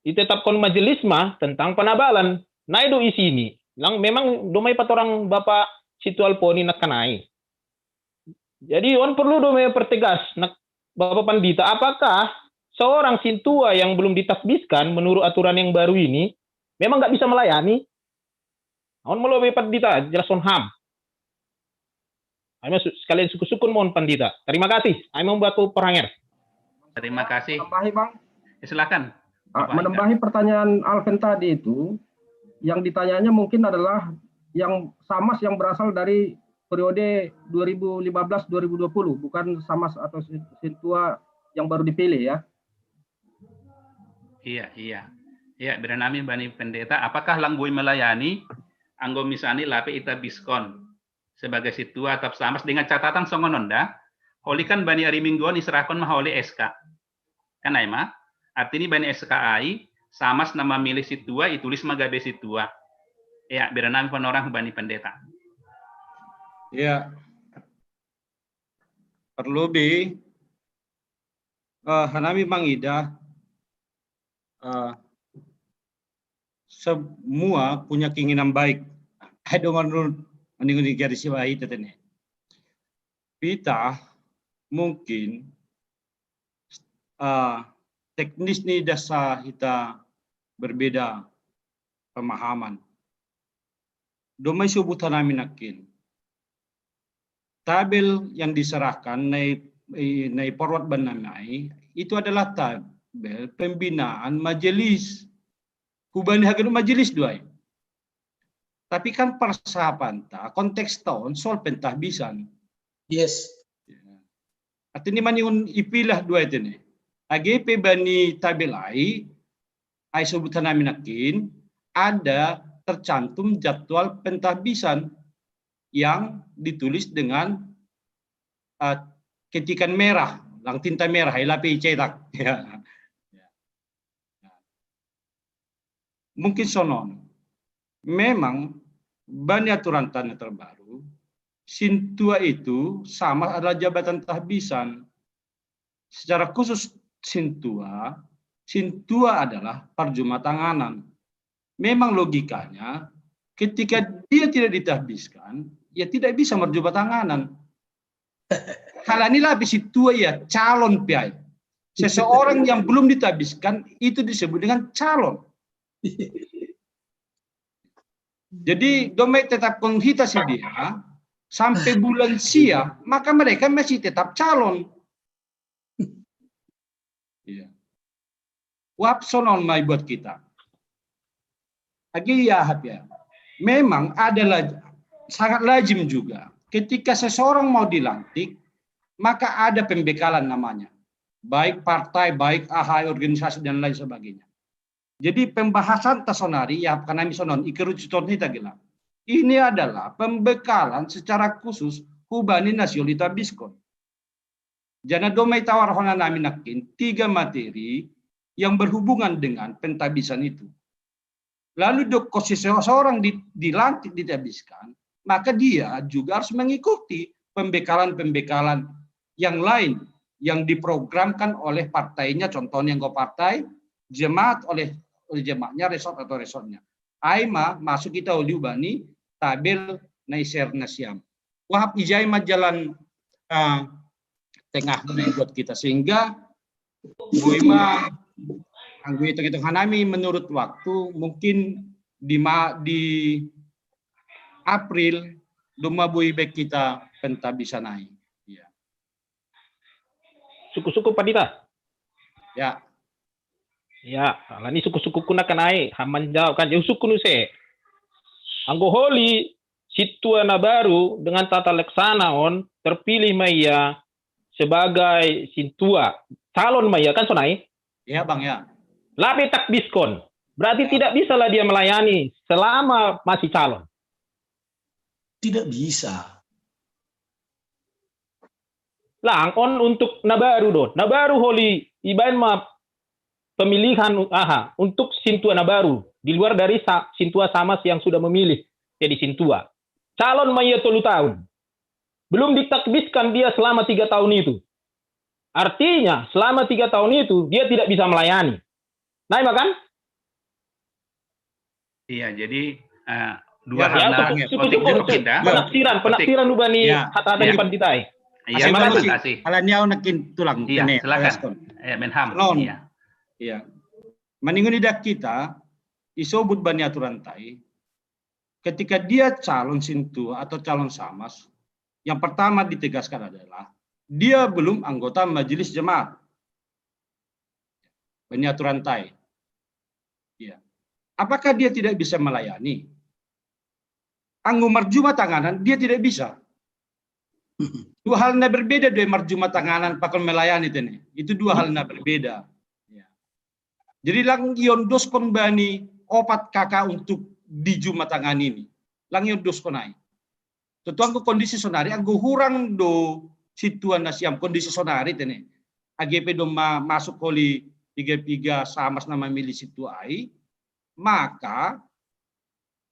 ditetapkan majelis ma tentang penabalan. Nai do isi ini. Lang memang domai patorang Bapak Situal Poni nak kanai. Jadi on perlu domai pertegas nak Bapak Pandita, apakah seorang sintua yang belum ditakbiskan menurut aturan yang baru ini memang nggak bisa melayani? On melo Bapak Pandita, jelas on ham. Ayo sekalian syukur-syukur mohon Pandita. Terima kasih. Ayo membuat peranger. Terima kasih. Tambahi Bang. Ya, silakan. Ah, menembahi pertanyaan Alvin tadi itu, yang ditanyanya mungkin adalah yang Samas yang berasal dari periode dua ribu lima belas dua ribu dua puluh, bukan Samas atau Sintua yang baru dipilih ya. Iya, iya. Iya, beranami bani pendeta, apakah lang bui melayani anggo misalnya lape ita biskon sebagai situa atau Samas dengan catatan songononda, holi kan bani hari mingguan iserahkan mah holi S K. Kan ai ma, artinya bani S K ai, Samas nama milih situa, itulis magabe situa. Ya, biar nami panorang bani pendeta. Ya, perlu bi uh, hanami mangida uh, semua punya keinginan baik. Hai dongan run, mending garis baik tetene. Pita mungkin uh, teknis ni dasa kita berbeda pemahaman. Domai subutan nami nakin. Tabel yang diserahkan nai nai forward banamai itu adalah tabel pembinaan majelis. Hubani hagen majelis duai. Tapi kan persahapan ta konteks tahun soal pentahbisan. Yes. Artinya maniun ipilah dua itu nih. Age pe bani tabel ai, ai sebutan nami nakin, ada tercantum jadwal pentahbisan yang ditulis dengan uh, ketikan merah, lang tinta merah, ilapi cetak. Ya. Mungkin sonon. Memang bani aturan tanah terbaru, sintua itu sama adalah jabatan tahbisan. Secara khusus sintua, sintua adalah perjumatanganan. Memang logikanya ketika dia tidak ditahbiskan, ya tidak bisa merjumatanganan. Halanilah bisi tua ya calon piai. Seseorang yang belum ditahbiskan itu disebut dengan calon. Jadi domai tetap konghita si dia sampai bulan sia, maka mereka masih tetap calon. Iya. Wapsonon mai buat kita. Agi ya hapia. Memang ada laj- sangat lazim juga ketika seseorang mau dilantik, maka ada pembekalan namanya. Baik partai, baik ahai organisasi dan lain sebagainya. Jadi pembahasan tasonari ya kanami sonon ikerucuton hita gila. Ini adalah pembekalan secara khusus hubani nasionalita biskon. Jana domai tawar hona nami nakin tiga materi yang berhubungan dengan pentabisan itu. Lalu dok seseorang di, dilantik ditabiskan, maka dia juga harus mengikuti pembekalan-pembekalan yang lain yang diprogramkan oleh partainya, contohnya anggota partai, jemaat oleh, oleh jemaatnya, resort atau resortnya. Aima masuk kita uliu bani tabel naiser nasiam. Wahap ijai ma jalan uh, tengah buat kita sehingga bui ma anggo itu kita hanami menurut waktu mungkin di ma, di April doma bui baik kita pentabisan ai. Ya. Suku-suku pandita. Ya. Ya, lani suku-suku kuna kanai haman jawab kan jauh suku nuse. Anggo holi Sintua na baru dengan tata laksana on terpilih ma ia sebagai sintua, calon ma ia, kan sonai? Ya, Bang, ya. Lape takbiskon. Berarti ya, tidak bisalah dia melayani selama masih calon. Tidak bisa. Lang on untuk na baru do. Na baru holi ibaen ma pemilihan, aha, untuk sintua na baru di luar dari sa, sintua samas yang sudah memilih jadi sintua. Calon ma ia tolu tahun. Belum ditakbiskan dia selama tiga tahun itu. Artinya selama tiga tahun itu dia tidak bisa melayani. Nah, makan? Iya, jadi uh, dua ya, hal untuk, untuk, untuk penafsiran, penafsiran ubani ya, hata-hata ya, di pandita. Iya, terima kasih. Alaniau nakin tulang. Iya, silakan. Ya, Menham. Iya. Iya. Maningun idak kita isobut bani aturan tai, ketika dia calon sintua atau calon samas, yang pertama ditegaskan adalah dia belum anggota majelis jemaat. Bani aturan tai. Ya. Apakah dia tidak bisa melayani? Anggo marjuma tanganan dia tidak bisa. Dua hal na berbeda dari marjuma tanganan pakon melayani tene. Itu dua hal na berbeda. Ya. Jadi lang iondoskon bani opat kaka untuk di juma tangan ini. Lang iondoskon ai. Tentu anggo kondisi sonari anggo hurang do sintua na siam kondisi sonari tene. Age pe do ma, masuk holi piga-piga samas na mamilih sintua ai, maka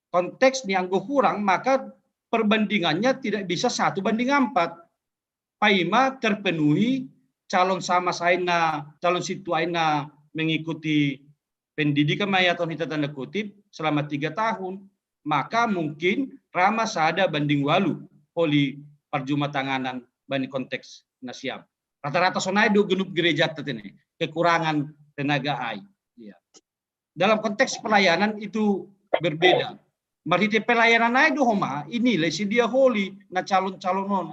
konteks ni anggo hurang maka perbandingannya tidak bisa satu banding empat. Paima terpenuhi calon samas ai na, calon sintua ai na mengikuti pendidikan ma ia ton hita tanda kutip selama tiga tahun, maka mungkin ra ma sada banding walu holi parjuma tanganan bani konteks na siam. Rata-rata sonai do genup gereja tene kekurangan tenaga ai. Ya. Dalam konteks pelayanan itu berbeda. Marhite pelayanan ai do homa inilai si dia holi na calon-calon on.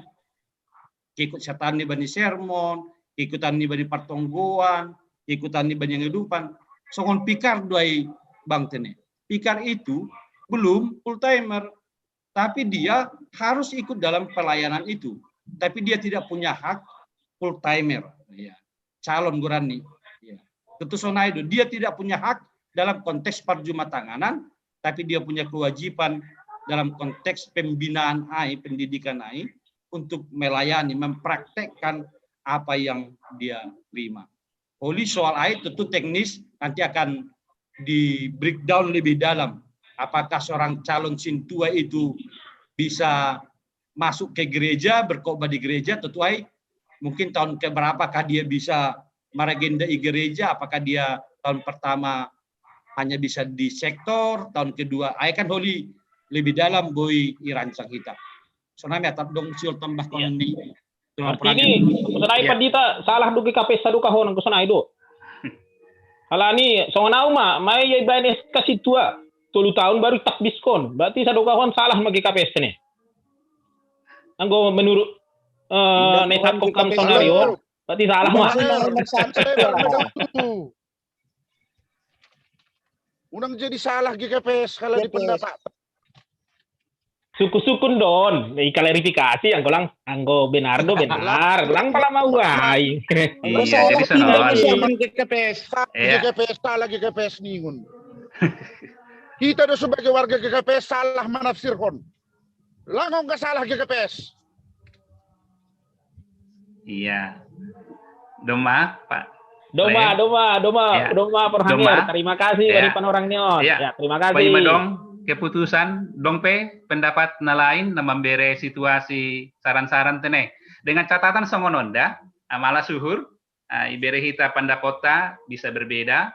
Keikut sertaan ni bani sermon, keikutan ni bani partonggoan, keikutan ni bani kehidupan. Songon pikar do ai bang tene. Pikar itu belum full timer, tapi dia harus ikut dalam pelayanan itu. Tapi dia tidak punya hak full timer. Ya. Calon goran ni. Ya. Tentu sonai do. Dia tidak punya hak dalam konteks parjuma tanganan, tapi dia punya kewajiban dalam konteks pembinaan ai, pendidikan ai, untuk melayani, mempraktekkan apa yang dia terima. Holi soal ai tentu teknis nanti akan di breakdown lebih dalam. Apakah seorang calon sintua itu bisa masuk ke gereja, berkhotbah di gereja, tentu ai mungkin tahun keberapakah dia bisa maragenda i gereja, apakah dia tahun pertama hanya bisa di sektor, tahun kedua ai kan holi lebih dalam boi irancang hita. Sonai ma ia, tardong siol tambahkon ni. Artini sonai pandita salah do G K P S sadokahon anggo sonai do. Alani songon au ma, ma ia ibaen S K sintua tolu tahun baru takdiskon. Berarti sadokahon salah ma G K P S ne. Anggo menurut eh, Nesak Kokam sonari on, berarti salah ma. Unang jadi salah G K P S kalau di pendapat. Suku-sukun don, i klarifikasi anggo lang anggo benar do benar, lang pala mau ai. Iya, jadi sono. G K P S, G K P S salah G K P S ningun. Kita do sebagai warga G K P S salah menafsirkan. Lang nggak salah G K P S. Iya. Doma, Pak. Doma, doma, doma, ya. Doma Perhanger. Terima kasih ya. Bagi panorang nion. Ya. Ya, terima kasih. Bagi madong keputusan, dong pe pendapat na lain na mambere situasi saran-saran tene. Dengan catatan songon on da, amala suhur, uh, ibere hita pendapotta bisa berbeda,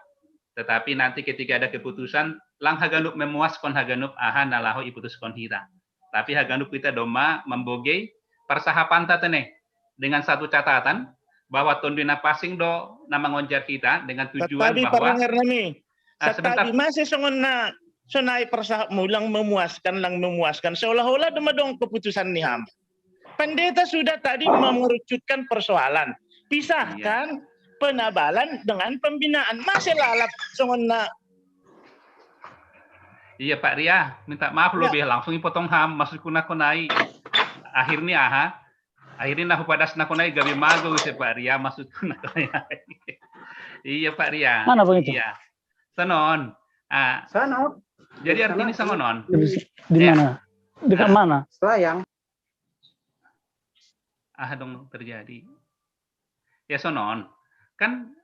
tetapi nanti ketika ada keputusan, lang haganup memuaskon haganup aha na laho iputuskon hita. Tapi haganup kita doma mambogei parsahapanta tene dengan satu catatan bahwa Tonduy Napansing do na mangonjar hita dengan tujuan bahwa nami uh, sebentar. Tadi masih songon na sonai parsahap mulang memuaskan lang memuaskan seolah-olah doma dong keputusan ni ham. Pendeta sudah tadi mengerucutkan persoalan. Pisahkan iya. Penabalan dengan pembinaan. Masih lalap songon na Iya, Pak Ria, minta maaf loh be, langsung ipotong ham, maksudku nakonai. Akhirnya aha. Akhirnya nahu padas nakonai gabe mago se Pak Ria, maksudku nakonai. Iya, Pak Ria. Mana begitu? Iya. Sonon. Ah, Sana, jadi artinya songonon. Di, di Ya. Mana? Dekat Ah. Mana? Selayang. Ah, dong terjadi. Ya sonon. Kan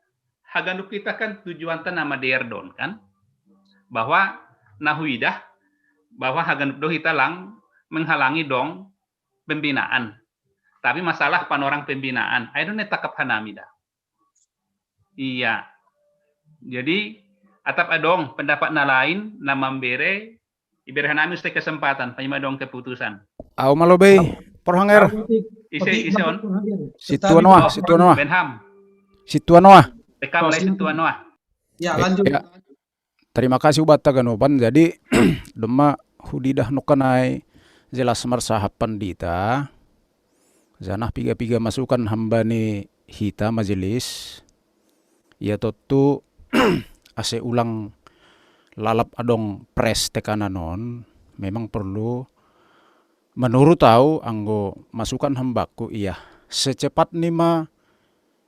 haganup kita kan tujuan tana maderdon kan? Bahwa nahuidah bahwa haganup do hita lang menghalangi dong pembinaan. Tapi masalah panorang pembinaan, ayo ne takap hanami dah. Iya. Jadi atap adong pendapat na lain na mambere, ibere hanami usai kesempatan, panyima dong keputusan. Au malobei, porhanger. Ise ise on. Situan wah, situan wah. Benham. Situan wah. Pekam lai situan wah. Ya, lanjut. Ya. Terima kasih ubat taganoban. Jadi dema hudidah nokanai jelas marsahapan dita. Zanah piga-piga masukan hamba ni hita majelis. Ya totu ase ulang lalap adong pres tekananon memang perlu menurut au anggo masukan hambaku iya secepat ni ma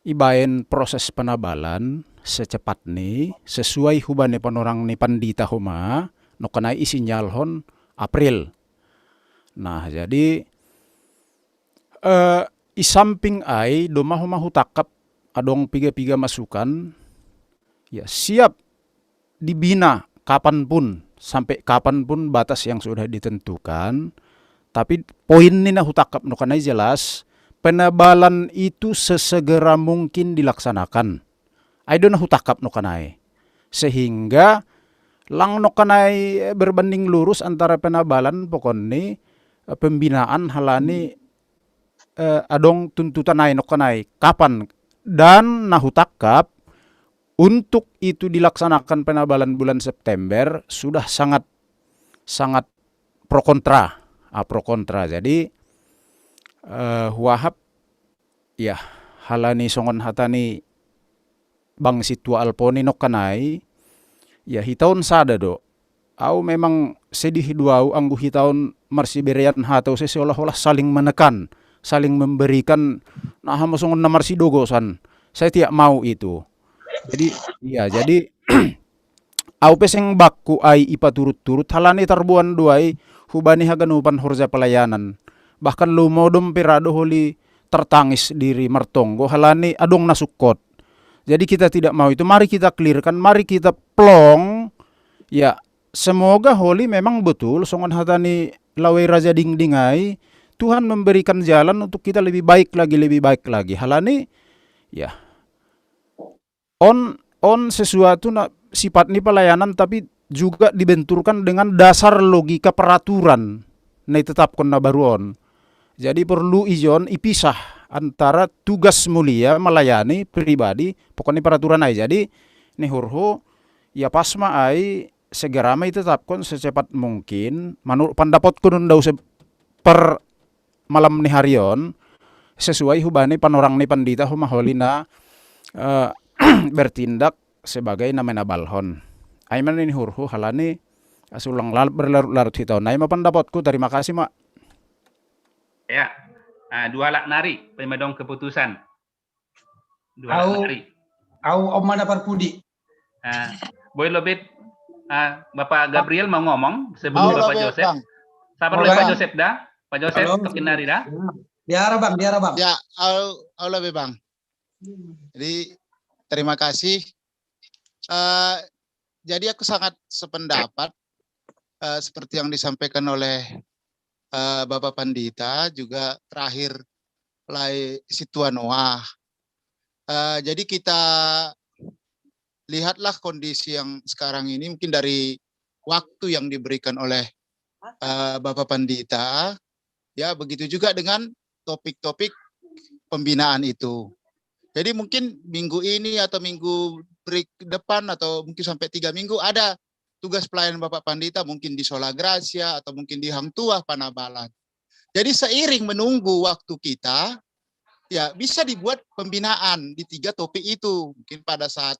ibaen proses penabalan secepat ni sesuai hubane panorang ni pandita homa nokanai isinyalhon April. Nah, jadi eh, i samping ai doma homa hutangkap adong piga-piga masukan ya siap dibina kapanpun sampai kapanpun batas yang sudah ditentukan. Tapi poin ni na hutangkap nokanai jelas penabalan itu sesegera mungkin dilaksanakan. Ai do na hutangkap nokanai sehingga lang nokanai berbanding lurus antara penabalan pokon ni eh, pembinaan halani eh, adong tuntutan ai nokanai kapan dan na hutangkap untuk itu dilaksanakan penabalan bulan September sudah sangat sangat pro kontra, ah, pro kontra. Jadi eh, huahap ya halani songon hata ni Bang Situa Alponi nokanai ya hitaon sada do. Au memang sedih do au anggo hitaon marsiberean hata use seolah-olah saling menekan, saling memberikan, nah, hamo songon na marsidogosan. Saya tidak mau itu. Jadi ya jadi au pe seng bakku ai ipaturut-turut halani tarboan do ai hubani haganupan horja pelayanan. Bahkan lomo dom pe ra do holi tertangis diri martonggo halani adong na sungkot. Jadi kita tidak mau itu. Mari kita clearkan, mari kita plong. Ya, semoga holi memang betul songon hata ni Lawei Raja Dingding ai Tuhan memberikan jalan untuk kita lebih baik lagi, lebih baik lagi. Halani ya on on sesuatu na sifat ni pelayanan tapi juga dibenturkan dengan dasar logika peraturan na ditetapkan na baru on. Jadi perlu ijon ipisah antara tugas mulia melayani pribadi pokoknya peraturan ai. Jadi ni hurhu ya pas ma ai segera ma ditetapkan secepat mungkin menurut pendapatku nunda usai per malam ni hari on sesuai hubani panorang ni pandita homa holi na eh, bertindak sebagai na menabalhon. Ai mana ni hurhu halani asulang lalap berlarut-larut hitaon. Ai ma pendapatku, terima kasih ma. Ya, ah, dua lak nari panyima dong keputusan. Dua lak Au nari. Au om mana parpudi. Ah, boy lobet ah, Bapak Gabriel mau ngomong sebelum Au Bapak lobet, Joseph. Bang. Sabar Mau oleh Pak Bang. Joseph dah. Pak Joseph Halo. Tokin nari dah. Biara bang, biara bang. Ya, au au lobet, Bang. Jadi terima kasih. Eh, jadi aku sangat sependapat eh, seperti yang disampaikan oleh eh, Bapak Pandita juga terakhir lai Situanoa. Eh, jadi kita lihatlah kondisi yang sekarang ini mungkin dari waktu yang diberikan oleh eh, Bapak Pandita, ya begitu juga dengan topik-topik pembinaan itu. Jadi mungkin minggu ini atau minggu berik depan atau mungkin sampai tiga minggu ada tugas pelayanan Bapak Pandita mungkin di Sola Gracia atau mungkin di Hang Tuah Panabalan. Jadi seiring menunggu waktu kita, ya bisa dibuat pembinaan di tiga topik itu. Mungkin pada saat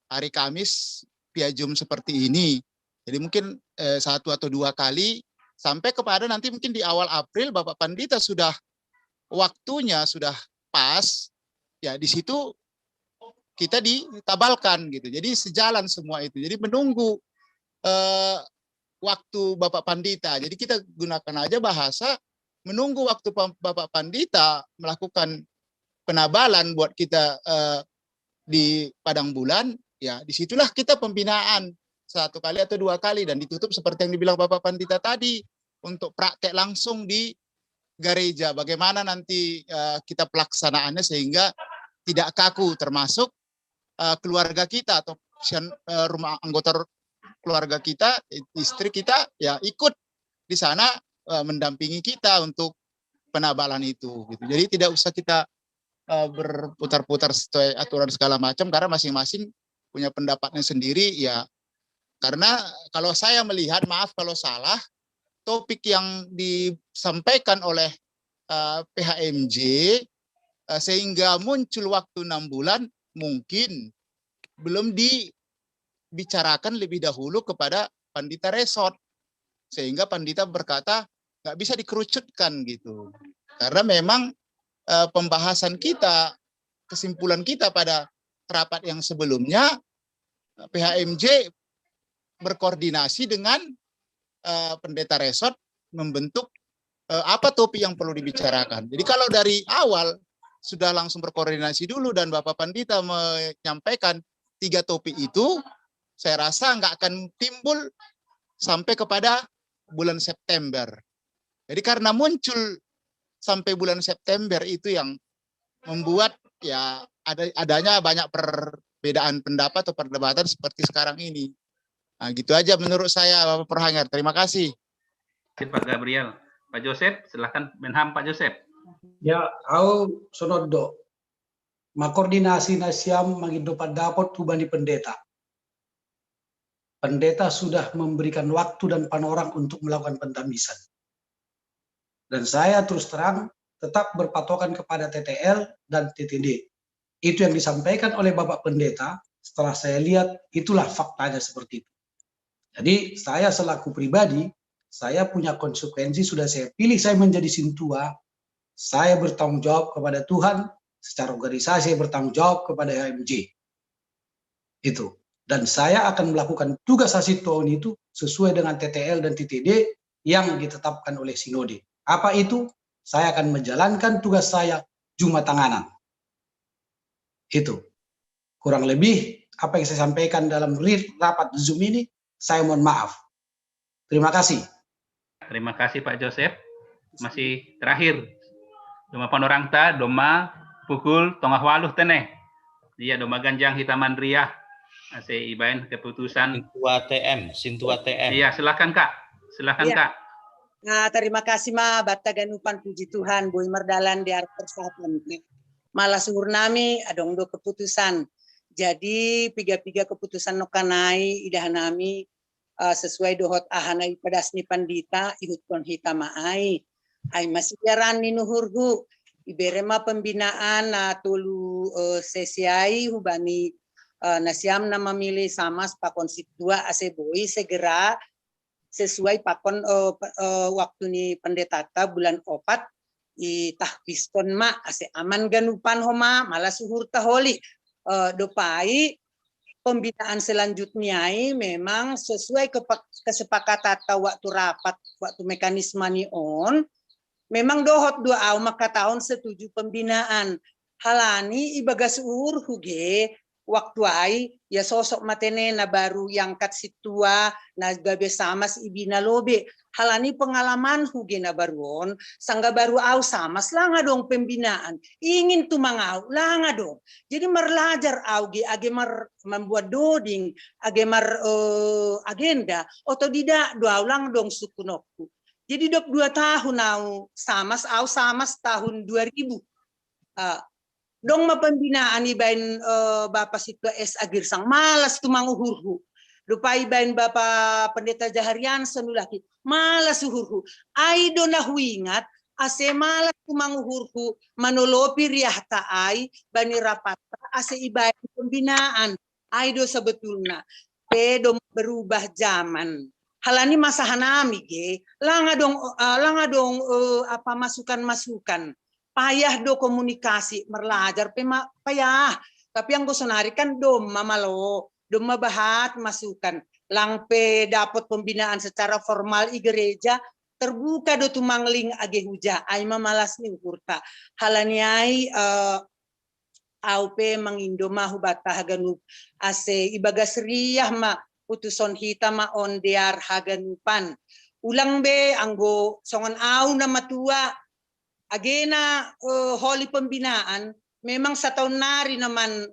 hari Kamis via Zoom seperti ini. Jadi mungkin eh, satu atau dua kali, sampai kepada nanti mungkin di awal April Bapak Pandita sudah, waktunya sudah pas, ya di situ kita ditabalkan gitu. Jadi sejalan semua itu. Jadi menunggu eh, waktu Bapak Pandita. Jadi kita gunakan aja bahasa menunggu waktu Bapak Pandita melakukan penabalan buat kita eh, di Padang Bulan, ya disitulah kita pembinaan satu kali atau dua kali dan ditutup seperti yang dibilang Bapak Pandita tadi, untuk praktek langsung di gereja. Bagaimana nanti eh, kita pelaksanaannya sehingga tidak kaku, termasuk eh, keluarga kita atau eh, rumah anggota keluarga kita, istri kita, ya ikut di sana eh, mendampingi kita untuk penabalan itu gitu. Jadi tidak usah kita eh, berputar-putar sesuai aturan segala macam karena masing-masing punya pendapatnya sendiri, ya. Karena kalau saya melihat, maaf kalau salah, topik yang disampaikan oleh eh, P H M J eh, sehingga muncul waktu enam bulan mungkin belum dibicarakan lebih dahulu kepada Pandita Resort, sehingga Pandita berkata nggak bisa dikerucutkan gitu. Karena memang eh, pembahasan kita, kesimpulan kita pada rapat yang sebelumnya, P H M J berkoordinasi dengan eh, Pendeta Resort membentuk eh, apa topik yang perlu dibicarakan. Jadi kalau dari awal sudah langsung berkoordinasi dulu dan Bapak Pandita menyampaikan tiga topik itu, saya rasa nggak akan timbul sampai kepada bulan September. Jadi karena muncul sampai bulan September itu yang membuat ya ada adanya banyak perbedaan pendapat atau perdebatan seperti sekarang ini. Nah, gitu aja menurut saya Bapak Perhanger. Terima kasih. Pak Gabriel. Pak Joseph, silahkan Menham Pak Joseph. Ya, au sonoddo. Makoordinasi nasiam mangindo pandapot hubani pendeta. Pendeta sudah memberikan waktu dan panorang untuk melakukan pentamisan. Dan saya terus terang tetap berpatokan kepada T T L dan T T D. Itu yang disampaikan oleh Bapak Pendeta, setelah saya lihat itulah faktanya seperti itu. Jadi saya selaku pribadi, saya punya konsekuensi, sudah saya pilih saya menjadi sintua, saya bertanggung jawab kepada Tuhan, secara organisasi saya bertanggung jawab kepada H M J. Itu. Dan saya akan melakukan tugas hasil tahun itu sesuai dengan T T L dan T T D yang ditetapkan oleh Sinode. Apa itu? Saya akan menjalankan tugas saya Jumat tanganan. Itu. Kurang lebih apa yang saya sampaikan dalam rapat Zoom ini, saya mohon maaf. Terima kasih. Terima kasih Pak Joseph. Masih terakhir. Domma panorangta, domma pukul tongah waluh tene. Iya, domma ganjang hita manriah. Ase ibaen keputusan. Sintua T M, Sintua T M. Iya, silakan Kak. Silakan ya. Kak. Nah, terima kasih ma batta ganupan, puji Tuhan, boi mardalan di arah persahabatan. Malas uhur nami adong do keputusan. Jadi piga-piga keputusan nokanai idah nami uh, sesuai dohot ahana ipadas ni pandita ihutkon hita ma ai. Ai masiaran ni nuhurhu ibere ma pembinaan na tolu uh, sesi ai hubani uh, nasiam na mamili samas pakon situa ase boi segera sesuai pakon uh, uh, waktu ni pendetata bulan opat i tahbiskon ma ase aman ganupan homa malas uhur taholi uh, dopai pembinaan selanjutnya ai memang sesuai ke kesepakatan atau waktu rapat waktu mekanisme ni on memang dohot dua au maka tahun setuju pembinaan halani ibagas uhur huge waktu ai ya sosok matene na baru yangkat situa na gabe samas ibina lobe halani pengalaman huge na baru on sangga baru au samas langa dong pembinaan ingin tu mangau langa dong jadi marlajar au ge age mar membuat doding age mar uh, agenda otodidak do au langa dong sukunokku jadi dok dua tahun au samas au samas tahun dua ribu uh, dong ma pembinaan ibaen uh, Bapak Situa S Agirsang malas tu manguhurhu. Dopai ibaen Bapak Pendeta Jaharian senulaki malas uhurhu. Ai do na huingat ase malas tu manguhurhu manolopi riahta ai bani rapatta ase ibaen pembinaan. Ai do sebetulna. pe dong berubah zaman. Halani masa hanami ge, lang adong, eh, lang adong, eh, apa, masukan-masukan. Payah do komunikasi, merlajar pe ma-, payah. Tapi anggo sonari kan domma malo, domma bahat masukan. Lang pe dapot pembinaan secara formal i gereja, terbuka do tumang link age huja, ai ma malas ni uhurta. Halani ai, eh, au pe mangindo ma hubanta haganup, ase ibagas riah ma putuson hita ma on dear haganupan. Ulang be anggo songon au na matua, agena, eh, holi pembinaan, memang sataun nari na man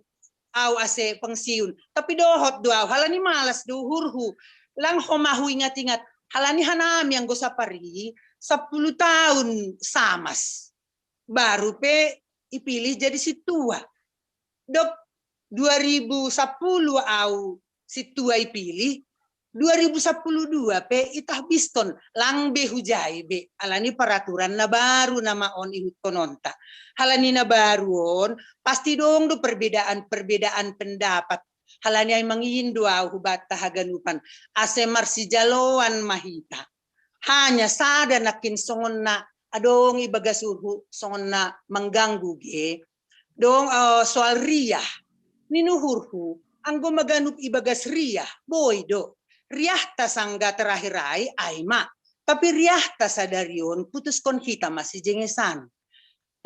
au ase pensiun. Tapi dohot do au, halani malas do uhurhu. Lang homa huingat-ingat, halani hanami anggo sapari, sepuluh tahun samas. Baru pe ipilih jadi sintua. Dok dua ribu sepuluh au sintua ipilih, dua ribu sepuluh dua pe itahbiston, lang be hujai be, alani peraturan na baru nama on ihutkononta. Halani na baru on, pasti dong do perbedaan-perbedaan pendapat. Halani ai mangindo au hubanta haganupan, ase marsijaloan ma hita. Hanya sada nangkin songon na adong ibagas uhurhu songon na mengganggu ge. Dong, eh, soal riah. Ninuhurhu, anggo maganup ibagas riah, boi do. Riahta sangga terakhir ai, ai ma. Tapi riahta sadari on putuskon hita masijengesan.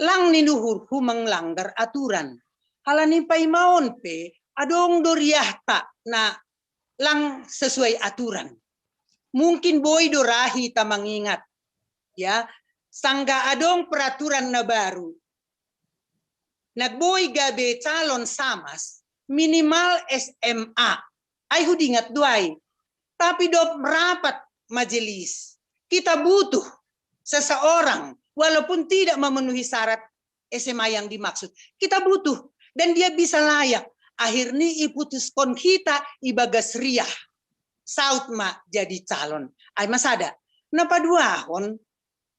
Lang ninuhurhu menglanggar aturan. Halani paima on pe, adong do riahta na lang sesuai aturan. Mungkin boi do ra hita mangingat, ya, sangga adong peraturan na baru. Na boi gabe calon samas, minimal S M A. Ai hudingat do ai. Tapi dok rapat majelis, kita butuh seseorang, walaupun tidak memenuhi syarat S M A yang dimaksud. Kita butuh, dan dia bisa layak. Akhirnya iputuskon hita ibagas riah. Saut ma jadi calon. Ai ma sada. Na paduahon,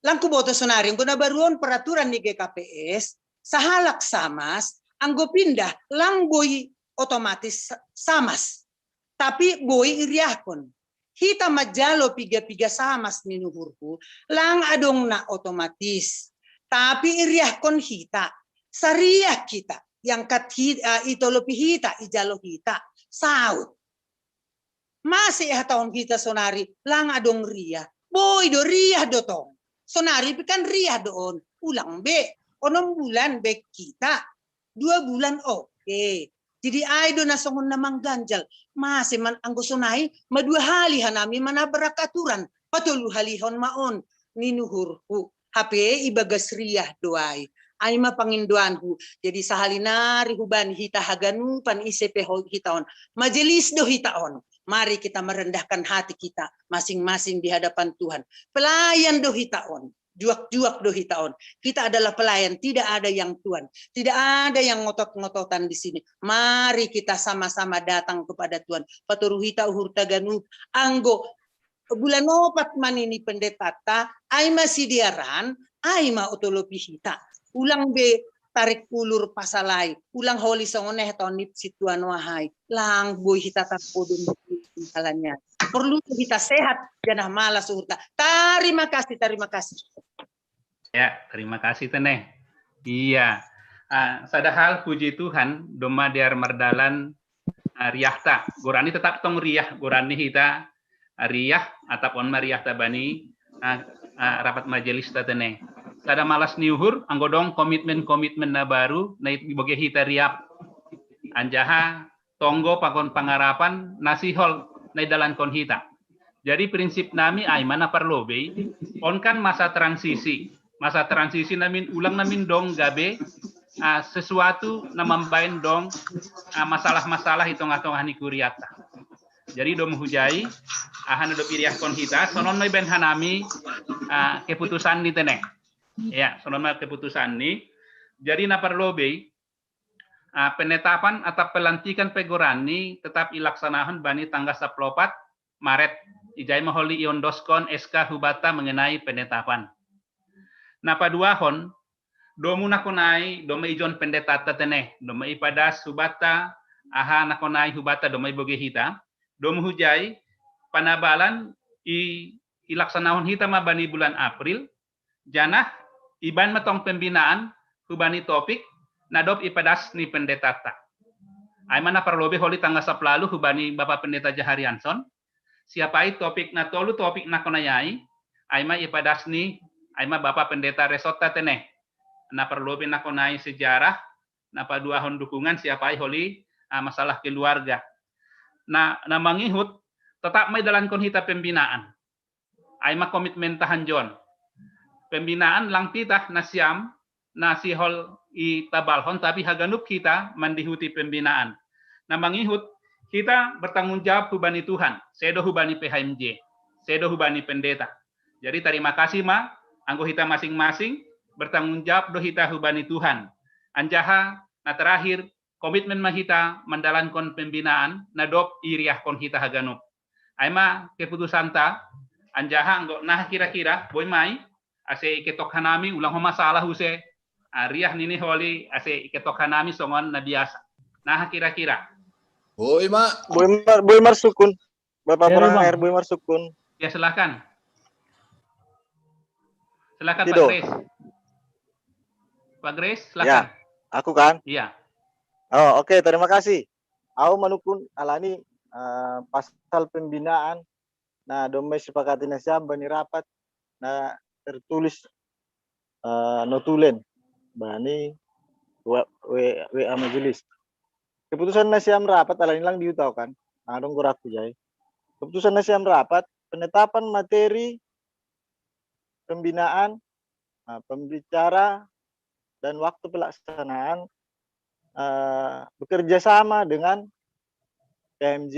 lang huboto sonari, anggo na baru on peraturan ni G K P S, sahalak samas, anggo pindah, lang boi otomatis sa-, samas. Tapi boi iriahkon. Hita manjalo piga-piga samas ninuhurhu, lang adong na otomatis. Tapi iriahkon hita, sariah hita, iangkat hi-, eh, itolopi hita, ijalo hita, saut. Mase hataon hita sonari, lang adong riah. Boi do riah do tong. Sonari pe kan riah do on. Ulang be, onom bulan be hita. Dua bulan oke. Jadi ai do na songon na mangganjal. Mase man anggo sonai, ma dua hali hanami manabrak aturan. Patolu halihon ma on, ninuhurhu. Hape ibagas riah do ai. Ai ma pangindoanhu. Jadi sahali nari hubani hita haganupan ise pe ho-, hita on. Majelis do hita on. Mari kita merendahkan hati kita masing-masing di hadapan Tuhan. Pelayan do hita on. Juak-juak do hita on. Kita adalah pelayan, tidak ada yang tuan. Tidak ada yang ngotot-ngototan di sini. Mari kita sama-sama datang kepada Tuhan. Patoru hita uhurta ganup. Anggo bulan opat ma nini pendetata, ai ma sidearan, ai ma otolopi hita. Ulang be tarik ulur pasalai, ulang holi songon na hataon ni sintua Noah ai. Lang boi hita tarpodom halani. Perlu hita sehat, janah malas uhurta. Tarima kasih, tarima kasih. Ya, terima kasih, Tene. Iya. Ah, sada hal, puji Tuhan, domma dear mardalan, ah, riahta. Goarni tetap tong riah, goarni hita, ah, riah, atap on ma riahta bani, ah, ah, rapat majelista, Tene. Sada malas ni uhur, anggo dong komitmen-komitmen na baru, na ibege hita riap. Anjaha tonggo pakon pangarapan na sihol na idalankon hita. Jadi prinsip nami ai ma na parlobei, on kan masa transisi. Masa transisi namin ulang namin dong gabe, ah, sesuatu na mambaen dong, ah, masalah-masalah i tongah-tongah ni kuriata. Jadi dong hujai, aha na dob iriahkon hita, sonon ma ibaen hanami, ah, keputusan ni, Tene. Ya, sonon ma keputusan ni. Jadi na parlobei, ah, penetapan atap pelantikan pe goarni tetap ilaksanahon bani tanggal saplopat Maret. Ijai ma holi iondoskon S K hubanta mengenai penetapan. Na paduahon, domu na konai, doma ijon pendetata, Tene, doma ipadas hubanta, aha na konai hubanta, doma ibege hita. Dom hujai, panabalan i, ilaksanahon hita ma bani bulan April, janah iban ma tong pembinaan hubani topik na dob ipadas ni pendetata. Ai ma na parlobei holi tanggal sapuluh hubani Bapak Pendeta Jaharianson, siapai topik na tolu topik na konayai, ai ma ipadas ni, ai ma Bapak Pendeta Resotta teneh. Na parlobei na konai sejarah, na paduahon dukungan siapai holi ah, masalah keluarga. Na, na mangihut, tetap ma idalankon hita pembinaan. Ai ma komitmen tahan John. Pembinaan lang pitah na siam, na sihol itabalhon, tapi haganup hita mandihuti pembinaan. Na mangihut, hita bertanggung jawab hubani Tuhan, sedo hubani P H M J, sedo hubani pendeta. Jadi terima kasih ma, anggo hita masing-masing, bertanggung jawab do hita hubani Tuhan. Anjaha, na terakhir, komitmen ma hita mandalankon pembinaan na dob iriahkon hita haganup. Ai ma keputusanta, anjaha anggo nah kira-kira, boi mai, ase iketok hanami, ulang homa salah use, ah, riah nini holi, ase iketok hanami songon na biasa. Nah kira-kira. Boi ma. Boi mar, boi marsukun. Bapak Ya, Porhanger, Bang. Boi marsukun. Ya silakan. Silakan Pak Ido. Grace. Pak Grace, silakan. Aku kan? Iya. Oh, oke, terima kasih. Au manukun alani eh, pasal pembinaan. Nah, dom ma isepakati nasiam bani rapat. Nah, tertulis eh, notulen bani W, W, WA majelis. Keputusan nasiam rapat alani lang diutaukan. Nah, dong gorakku jai. Keputusan nasiam rapat, penetapan materi pembinaan, nah, pembicara dan waktu pelaksanaan eh, bekerja sama dengan P H M J,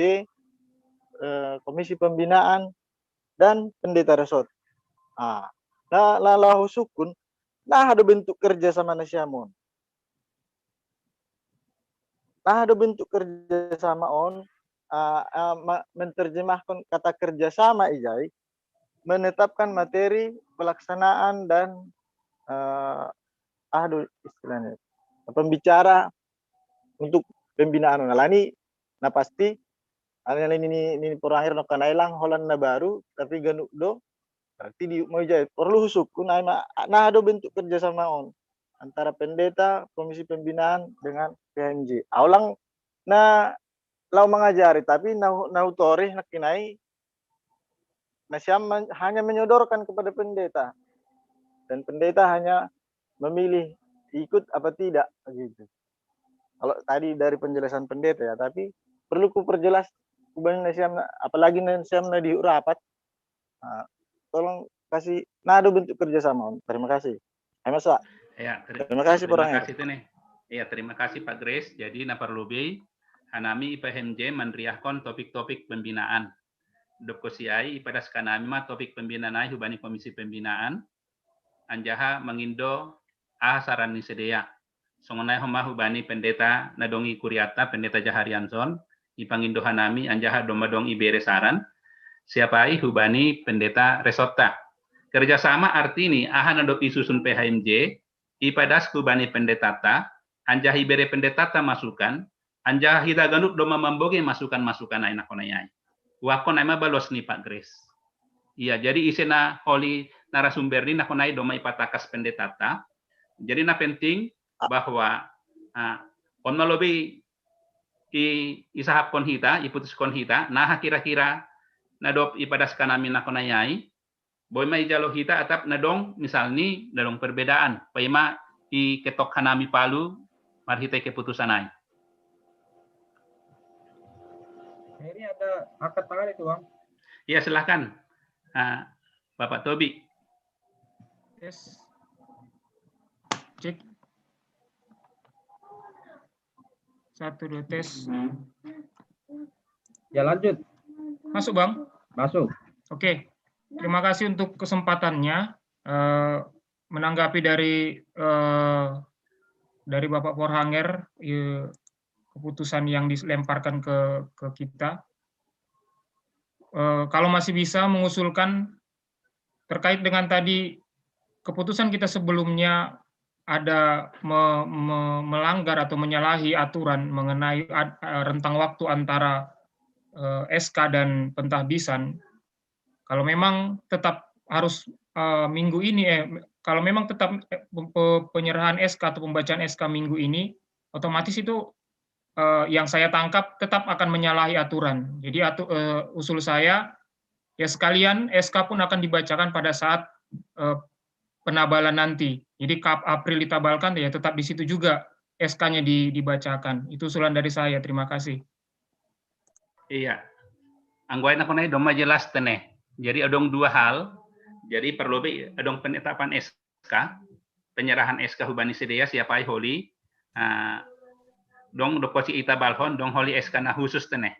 eh, Komisi Pembinaan, dan Pendeta Resort. Ah, na, na laho sukun, nah do bentuk kerja sama nasiam on. Nah do bentuk kerja sama on, ah, ah, ma, menerjemahkan kata kerja sama ijai, menetapkan materi pelaksanaan dan eh, ah do istilahnya pembicara untuk pembinaan alani na pasti alani ini ini Porhanger no kanai lang holan na baru tapi ganup do berarti di mau jai perlu husukun ai ma nah do bentuk kerja sama on antara pendeta komisi pembinaan dengan P H M J. Au lang na lau mengajari tapi na, na hutorih na kinai nasiam men, hanya menyodorkan kepada pendeta dan pendeta hanya memilih ikut apa tidak gitu. Kalau tadi dari penjelasan pendeta ya, tapi perlu ku perjelas kubani nasiam apalagi nasiam na di rapat. Nah, tolong kasih nah do bentuk kerjasama. Terima kasih. Ayo, Mas, Pak. Ya, ter- Terima kasih terima Porhanger. Kasih Tene. Ya, terima kasih Pak Grace. Jadi na parlobei hanami I P H M J manriahkon topik-topik pembinaan. Dob kosiai ipadas hanami ma topik pembinaan ai hubani komisi pembinaan. Anjaha mangindo aha saran ni sidea. Songon ai homa hubani pendeta na dong i kuriata pendeta Jaharianson, ipangindo hanami anjaha domma dong ibere saran, siapai hubani pendeta Resotta. Kerjasama artini aha na dob isusun P H M J, ipadas hubani pendetata, anjaha ibere pendetata masukan, anjaha hita ganup domma mambogei masukan-masukan ai na konai ai. Uakkon ai ma balos ni Pak Grace. Iya, jadi ise na holi narasumber ni na konai domma ipatakas pendetata. Jadi na penting bahwa ah, on ma lobei i, isahapkon hita, iputuskon hita, nah kira-kira na dob ipadas hanami na konai ai, boi ma ijalo hita atap na dong misalni na dong perbedaan, paima iketok hanami palu marhite keputusan ai. Ini ada angkat tangan itu, Bang. Ya silakan. Ah, Bapak Tobi. Tes. Cek. Satu dua tes. Ya lanjut. Masuk, Bang? Masuk. Oke. Terima kasih untuk kesempatannya. Eh, menanggapi dari eh, dari Bapak Porhanger, eh, keputusan yang dilemparkan ke ke kita. Eh, kalau masih bisa mengusulkan terkait dengan tadi keputusan kita sebelumnya ada me- me- melanggar atau menyalahi aturan mengenai ad- eh, rentang waktu antara eh, S K dan pentahbisan, kalau memang tetap harus eh, minggu ini, eh, kalau memang tetap eh, pe- penyerahan S K atau pembacaan S K minggu ini, otomatis itu eh, yang saya tangkap tetap akan menyalahi aturan. Jadi atu, eh, usul saya, ya sekalian S K pun akan dibacakan pada saat eh, penabalan nanti. Jadi kap April ditabalkan, ya tetap di situ juga S K-nya di, dibacakan. Itu usulan dari saya. Terima kasih. Iya. Anggo ai nakon ai domma jelas tene. Jadi adong dua hal. Jadi perlu be adong penetapan S K, penyerahan S K hubani sidea siapa ai holi. Ah, dong dopo si itabalhon dong holi S K na khusus tene.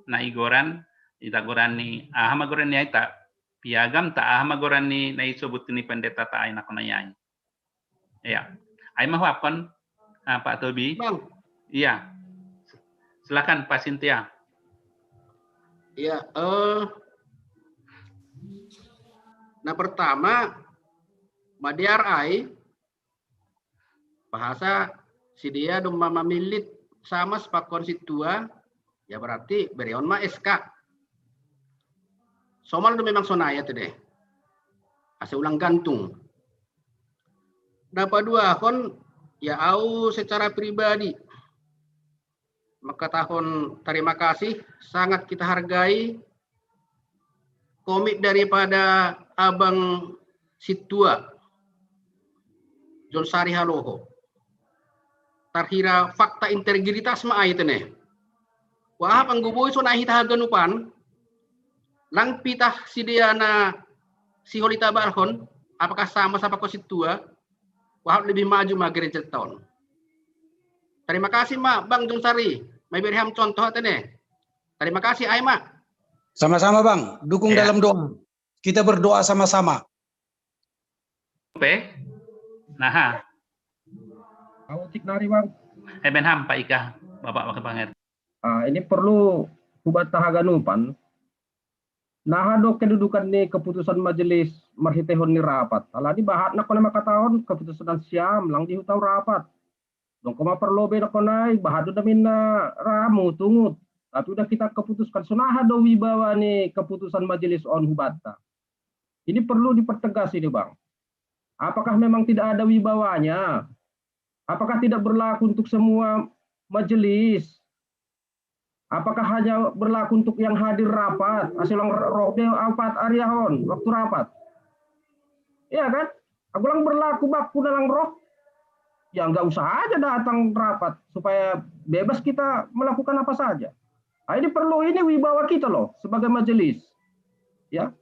Na igoran, ita goran ni, aha ma goran ni ai ta piagam ta, aha ma goran ni na isobut ni pendeta ta ai nakon ai. Iya. Ai ma huapkon, ah, Pak Tobi. Bang, Iya. Silakan Pak Sintia. Ya, eh, nah pertama, madear ai bahasa sidea domma mamillit sama sepakon situa, ya berarti bereon ma S K. Somal do memang sonaya tu deh. Asa ulang gantung. Nah, paduahon, ya au secara pribadi makatahon terima kasih, sangat kita hargai komit daripada Abang Situa John Sari Haloho. Tarhira fakta integritas ma ai tene. Wahap anggo boi sonai hita haganupan, lang pitah sideana siholi tabalhon, apakah sama sapakon situa, wahap lebih maju ma gereja taon. Terima kasih ma Bang John Sari, mai bereham contoh tene. Terima kasih ai ma. Sama-sama Bang, dukung Ya. Dalam doa. Kita berdoa sama-sama. Pe? Naha. Au tik nari Bang. Eben ham Pak Ika, Bapak Wakil Panget. Ah, ini perlu hubat haganupan. Naha do kedudukan ni keputusan majelis marhitehon ni rapat. Alani bahat nakon ai makatahon keputusan siam lang di hutau rapat. Dong koma perlu be nakon ai bahat do damin na ramu tungut. Tapi udah kita keputuskan, sonaha do wibawa ni keputusan majelis on hubatta. Ini perlu dipertegas ini Bang. Apakah memang tidak ada wibawanya? Apakah tidak berlaku untuk semua majelis? Apakah hanya berlaku untuk yang hadir rapat? Asa ulang roh be rapat ari ahon waktu rapat. Iya kan? Anggo lang berlaku baku na lang roh, ya nggak usah aja datang rapat supaya bebas kita melakukan apa saja. Nah, ini perlu, ini wibawa kita loh sebagai majelis. Ya.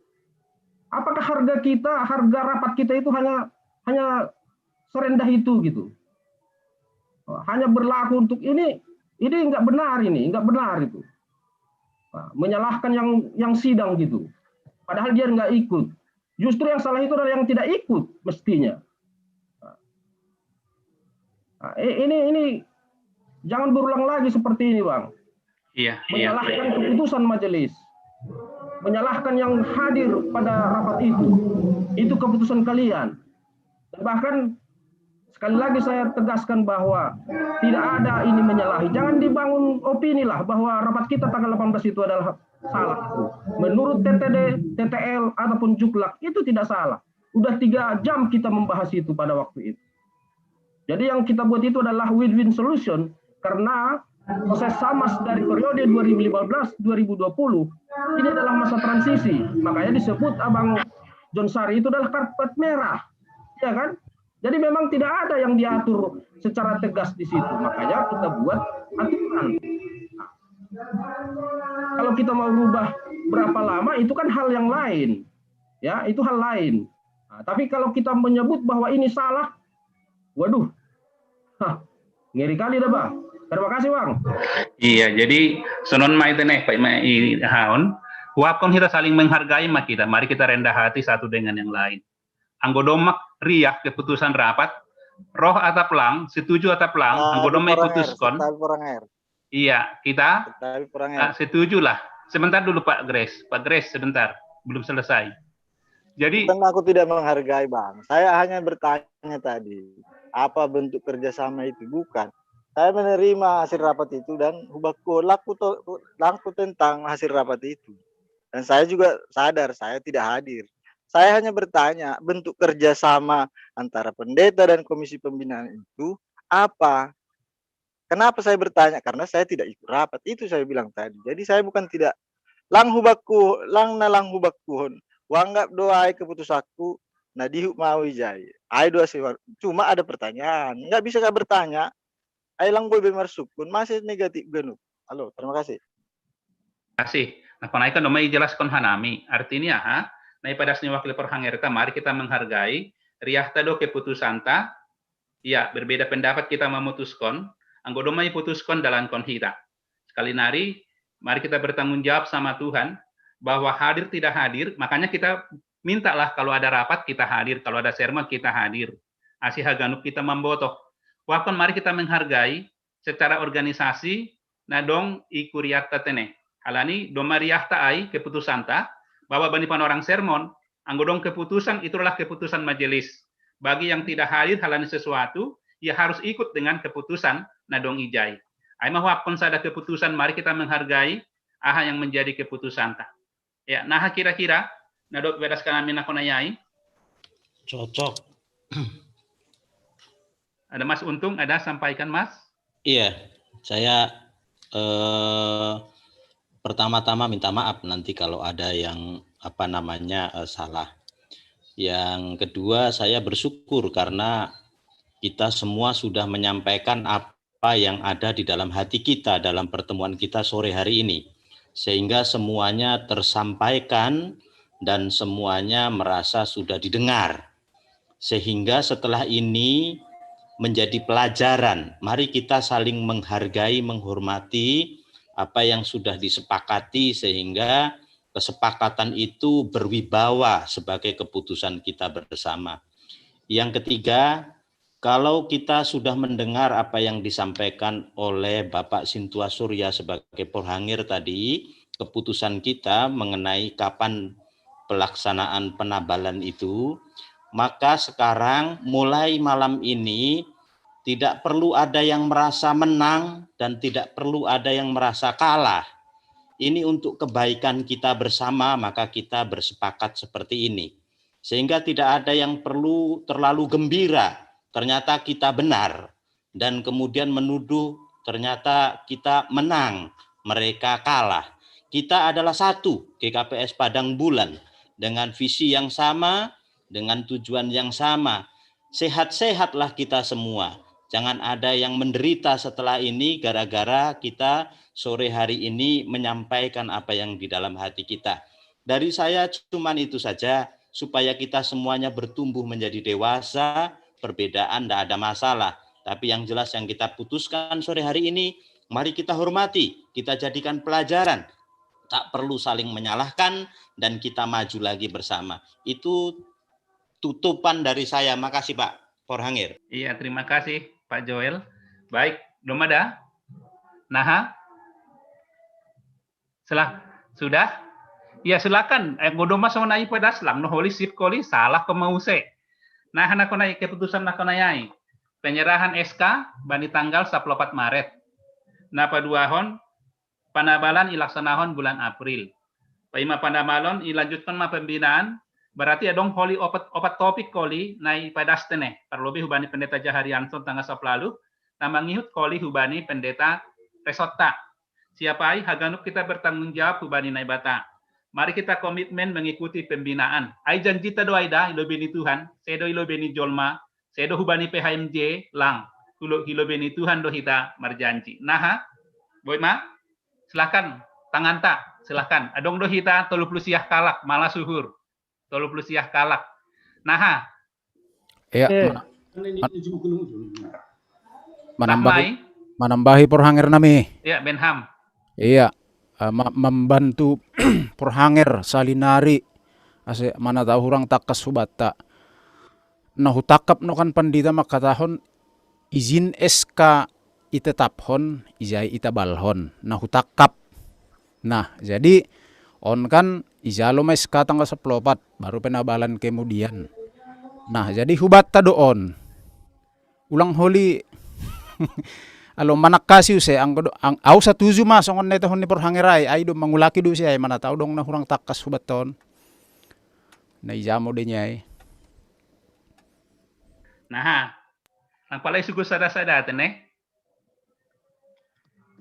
Apakah harga kita, harga rapat kita itu hanya hanya serendah itu gitu? Hanya berlaku untuk ini, ini nggak benar ini, nggak benar itu. Nah, menyalahkan yang yang sidang gitu. Padahal dia nggak ikut. Justru yang salah itu adalah yang tidak ikut mestinya. Nah, i- ini ini jangan berulang lagi seperti ini, Bang. Iya, iya. Menyalahkan keputusan majelis, menyalahkan yang hadir pada rapat itu. Itu keputusan kalian. Dan bahkan sekali lagi saya tegaskan bahwa tidak ada ini menyalahi. Jangan dibangun opini lah bahwa rapat kita tanggal delapan belas itu adalah salah. Menurut T T D, T T L ataupun Juklak itu tidak salah. Udah tiga jam kita membahas itu pada waktu itu. Jadi yang kita buat itu adalah win-win solution karena proses Samas dari periode dua ribu lima belas dua ribu dua puluh ini adalah masa transisi. Makanya disebut Abang John Sari itu adalah karpet merah. Ya kan? Jadi memang tidak ada yang diatur secara tegas di situ. Makanya kita buat aturan. Kalau kita mau rubah berapa lama itu kan hal yang lain. Ya, itu hal lain. Nah, tapi kalau kita menyebut bahwa ini salah, waduh. Hah, ngeri kali dah, Bang. Terima kasih, Bang. Iya, jadi sonon ma i tene Pak, ma i haon. Huapkon kita saling menghargai ma kita. Mari kita rendah hati satu dengan yang lain. Anggo domma riah keputusan rapat, roh atap lang, setuju atap lang, anggo domma iputuskon. Iya, kita Tapi kurang ah, ya. Setuju lah. Sebentar dulu Pak Grace. Pak Grace sebentar, belum selesai. Jadi Kan aku tidak menghargai Bang. Saya hanya bertanya tadi, apa bentuk kerjasama itu? Bukan. Saya menerima hasil rapat itu dan hubakku laku to, laku tentang hasil rapat itu. Dan saya juga sadar saya tidak hadir. Saya hanya bertanya, bentuk kerjasama antara pendeta dan komisi pembinaan itu apa? Kenapa saya bertanya? Karena saya tidak ikut rapat. Itu saya bilang tadi. Jadi saya bukan tidak lang hubakku, lang na lang hubakkuhon. Wanggap doa ai keputusanku, na dihuk mau ijai. Ai doa sih. Cuma ada pertanyaan. Nggak bisa nggak bertanya. Ai lang boy be marsukun, masih negatif ganu. Halo, terima kasih. Kasih. Nah, panaikan domai jelaskan hanami. Artinya, ha? Nah, pada sini wakil perhangerta, mari kita menghargai riahta do keputusanta. Ya, berbeda pendapat kita memutuskan. Anggo domai putuskan dalam kon hita. Sekali nari, mari kita bertanggung jawab sama Tuhan bahwa hadir tidak hadir, makanya kita mintalah kalau ada rapat kita hadir, kalau ada sermon kita hadir. Asi haganup kita mambotoh. Bahkan mari kita menghargai secara organisasi, na dong i kuriatta tene. Halani domai riahta ai keputusanta, bahwa bani panorang sermon, anggo dong keputusan itulah keputusan majelis. Bagi yang tidak hadir halani sesuatu, ia harus ikut dengan keputusan na dong ijai. Ai mahuapkon sada keputusan, mari kita menghargai aha yang menjadi keputusanta. Ya, nah kira-kira, na dok bedas kanami na kona yai. Cocok. Ada Mas Untung, ada sampaikan Mas. Iya, saya eh, pertama-tama minta maaf nanti kalau ada yang apa namanya eh, salah. Yang kedua, saya bersyukur karena kita semua sudah menyampaikan apa yang ada di dalam hati kita dalam pertemuan kita sore hari ini, sehingga semuanya tersampaikan dan semuanya merasa sudah didengar. Sehingga setelah ini menjadi pelajaran. Mari kita saling menghargai, menghormati apa yang sudah disepakati, sehingga kesepakatan itu berwibawa sebagai keputusan kita bersama. Yang ketiga, kalau kita sudah mendengar apa yang disampaikan oleh Bapak Sintua Surya sebagai porhangir tadi, keputusan kita mengenai kapan pelaksanaan penabalan itu, maka sekarang mulai malam ini tidak perlu ada yang merasa menang dan tidak perlu ada yang merasa kalah. Ini untuk kebaikan kita bersama, maka kita bersepakat seperti ini. Sehingga tidak ada yang perlu terlalu gembira. Ternyata kita benar. Dan kemudian menuduh ternyata kita menang, mereka kalah. Kita adalah satu, G K P S Padang Bulan, dengan visi yang sama, dengan tujuan yang sama. Sehat-sehatlah kita semua. Jangan ada yang menderita setelah ini gara-gara kita sore hari ini menyampaikan apa yang di dalam hati kita. Dari saya cuman itu saja, supaya kita semuanya bertumbuh menjadi dewasa, perbedaan tidak ada masalah. Tapi yang jelas yang kita putuskan sore hari ini, mari kita hormati, kita jadikan pelajaran. Tak perlu saling menyalahkan dan kita maju lagi bersama. Itu tutupan dari saya. Makasih Pak Porhangir. Iya, terima kasih Pak Joel. Baik, domada. Naha. Selah, sudah? Ya silakan. Eh, godoma sonai pedas lang no holi sip koli salah ke mause. Nah, na kona i keputusan na kona yai. Penyerahan S K bani tanggal saplopat Maret. Na paduahon, panabalan ilaksanahon bulan April. Paima panabalan ilanjutkan ma pembinaan, berarti adong holi opat, opat topik koli na ipadas tene, parlobih hubani pendeta Jaharianson tanggal saplalu, na mangihut koli hubani pendeta Resotta. Siapai haganup kita bertanggung jawab hubani Naibata. Mari kita komitmen mengikuti pembinaan. Ai janjita do ai da, ilo beni Tuhan, sedo ilo beni jolma, sedo hubani P H M J, lang. Kulo ilo beni Tuhan do hita marjanji. Naha, boy ma, silakan, tanganta, silakan. Adong do hita tolu puluh siah kalak, malah suhur. Tolu puluh siah kalak. Naha. Iya, eh. Manambahi, manambahi porhangir nami. Iya, Benham. Iya, uh, membantu porhangir salinari ase mana tahu orang takas hubatta. Nah, hutakap no kan pandita makatahon izin S K itetaphon, ijai itabalhon. Nah, hutakap. Nah, jadi on kan ijalo ma S K tanggal saplopat, baru penabalan kemudian. Nah, jadi hubatta do on. Ulang holi Alo manakasi use, anggo do, ang, au satuju ma songon na i tahun ni porhangerai, ai do mangulaki do use ai, mana tau dong na hurang takkas hubaton. Na ijamo de nyai. Nah, ang pala isugo sada-sada tene.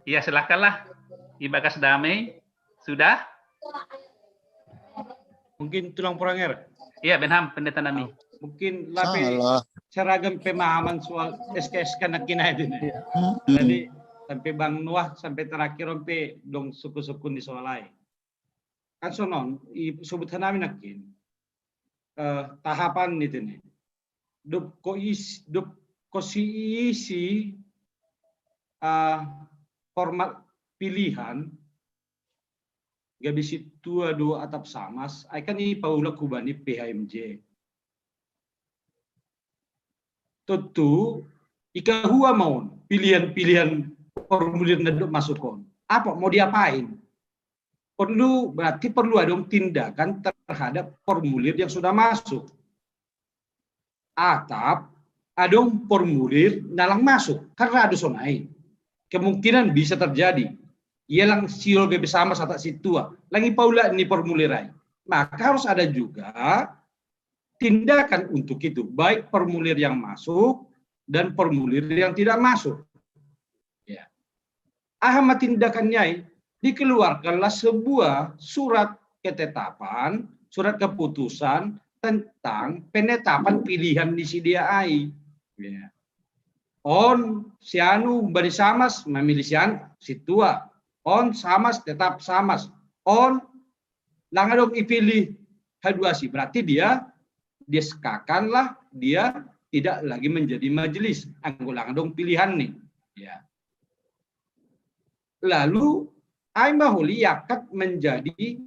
Iya, silakanlah. Ibagas damai. Sudah? Mungkin tulang poranger. Iya, Benham, pendeta nami. Mungkin lape seragam pemahaman soal S K S K na kinain ini. Jadi sampai Bang Nuah sampai terakhir sampai dong suku-suku ni soalai. Kan sonon, i sebut hanami nakin. Eh, tahapan ni tene. Dop ko is, dop ko si isi, eh, format pilihan gabe si tua dua atap samas, ai kan i paula kubani P H M J. Tentu ikahua maun pilihan-pilihan formulir na dok masuk on. Apa mau diapain? Perlu, berarti perlu ada tindakan terhadap formulir yang sudah masuk. Atap ada formulir nalang masuk karena ada sonai. Kemungkinan bisa terjadi. Ia lang siol gabe samas atap situa. Lagi paula ni formulir ai. Maka harus ada juga tindakan untuk itu, baik formulir yang masuk dan formulir yang tidak masuk. Ya. Aha ma tindakannya ai? Dikeluarkanlah sebuah surat ketetapan, surat keputusan tentang penetapan pilihan ni si dia ai. Ya. On si anu bani samas memilih si anu situa. On samas tetap samas. On lang adong ipilih haduasi, berarti dia diskakanlah, dia tidak lagi menjadi majelis. Anggo lang adong pilihan nih. Ya. Lalu ai mahuli yakat menjadi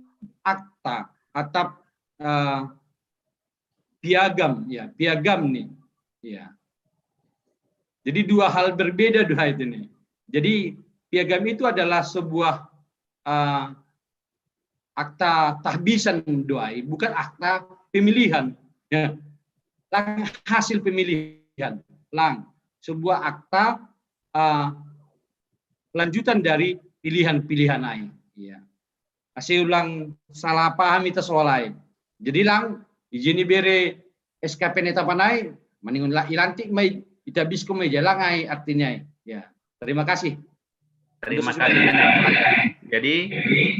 akta atau uh, piagam, ya, piagam nih. Ya. Jadi dua hal berbeda dua itu nih. Jadi piagam itu adalah sebuah uh, akta tahbisan doai, bukan akta pemilihan. Ya. Lang hasil pemilihan, lang sebuah akta uh, lanjutan dari pilihan-pilihan ai. Ya. Ase ulang salah paham ita soal ai. Jadi lang izin ibere S K penetapan ai, maningon ilantik mai ita bisko mai jalang ai artinya ai. Ya. Terima kasih. Terima kasih. Jadi,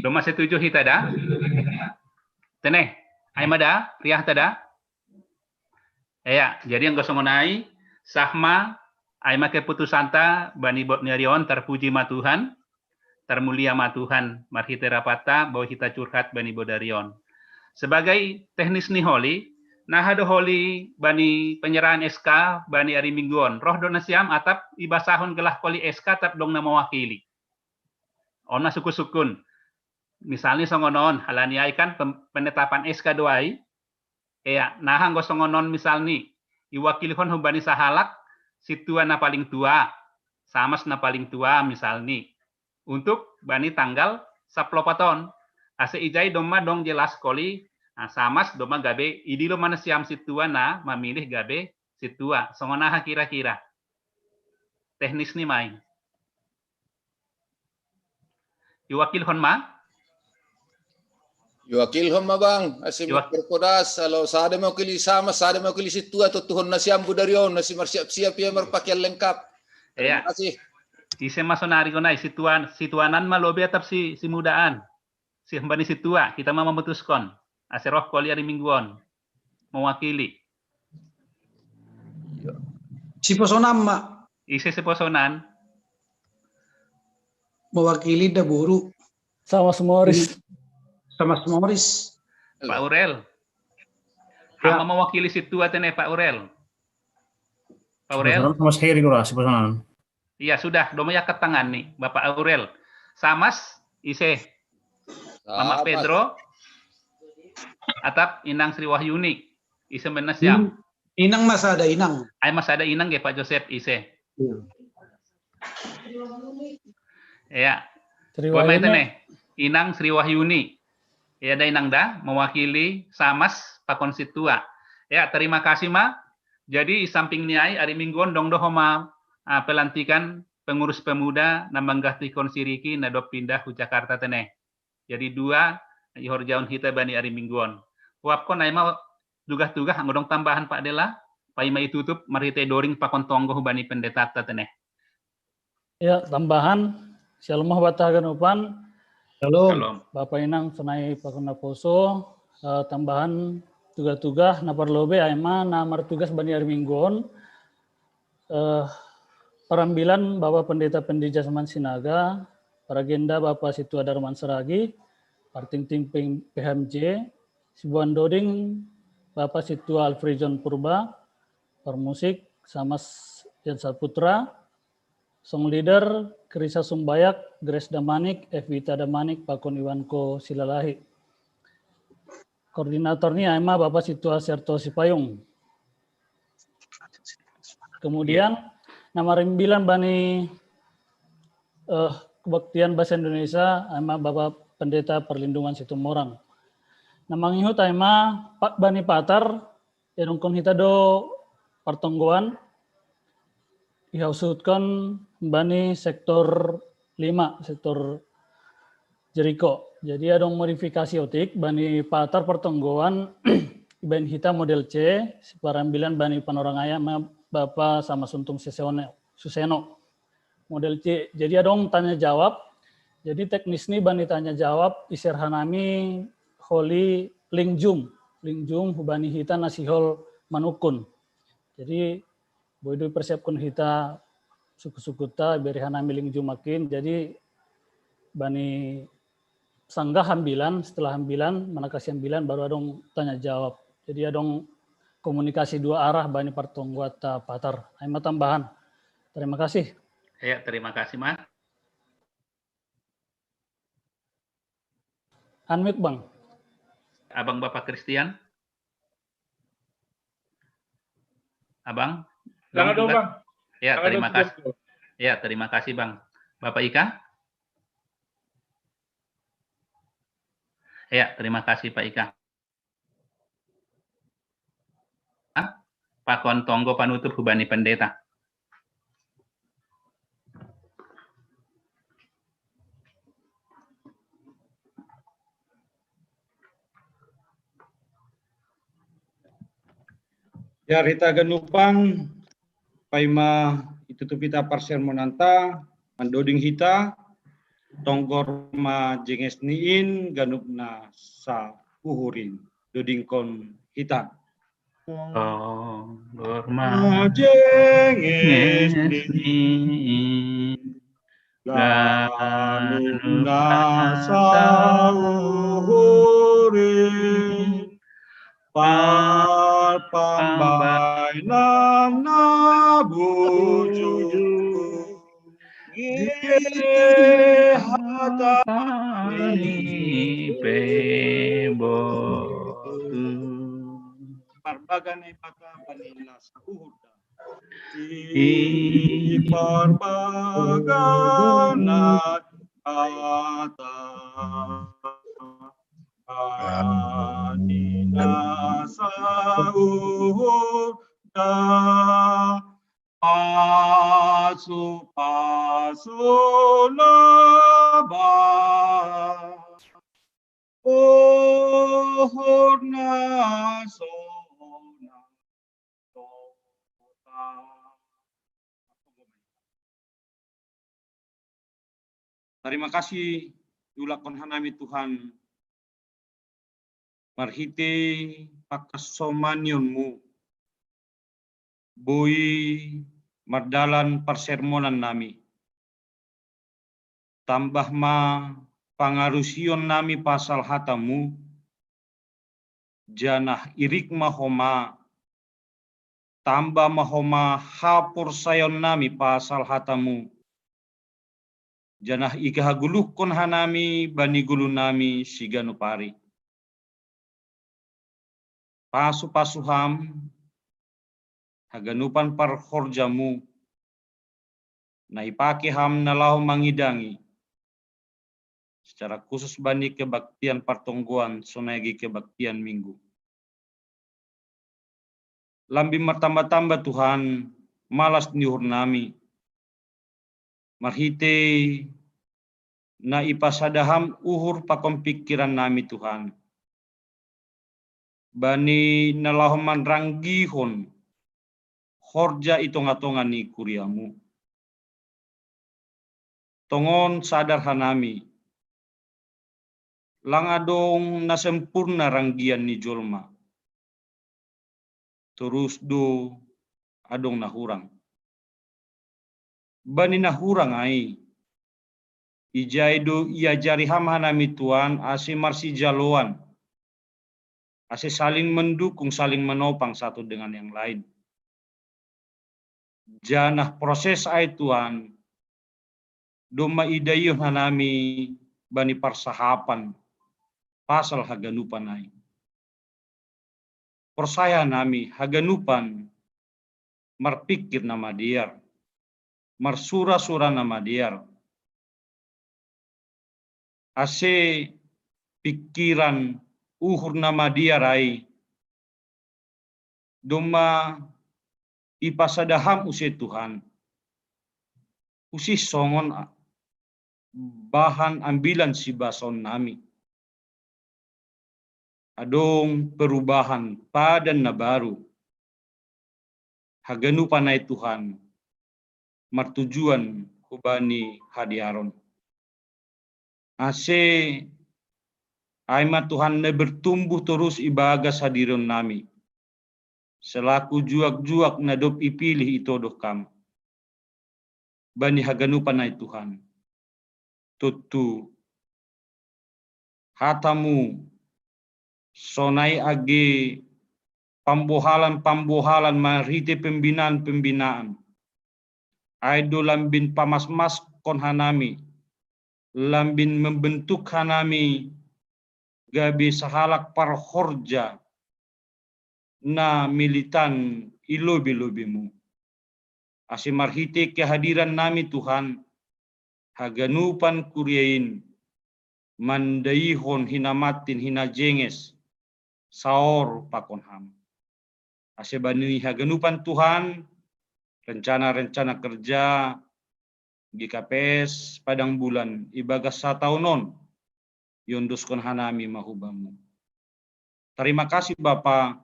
belum masih tujuh kita dah. Tene, ai ma da, riah ta da. Ea, jadi anggo songon ai, sah ma, ai ma keputusanta bani bot ni ari on, terpuji ma Tuhan, termulia ma Tuhan, marhite rapatta, boi hita curhat bani bodari on. Sebagai teknis ni holi, naha do holi bani penyerahan S K bani ari Minggu on. Roh do nasiam atap ibasahon gelah holi S K atap dong na mewakili. On na sukun-sukun. Misalni songon on, halani ai kan penetapan S K do ai. Ea, naha anggo songon on misalni, iwakilhon hubani sahalak, situa na paling tua, samas na paling tua misalni. Untuk bani tanggal saplopat on. Ase ijai domma dong jelas holi, nah, samas domma gabe idilo mana siam situa na mamilih gabe situa. Songon aha kira-kira? Teknis ni mai. Iwakilhon ma? Iwakilhon ma bang, asi Iwak... berkodas, kalau sada mewakili samas, sada mewakili situa, tutuhon nasiam bodari on, asi marsiap-siap ia marpakean lengkap. Terima kasih. Ise ma sonari gonai, situan, situanan ma lobi atap si, si mudaan. Si hembani situa, kita ma memutuskon. Ase roh holi ari Minggu on. Mewakili. Siposonan ma. Ise siposonan? Mewakili da boru. Samas Moris. Samas Moris. Pak Urel. Ya. Ama mewakili situa tene Pak Urel. Pak Urel. Samas Heri kura siposonan. Iya sudah, doma yakat tangan nih, Bapak Aurel. Samas, ise. Mama Pedro. Atap Inang Sri Wahyuni. Ise ma nasiam. Inang ma sada Inang. Ai ma sada Inang ge Pak Joseph ise. Iya. Sri Wahyuni. Inang Sri Wahyuni. Ya da Inang da mewakili samas pakon situa. Ya terima kasih ma. Jadi samping ni ai ari Minggu on dong do homa uh, pelantikan pengurus pemuda na manggantikon si Riki na dob pindah hu Jakarta tene. Jadi dua ihorjaon hita bani ari mingguon. Huapkon ai ma tugas-tugas, anggo dong tambahan Pak Dela, paima itutup marhite doring pakon tonggo hu bani pendetata tene. Ya, tambahan, Shalom ma banta haganupan. Shalom. Bapa inang sonai pakon naposo, eh, tambahan tugas-tugas na parlobei ai ma na martugas bani ari mingguon, eh, parambilan Bapa Pendeta Pendija Saman Sinaga, paragenda Bapa Situa Darman Saragi, partingting P H M J, siboan doding Bapa Situa Alfrijon Purba, parmusik Samas Jan Saputra, song leader Krisa Sumbayak, Grace Damanik, Evita Damanik, pakon Iwanko Silalahi. Koordinator ni ai ma Bapa Situa Serto Sipayung. Kemudian na marimbilan bani, eh, kebaktian bahasa Indonesia ai ma Bapa Pendeta Perlindungan Situmorang. Na mangihut ai ma Pak bani Patar, irungkon hita do partonggoan, ihasuhutkon bani sektor lima, sektor Jeriko. Jadi adong modifikasi otik bani Patar partonggoan, ibaen hita model C, siparambilan bani panorang ai ma Bapa Samas Untung Suseno. Model C. Jadi adong tanya jawab. Jadi teknis ni bani tanya jawab, i-share hanami holi link Zoom. Link Zoom hubani hita na sihol manungkun. Jadi boi do ipersiapkon hita suku-sukuta, bere hanami link Zoom akin. Jadi bani sanggah hambilan, setelah hambilan, manangkasi hambilan, baru adong tanya jawab. Jadi adong komunikasi dua arah bani partonggoanta Patar. Ai ma tambahan. Terima kasih. Ya, terima kasih, Mas. Unmute, Bang. Abang Bapak Christian? Abang? Jangan dong, Bang. Ya, terima kasih. Ya, terima kasih, Bang. Bapak Ika? Ya, terima kasih, Pak Ika. Pakon tonggo panutup hubani pendeta. Ya, hita ganupan, paima itutup hita parsermonanta, mandoding hita, tonggor ma jenges ni in ganup na sauhur in, dodingkon hita. Tonggor ma jenges ni in ganup na sauhur in, parpambahenan na bujur, gite hata ni pe botu. Parbaga Naibata bani na sauhur da. Di parbaga Naibata bani na sauhur da, pasu-pasu na ba uhur na sona. Tarima kasih diulakkon hanami Tuhan, marhite pangkasomanion-Mu boi mardalan parsermonan nami. Tambah ma pangarusion nami pasal hata-Mu, janah irik ma homa, tamba ma homa haporsayaon nami pasal hata-Mu, janah ihagoluhkon hanami bani gulu nami siganup ari. Pasu-pasu Ham haganupan parhorja-Mu, na ipake Ham na laho mangidangi, secara khusus bani kebaktian partonggoan sonai age kebaktian Minggu. Lambin martamba-tamba Tuhan malas ni uhur nami, Marhitei na ipasadaham uhur pakon pikiran nami Tuhan, bani na laho manranggihon horja i tonga-tonga ni kuriamu. Tongon sadar hanami, lang adong na sempurna ranggian ni jolma. Torus do adong na hurang. Bani na hurang ai, ijai do iajari ham hanami Tuhan ase marsijaloan, ase saling mendukung, saling menopang satu dengan yang lain. Janah proses ai Tuhan, domma idaihon hanami bani parsahapan pasal haganupan ai. Porsaya hanami haganupan marpikir na madear, marsura-sura na madear. Ase pikiran, uhur na madear ai domma ipasadaham use Tuhan, usih songon bahan ambilan sibasaon nami. Adong perubahan, padan na baru. Haganupan ai Tuhan, martujuan hubani hadearon. Ase ai ma Tuhan na bertumbuh torus ibagas hadirion nami, selaku juak-juak na dob ipilih itodoh kam. Bani haganupan ai Tuhan, tontu hatamu sonai age pambohalan-pambohalan marhitei pembinaan-pembinaan, ai do lambin pamasmaskon hanami, lambin membentuk hanami gabe sahalak parhorja na militan i lobei-lobeimu. Ase marhitei kehadiran nami Tuhan, haganupan kuria in mandaihon hinamantin hinajenges saor pakon ham. Ase bani haganupan Tuhan, rencana-rencana kerja G K P S Padang Bulan ibagas sataon on, iondoskon hanami ma hubamu. Tarima kasih Bapa,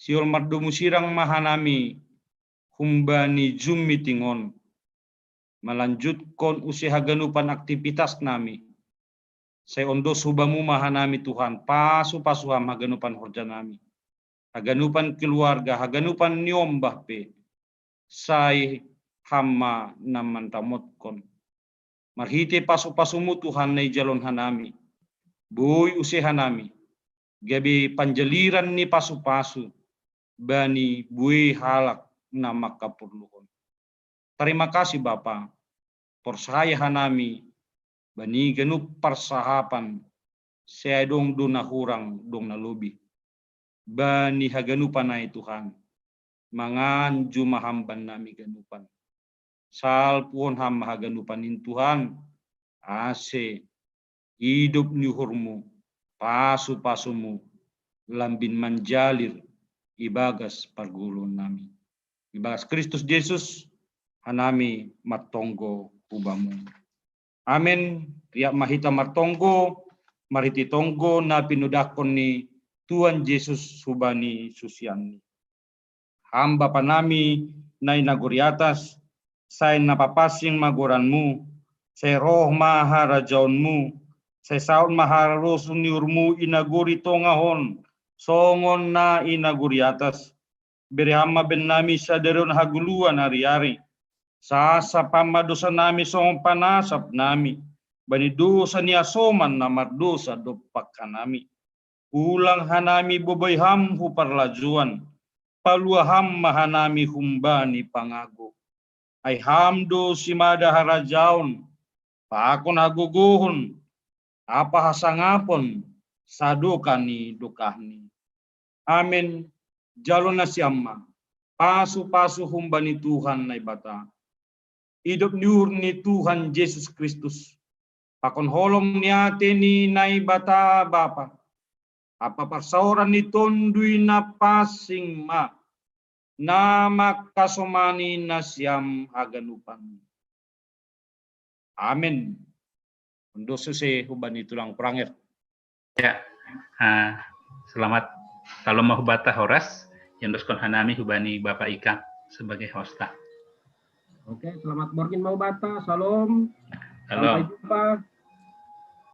sihol mardomu sirang ma hanami humbani Zoom meeting on, malanjutkon use haganupan aktivitas nami. Sai ondos hubamu ma hanami Tuhan, pasu-pasu ham haganupan horja nami, haganupan keluarga, haganupan niombah pe, sai ham ma na manramotkon. Marhitei pasu-pasumu Tuhan na ijalon hanami, boi use hanami gabe panjaliran ni pasu-pasu bani buei halak na mangkaporluhon. Tarima kasih Bapa, porsaya hanami bani ganup parsahapan, sai adong do na hurang, adong na lobih. Bani haganupan ai Tuhan, mangan juma ham bannami ganupan. Salpuhon ham ma haganupan in Tuhan, ase idop ni uhurmu, pasu-pasumu lambin manjalir ibagas pargulon nami. Ibagas Kristus Jesus hanami martonggo hubamu. Amen. Riap ma hita martonggo, marhitei tonggo na pinudahkon ni Tuhan Jesus hubani susianni. Ham Bapa nami na i nagori atas, sai na papansing ma goranmu, sai roh ma harajaonmu, sai saut ma harosuh ni uhurmu i nagori tongah on, songon na i nagori atas. Bere ham ma bennami sadari on hagoluhan ari-ari. Sasap ham ma dosanami songon panasap nami bani dosa ni hasoman na mardosa dompak hanami. Ulang hanami bobei ham hu parlajuan, palua ham ma hanami humbani pangago. Ai ham do simada harajaon, pakon hagogohon, ampa hasangapon, sadokah ni dokahni. Amen. Jalo nasiam ma pasu-pasu humbani Tuhan Naibata, idop ni uhur ni Tuhan Jesus Kristus, pakon holong ni atei ni Naibata Bapa, ampa parsaoran ni Tonduy Na Pansing ma, na mangkasomani nasiam haganupan. Amin. Endos sese hubani tulang Pranger. Ya, ah, selamat. Kalau mau hubata horas, endoskon hanami hubani Bapak Ika sebagai hosta. Oke, selamat borngin mau bata. Salam. Halo. Sampai jumpa.